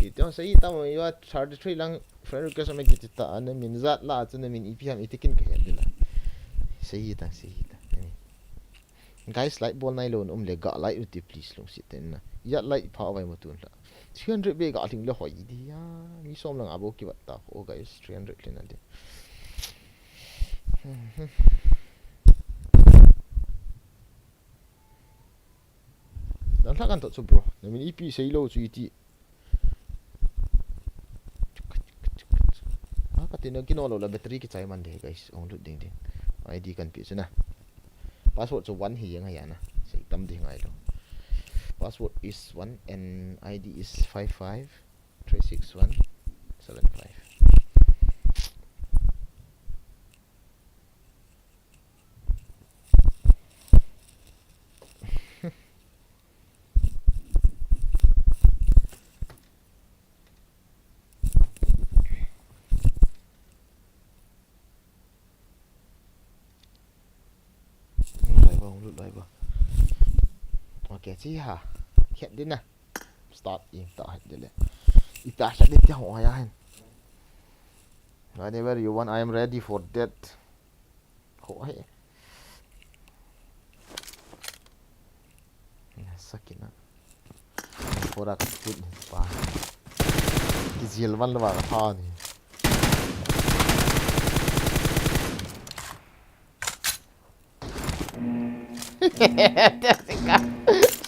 Iti sei ta mo, you are thirty-three lang friend request ma kiti ta, na min jat la chu na min ipi ham iti kin ka he de la. Sei ta, sei ta. Na min. Guys, like bol nai lo um le ga like u ti please lungset ten na. Ya like pha vai mo tun la. Three hundred be ga ling le hoi di ya. Mi som lang a bou ki vat ta. Oh guys, three hundred le na de. Dan lhah kan thot chu bro. Na min ipi sei lo chu iti. Ha, ka tin ki no lo la battery ki chai man de, guys. Hung lut ding ding. I D kan pe chu na. Password chu one hi jeng a ya na. Sei tam ding ngai lo. Password is one and I D is five five three six one seven five. Driver, driver. Okay, chi ha. Khet din na. Start in ta hai de le. Ita khet din ti ho ya hin. Whenever you want, I am ready for that. Ho he. Na sakina. Pora ka put ni pa. Ki jil van la ba ka tha ni.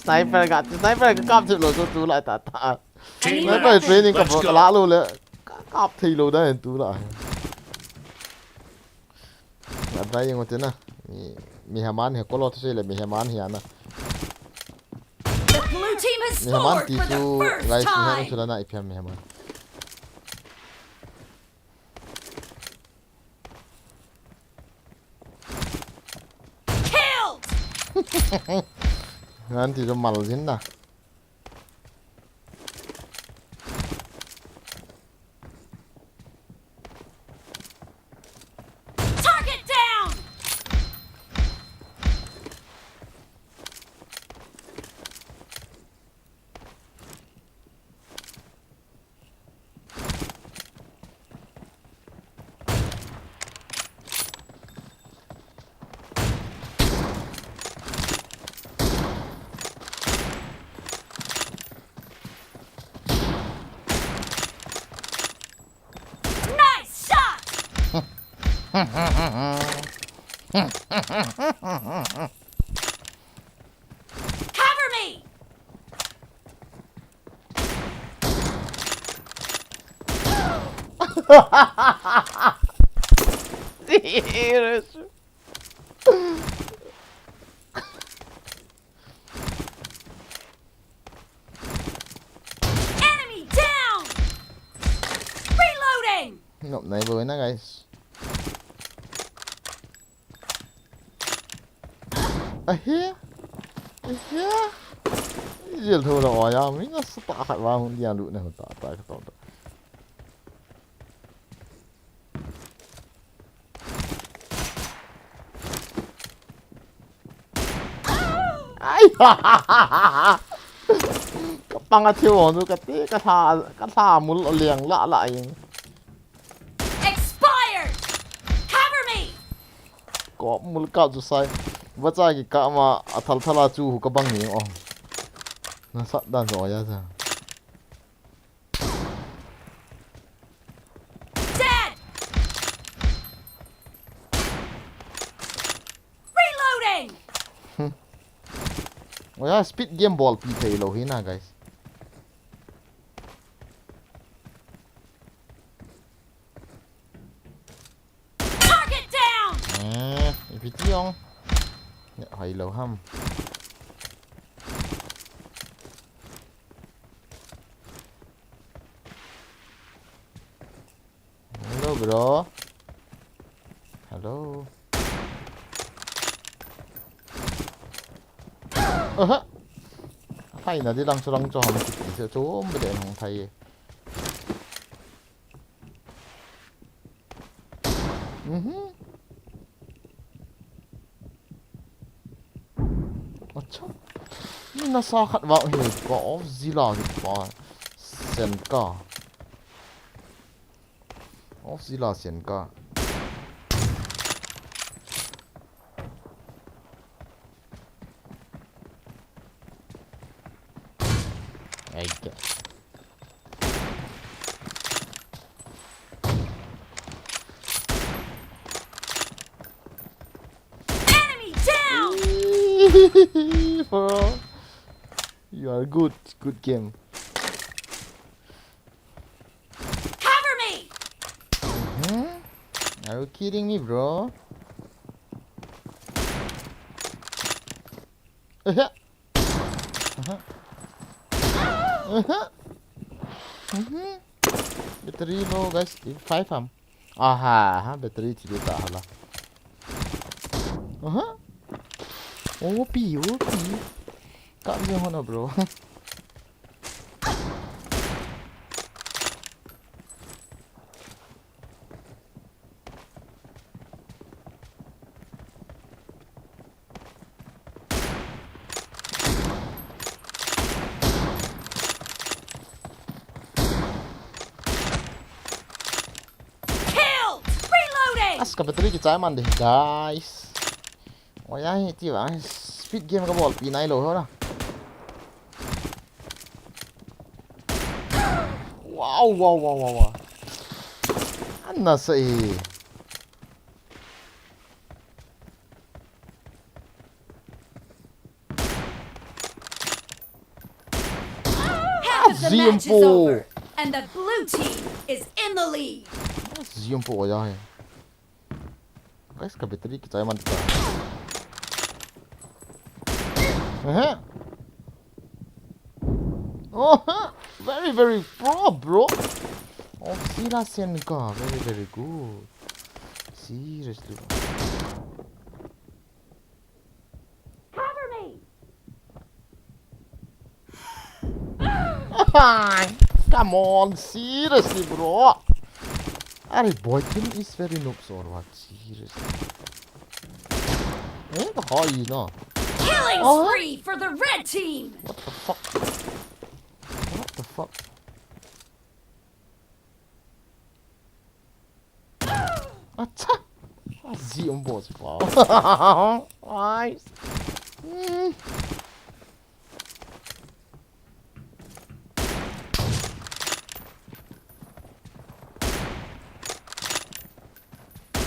Sniper ga, sniper ga kap chu lo so tu la ta ta. Sniper training ka bro ka la lo le. Ka kap thei lo da en tu la. Adai jeng u te na. Mi, mi haman he kolo tu se le mi haman he ana. The blue team has Mi haman scored ti for the chu first guys mi haman time. Chu la na ipi ham mi haman. Killed! Nan ti chu mal jin na. Target down! Nice shot! Cover me! Serious? Nop nai bou na, guys. Ahi. Ahi. Jel tho la wa ya, mi na sa ta khat wa hun dia lu na ta ta ka ta. Ai. Ka pang a thiu chu ka ti, ka sa, ka sa mul a liang la la ing. Expired! Cover me! Ko mul ka chu sai. Vacha ki ka ma a thal thala chu hu ka bang ni o. Na sat dan zo ya cha. Dead! Reloading! Oya, speed game bol pi thei lo hi na, guys. Target down! Eh, ipi ti ong. Ne, hai lo ham. Hello, bro. Hello. Aha. Hai na di lang sulang cho ham kiti se chom bede hong thai. Mhm. Acha. Ni na sa khat va he pa of zila ki pa. Sen ka. Of zila sen ka. Ai ke. Enemy down! Bro. You are good. Good game. Cover me! Hmm? Are you kidding me, bro? Aha. Aha. Aha. Mhm. Battery low, guys. Five ham. Aha, aha, battery thi ta hala. Aha. O P, O P. Ka je hona, bro. Killed! Reloading! As ka battery kichai man de, guys. Oya hi ti va, speed game ka bol pi nai lo ho na. Wow, wow, wow, wow, wow. Anna sa e. Half of the match is Zimpo. Over, and the blue team is in the lead. Zimpo ya hai. Guys, ka battery kichai man ta. Aha. Oh, very, very pro, bro. Oh, Sila Senka, very, very good. Seriously. Cover me. Come on, seriously, bro. Are boy, team is very noobs or what? Seriously. Eh, the hell you know? Killing spree for the red team. What the fuck? What the fuck? Acha! Azi um boss pa. Nice. Hmm.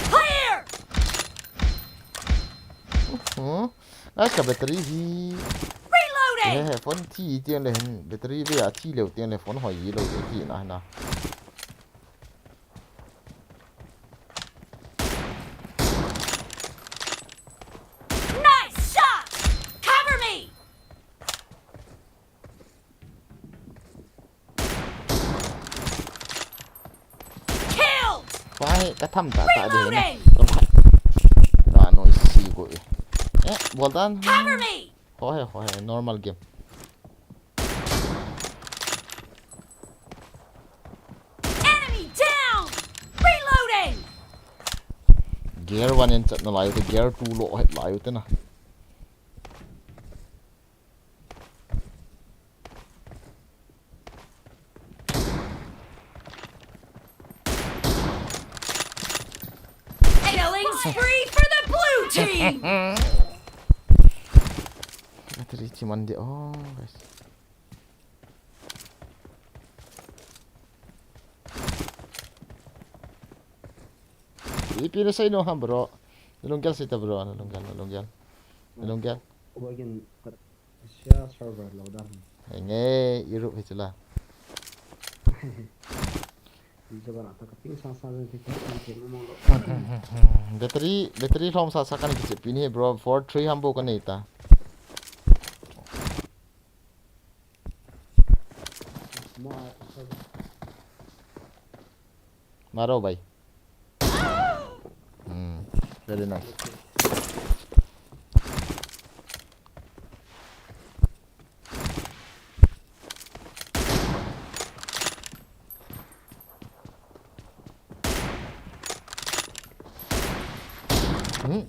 Clear! Hmm. Guys, ka battery hi. Reloading! Eh, phone thi tiang le hin. Battery be a thi leu tiang le phone hoi lo ti na na. Nice shot! Cover me! Killed! Pai, ka tham ta ta de na. Reloading! Ka noise go e. Eh, bol tan. Cover me! Ho he, ho he, normal game. Enemy down! Reloading! Gear one in chat na lai te, gear two lo het lai te na. Killing spree for the blue team! Ati ri chi man de, oh, guys. Ipi na sei no ham, bro. Na lunggel sei ta, bro, na lunggel, na lunggel. Na lunggel. Wagin kat Asia server lo dan. Enge, Europe hi chula. Ni jaba na ta ka ping sang sang jeng ti ka ping ke mo lo. Battery, battery lhom sa sa kan kichep pin hi, bro. Four three ham bou ka nei ta. Mo a, Maro bhai. Hmm, very nice. Hmm.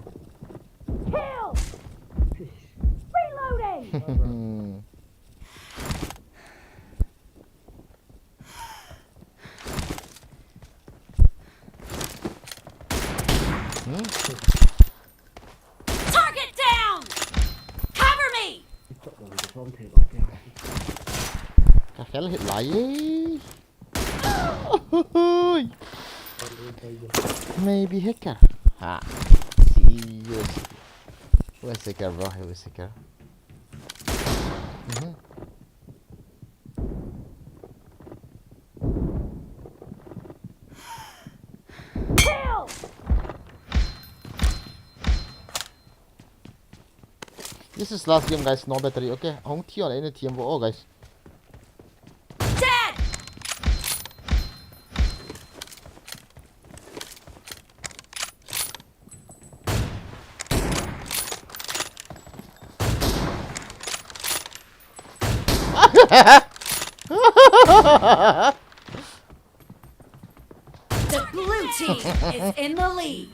Kill! Reloading! Hmm. Hmm? Target down! Cover me! Ka fel hit lai e. Maybe hacker. Ha. Serious. Who is hacker, bro? Who is hacker? Mhm. Kill! This is last game, guys. No battery, okay? Hung thi on any team, oh, guys. Dead! The blue team is in the lead.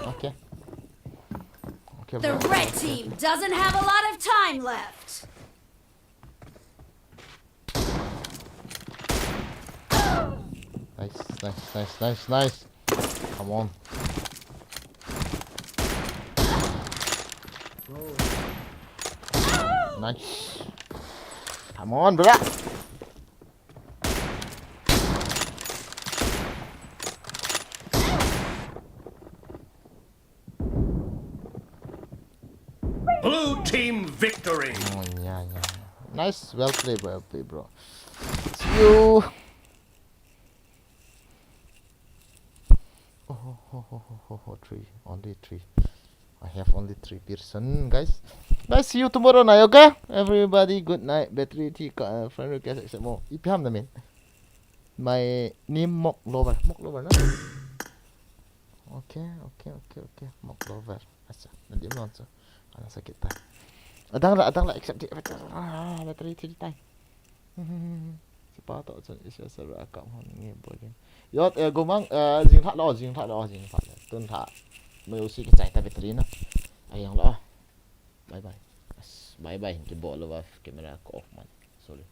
Okay. Okay, bro. The red team doesn't have a lot of time left. Nice, nice, nice, nice, nice. Come on. Nice. Come on, brother. Blue team victory. Oh, yeah, yeah. Nice, well played, well played, bro. See you. Oh, ho, ho, ho, ho, ho, three. Only three. I have only three person, guys. Guys, see you tomorrow night, okay? Everybody, good night. Battery thi ka, uh, friend request accept mo. Ipi ham na min. My name Mok Lover. Mok Lover, no? Okay, okay, okay, okay. Mok Lover. Asa, na dim non so. Ana sakit tai. Adang la, adang la accept di. Ah, battery thi tai. Sipa to chun isa sa ra kam hon nge bol ding. Yot, eh, gomang, eh, jing tha lo, jing tha lo, jing tha lo. Tun tha. Mai usi ki chai ta battery na. Ayang lo. Bye bye. Yes, bye bye. Ki bol lo ba camera ko off man. Sorry.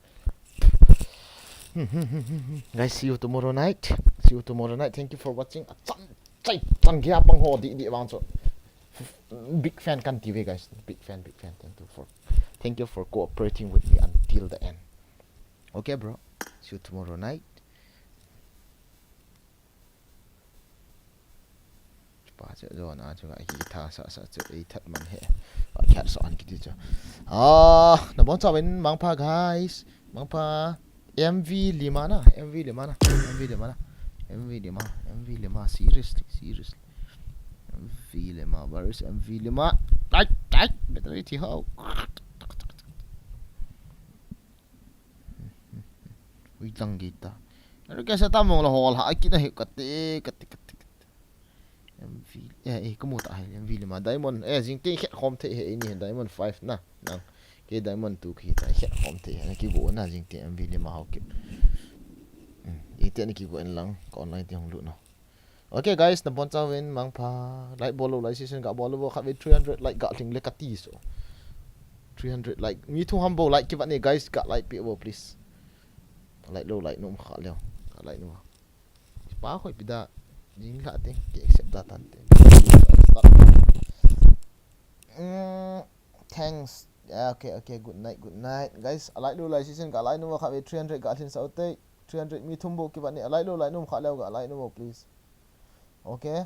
Guys, see you tomorrow night. See you tomorrow night. Thank you for watching. Achan, chai, chan gei a pang ho di, di vang chu. Big fan kan ti ve, guys. Big fan, big fan. Thank you for, thank you for cooperating with me until the end. Okay, bro. See you tomorrow night. Chupa chu zona chu a kitha sa sa chu ei that man he. A khat sa an kiti chu. Ah, na bon sa ven mangpha, guys. Mangpha. M V Lima na, M V Lima na, M V Lima na, M V Lima, M V Lima, seriously, seriously. M V Lima, where is M V Lima? Ai, ai, battery thi ho. Lang gita. Request ta mong la hol ha kit na hi kate, kate, kate, kate. M V, eh, eh, kamu ta hai, M V lima diamond. Eh, jing tin khet khom thei he ni diamond five na. Nang. Ke diamond two ki ta khet khom thei he na kigo na jing tin M V lima hau kit. Hmm, ite ni kigo en lang ka online ti hong lut no. Okay guys, nabonchauvin mangpha. Like bol lou, like session ga bol lou, khat ve three hundred like ga lhing le kati so. Three hundred like. Mi thum ham bou like kivat ne guys, ga like pe bou please. Like lou, like nom kha leo. Ga like nom. Pa khoi pi da. Jing la te, ke accept da tan te. Mm, thanks. Yeah, okay, okay. Good night, good night. Guys, a like lou, like session ga like nom khat ve three hundred ga lhin sau te. Three hundred mi thum bou kivat ne. A like lou, like nom kha leo ga like nom please. Okay.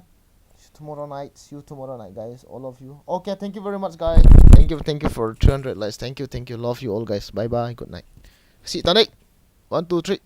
See you tomorrow night. See you tomorrow night, guys. All of you. Okay, thank you very much, guys. Thank you, thank you for three hundred likes. Thank you, thank you. Love you all, guys. Bye bye. Good night. See you tonight. One, two, three.